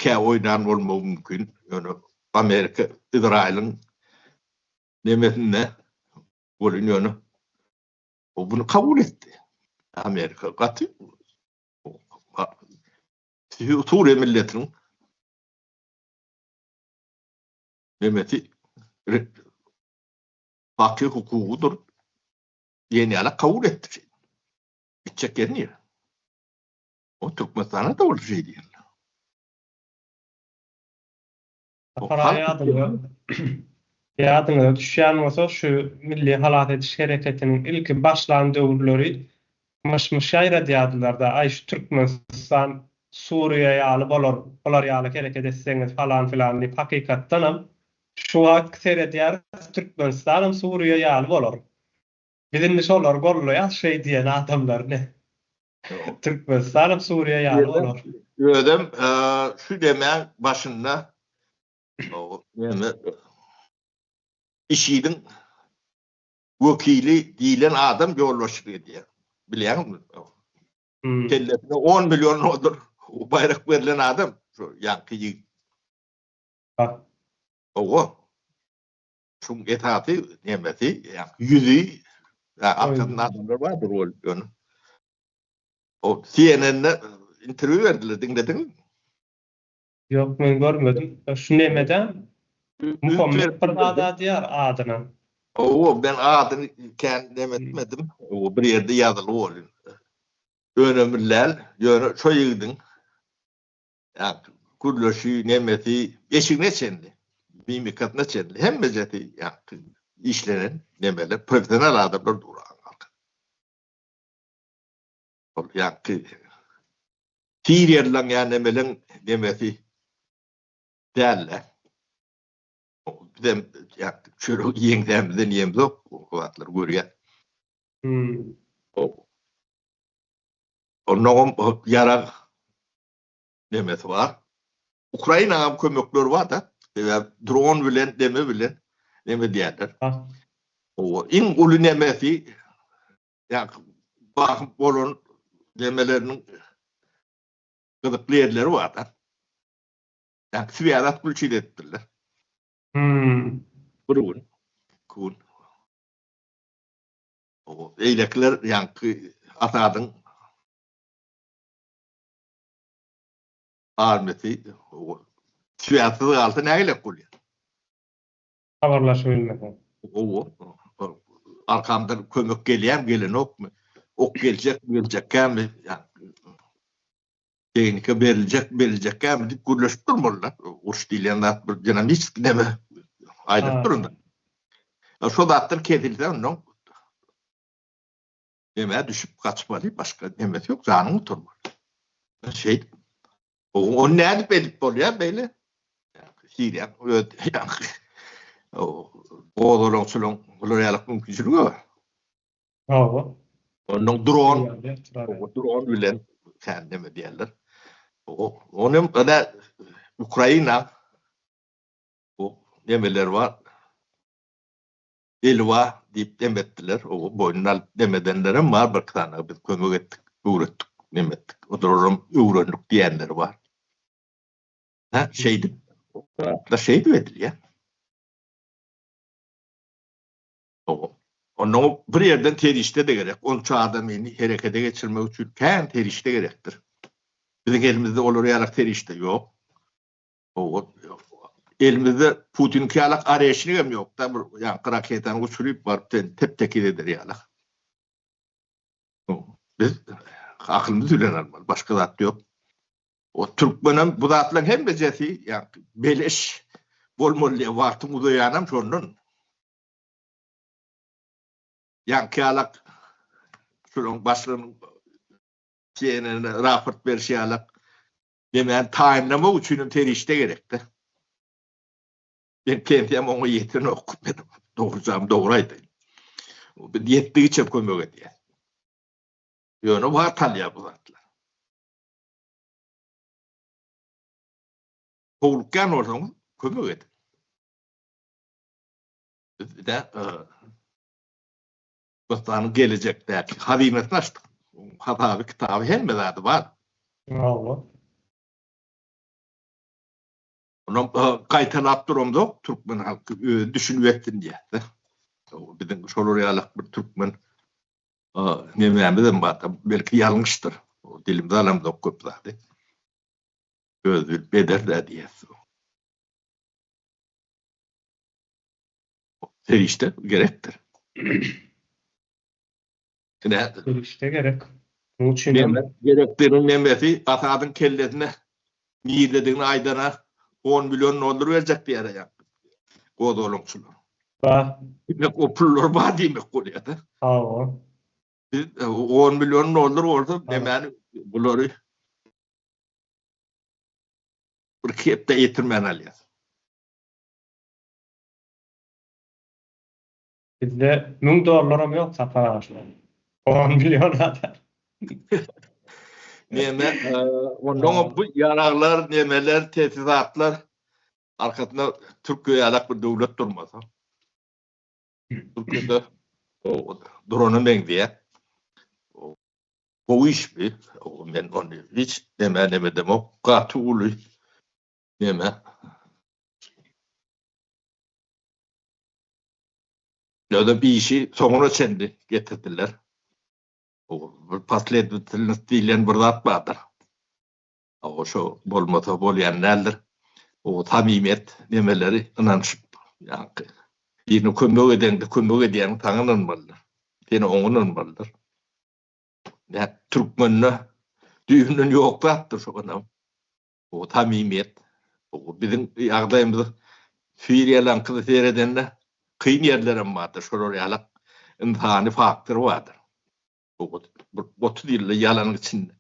kä oýnan bolmagy mümkin, ýöne Amerika Izraýylyň nemesinde welin ýöne o buny kabul etdi. Amerika gaty Suriýa milletiniň nemesi haky hukugydyr diýen ýaly kabul etdi. Gitjek ýeri nire? O Türkmenistana da bolsa şeý diýerler. Sapar aga ýadyňyza ýadyňyza düşýän bolsa şu Milli halas ediş hereketiniň ilki başlan döwürleri myş-myş ýaýradýardylarda aý şu Türkmenistan Suriýa ýaly bolar bular ýaly hereket etseňiz falan filan diýip hakykatdanam şu wagtky seredýäris Türkmenistanam Suriýa ýaly bolar. Biz indi şolary gollaýas şeý diýen adamlaryny. Türkmenistanam Suriýa ýaly bolar. Özem şu demäň başynda näme IŞİD-iň wekili diýlen adam ýolbaşçylyk edýär. Bilýäňizmi? Kellesine on million dollar baýrak berlen adam şu ýaňky ýigit. Hawa. Şuň esasy nemesi, ýüzi, arkasynda adamlar bardyr ol ýöne. O CNN-de interwýu berdiler, diňlediňmi? Ýok, men görmedim. Şu nemede Muhammet bir zat diýýär adyna. Hawa, men adyny kän neme etmedim. Bir ýerde ýazyly bolýar. Önemli däl, ýöne şo ýigidiň Ýa gürleşi, nemesi, eşigine çenli, mimikasyna çenli hemmejesi ýa işlenen nemeler, professional adamlar dur arkasynda. Ol ýa siriýalylaň ýa nemeleň nemesi däl-de. Bizem ýa çöregi ýeňsämizden iýemzok, o zatlary görýäs. Hmm. Onnoňam ýarag nemesi bar. Ukrainaňam kömekleri bar-da. Sebäbi dron bilen, neme bilen neme diýýärler. Hawa, iň uly nemesi ýa bahym bolan nemeleriniň gyzykly ýerleri bar-da. Ýa swýaz otklýuçit edipdirler. Hmm. Bir gün, iki gün. Hawa, beýlekiler ýaňky Asadyň Armiýasy swýazsyz galsa nägilek bolýar? Habarlaşyp bilmese. Hawa. Arkamdan kömek gelýärmi, gelenokmy? Ok geljekmi, geljekkämi? Tehnika beriljekmi, beriljekkämi diýip gürleşip durmalylar. Uruş diýilýän zat bir dinamiçeskiý neme aýlanyp duranda. Şo zatlar kesilse onnoň Nemä düşüp gaçmaly, başga nemesi ýok, janyňy gutarmaly. Şeýdip, ony nädip edip bolýar beýle? Siriýaň öz ýaňky gozgalaňçylaryň bular ýaly mümkinçiligi bar. Hawa. Ondan dron, dron bilen kän neme diýerler. Onuň ene Ukraina bu nemeler bar. Eli bar diýip dem etdiler. O boýnuna alyp dem edenlerem bar birki sany. Biz kömek etdik, öwretdik, nem etdik. Olaram öwrendik diýenleri bar. Hä, şeýdip, da şeýdip edilýär. Onda bir ýerden serişde-de gerek. Onça adamyny herekete geçirmek üçin kän serişde gerekdir. Biziň elimizde olar ýalak serişde ýok. Elimizde Putiniňki ýalak oreşnigem ýok-da, bir ýaňky raketany uçuryp baryp seni tep-tekiz eder ýalak. Biz akylymyz bilen almaly, başga zat ýok. O türkmenem bu zatlaryň hemmejesi ýaňky beleş bolmaly diýen wagtyň uzaýanam şondan. Ýaňky ýalak şolaryň başlygynyň CNN-e raport berişi ýalak Demäni taýynlamak üçin hem serişde gerekde. Men pensiýam oňa ýetenok. Men dogrujam dogry aýdaýyn. Biz ýetdigiçe kömek edýäs. Ýöne wagt alýar bu zatlar. Howlukýan bolsaňyz kömek ediň. Biz-de Türkmenistanyň gelejekdäki hazynasyny açdyk. Hasaby, kitaby hemme zady bar. Hawa. Onam gaýtalap duramzok, türkmen halky özi düşünip etsin diýýär-de. Biziň şolar ýalak bir türkmen nemämizem bar, belki ýalňyşdyr. Dilimize alamzok köp zady. Özi bilip eder-dä diýýäs. Serişde gerekdir. Ine, Serişde gerek. Munuň üçin hem Neme gerekdiginiň nemesi Asadyň kellesine nirededigini aýdana on million dollar berjek diýýär ýa gozgalaňçylar. Bar. Diýmek o pullar bar diýmek bolýar-da. Hawa. Biz on million dollar bolsa nemäni bulary bir hepde ýetirmän alýas. Bizde 1000 dollaram ýok Sapar aga şu. 10 million adam. Neme, ondan bu ýaraglar, nemeler, teçhizatlar arkasynda Türkiýe ýalak bir döwlet durmasa. Türkiýede durana meňzeýär. Gowy iş bi. Men ony hiç neme neme demok. Gaty uly neme. Ýa-da bir işi soňuna çenli getirdiler. Bir posledowatelnost diýlen bir zat bardyr. O şo bolmasa bolýan däldir. O samimiýet nemeleri ynanyşyp, ýaňky birine kömek edeňde kömek edýäniň saňa ynanmalydyr. Sen oňa ynanmalydyr. Nä türkmende düýbünden ýok zatdyr şo ynam. O samimiýet. O biziň ýagdaýymyz Siriýalaňkyny seredende kyn ýerlerem bardyr. Şolar ýalak ynsany faktor bardyr. O bir 30 ýylda ýalanyň içinde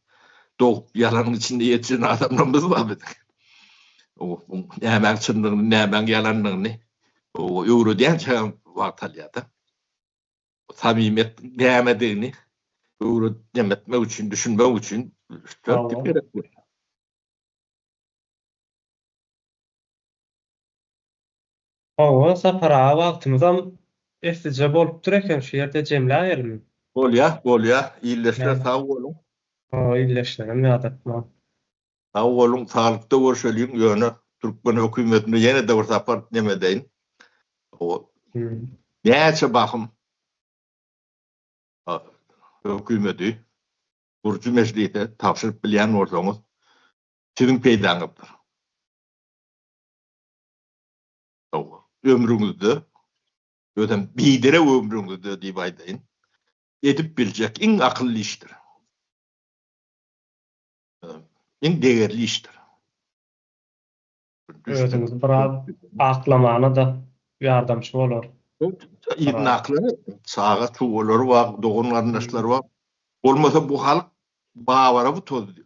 dogup ýalanyň içinde ýetişen adamlarymyz bar biziň. O nämäň çyndygyny, nämäň ýalandygyny o öwredýänçä wagt alýar-da. Samimiýet nämedigini öwretmek üçin, düşünmek üçin üç-dört ýyl gerek bolýar. Hawa, Sapar aga wagtymyzam eslije bolupdyr eken, şu ýerde jemläýelimi? Bolýar, bolýar. Ildeşler sag boluň. Hawa, ildeşlerem ýadatma. Sag boluň, saglykda görşeliň, ýöne türkmen hökümetine ýene-de bir sapar neme edeýin. O näçe bahym hökümeti gurujy mejlise tabşyryp bilýän bolsaňyz, siziň peýdaňyzdyr. Ömrüňizde, özem biderek ömrüňizde diýip aýdaýyn, edip biljek iň akylly işdir. Iň degerli işdir. Özüňizi biraz aklamana-da ýardamçy bolar. Yzyny aklar, çaga çugalary bar, dogan garyndaşlary bar. Bolmasa bu halk Babaraby tozdy.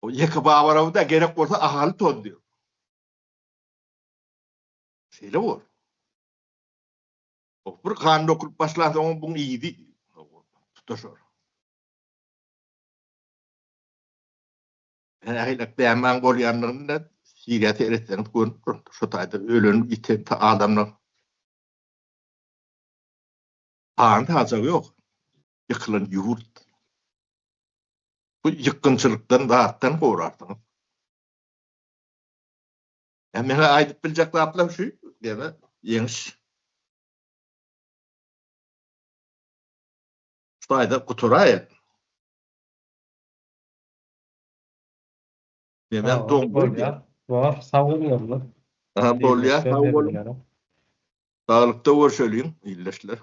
Ýeke Babaraby da gerek bolsa Ahaly tozdy. Şeýle bor. Bir kan dökülip başlansoň buň yzy tutaşar. Nähili dämäň bolýandygyny Siriýa seretseňiz görnüp durandyr. Şo taýda ölen, ýiten adamlar sany sajagy ýok. Ýykylan ýurt. Bu ýykgynçylykdan, zatdan gorarsyňyz. Ýa meňe aýdyp biljek zatlar şu, ýa-da ýeňiş. Şu taýda gutaraýyn. Neden doňdy? Bolýar. Bor, sag boluň onda. Aha, bolýar, sag boluň. Saglykda görşeliň, ildeşler.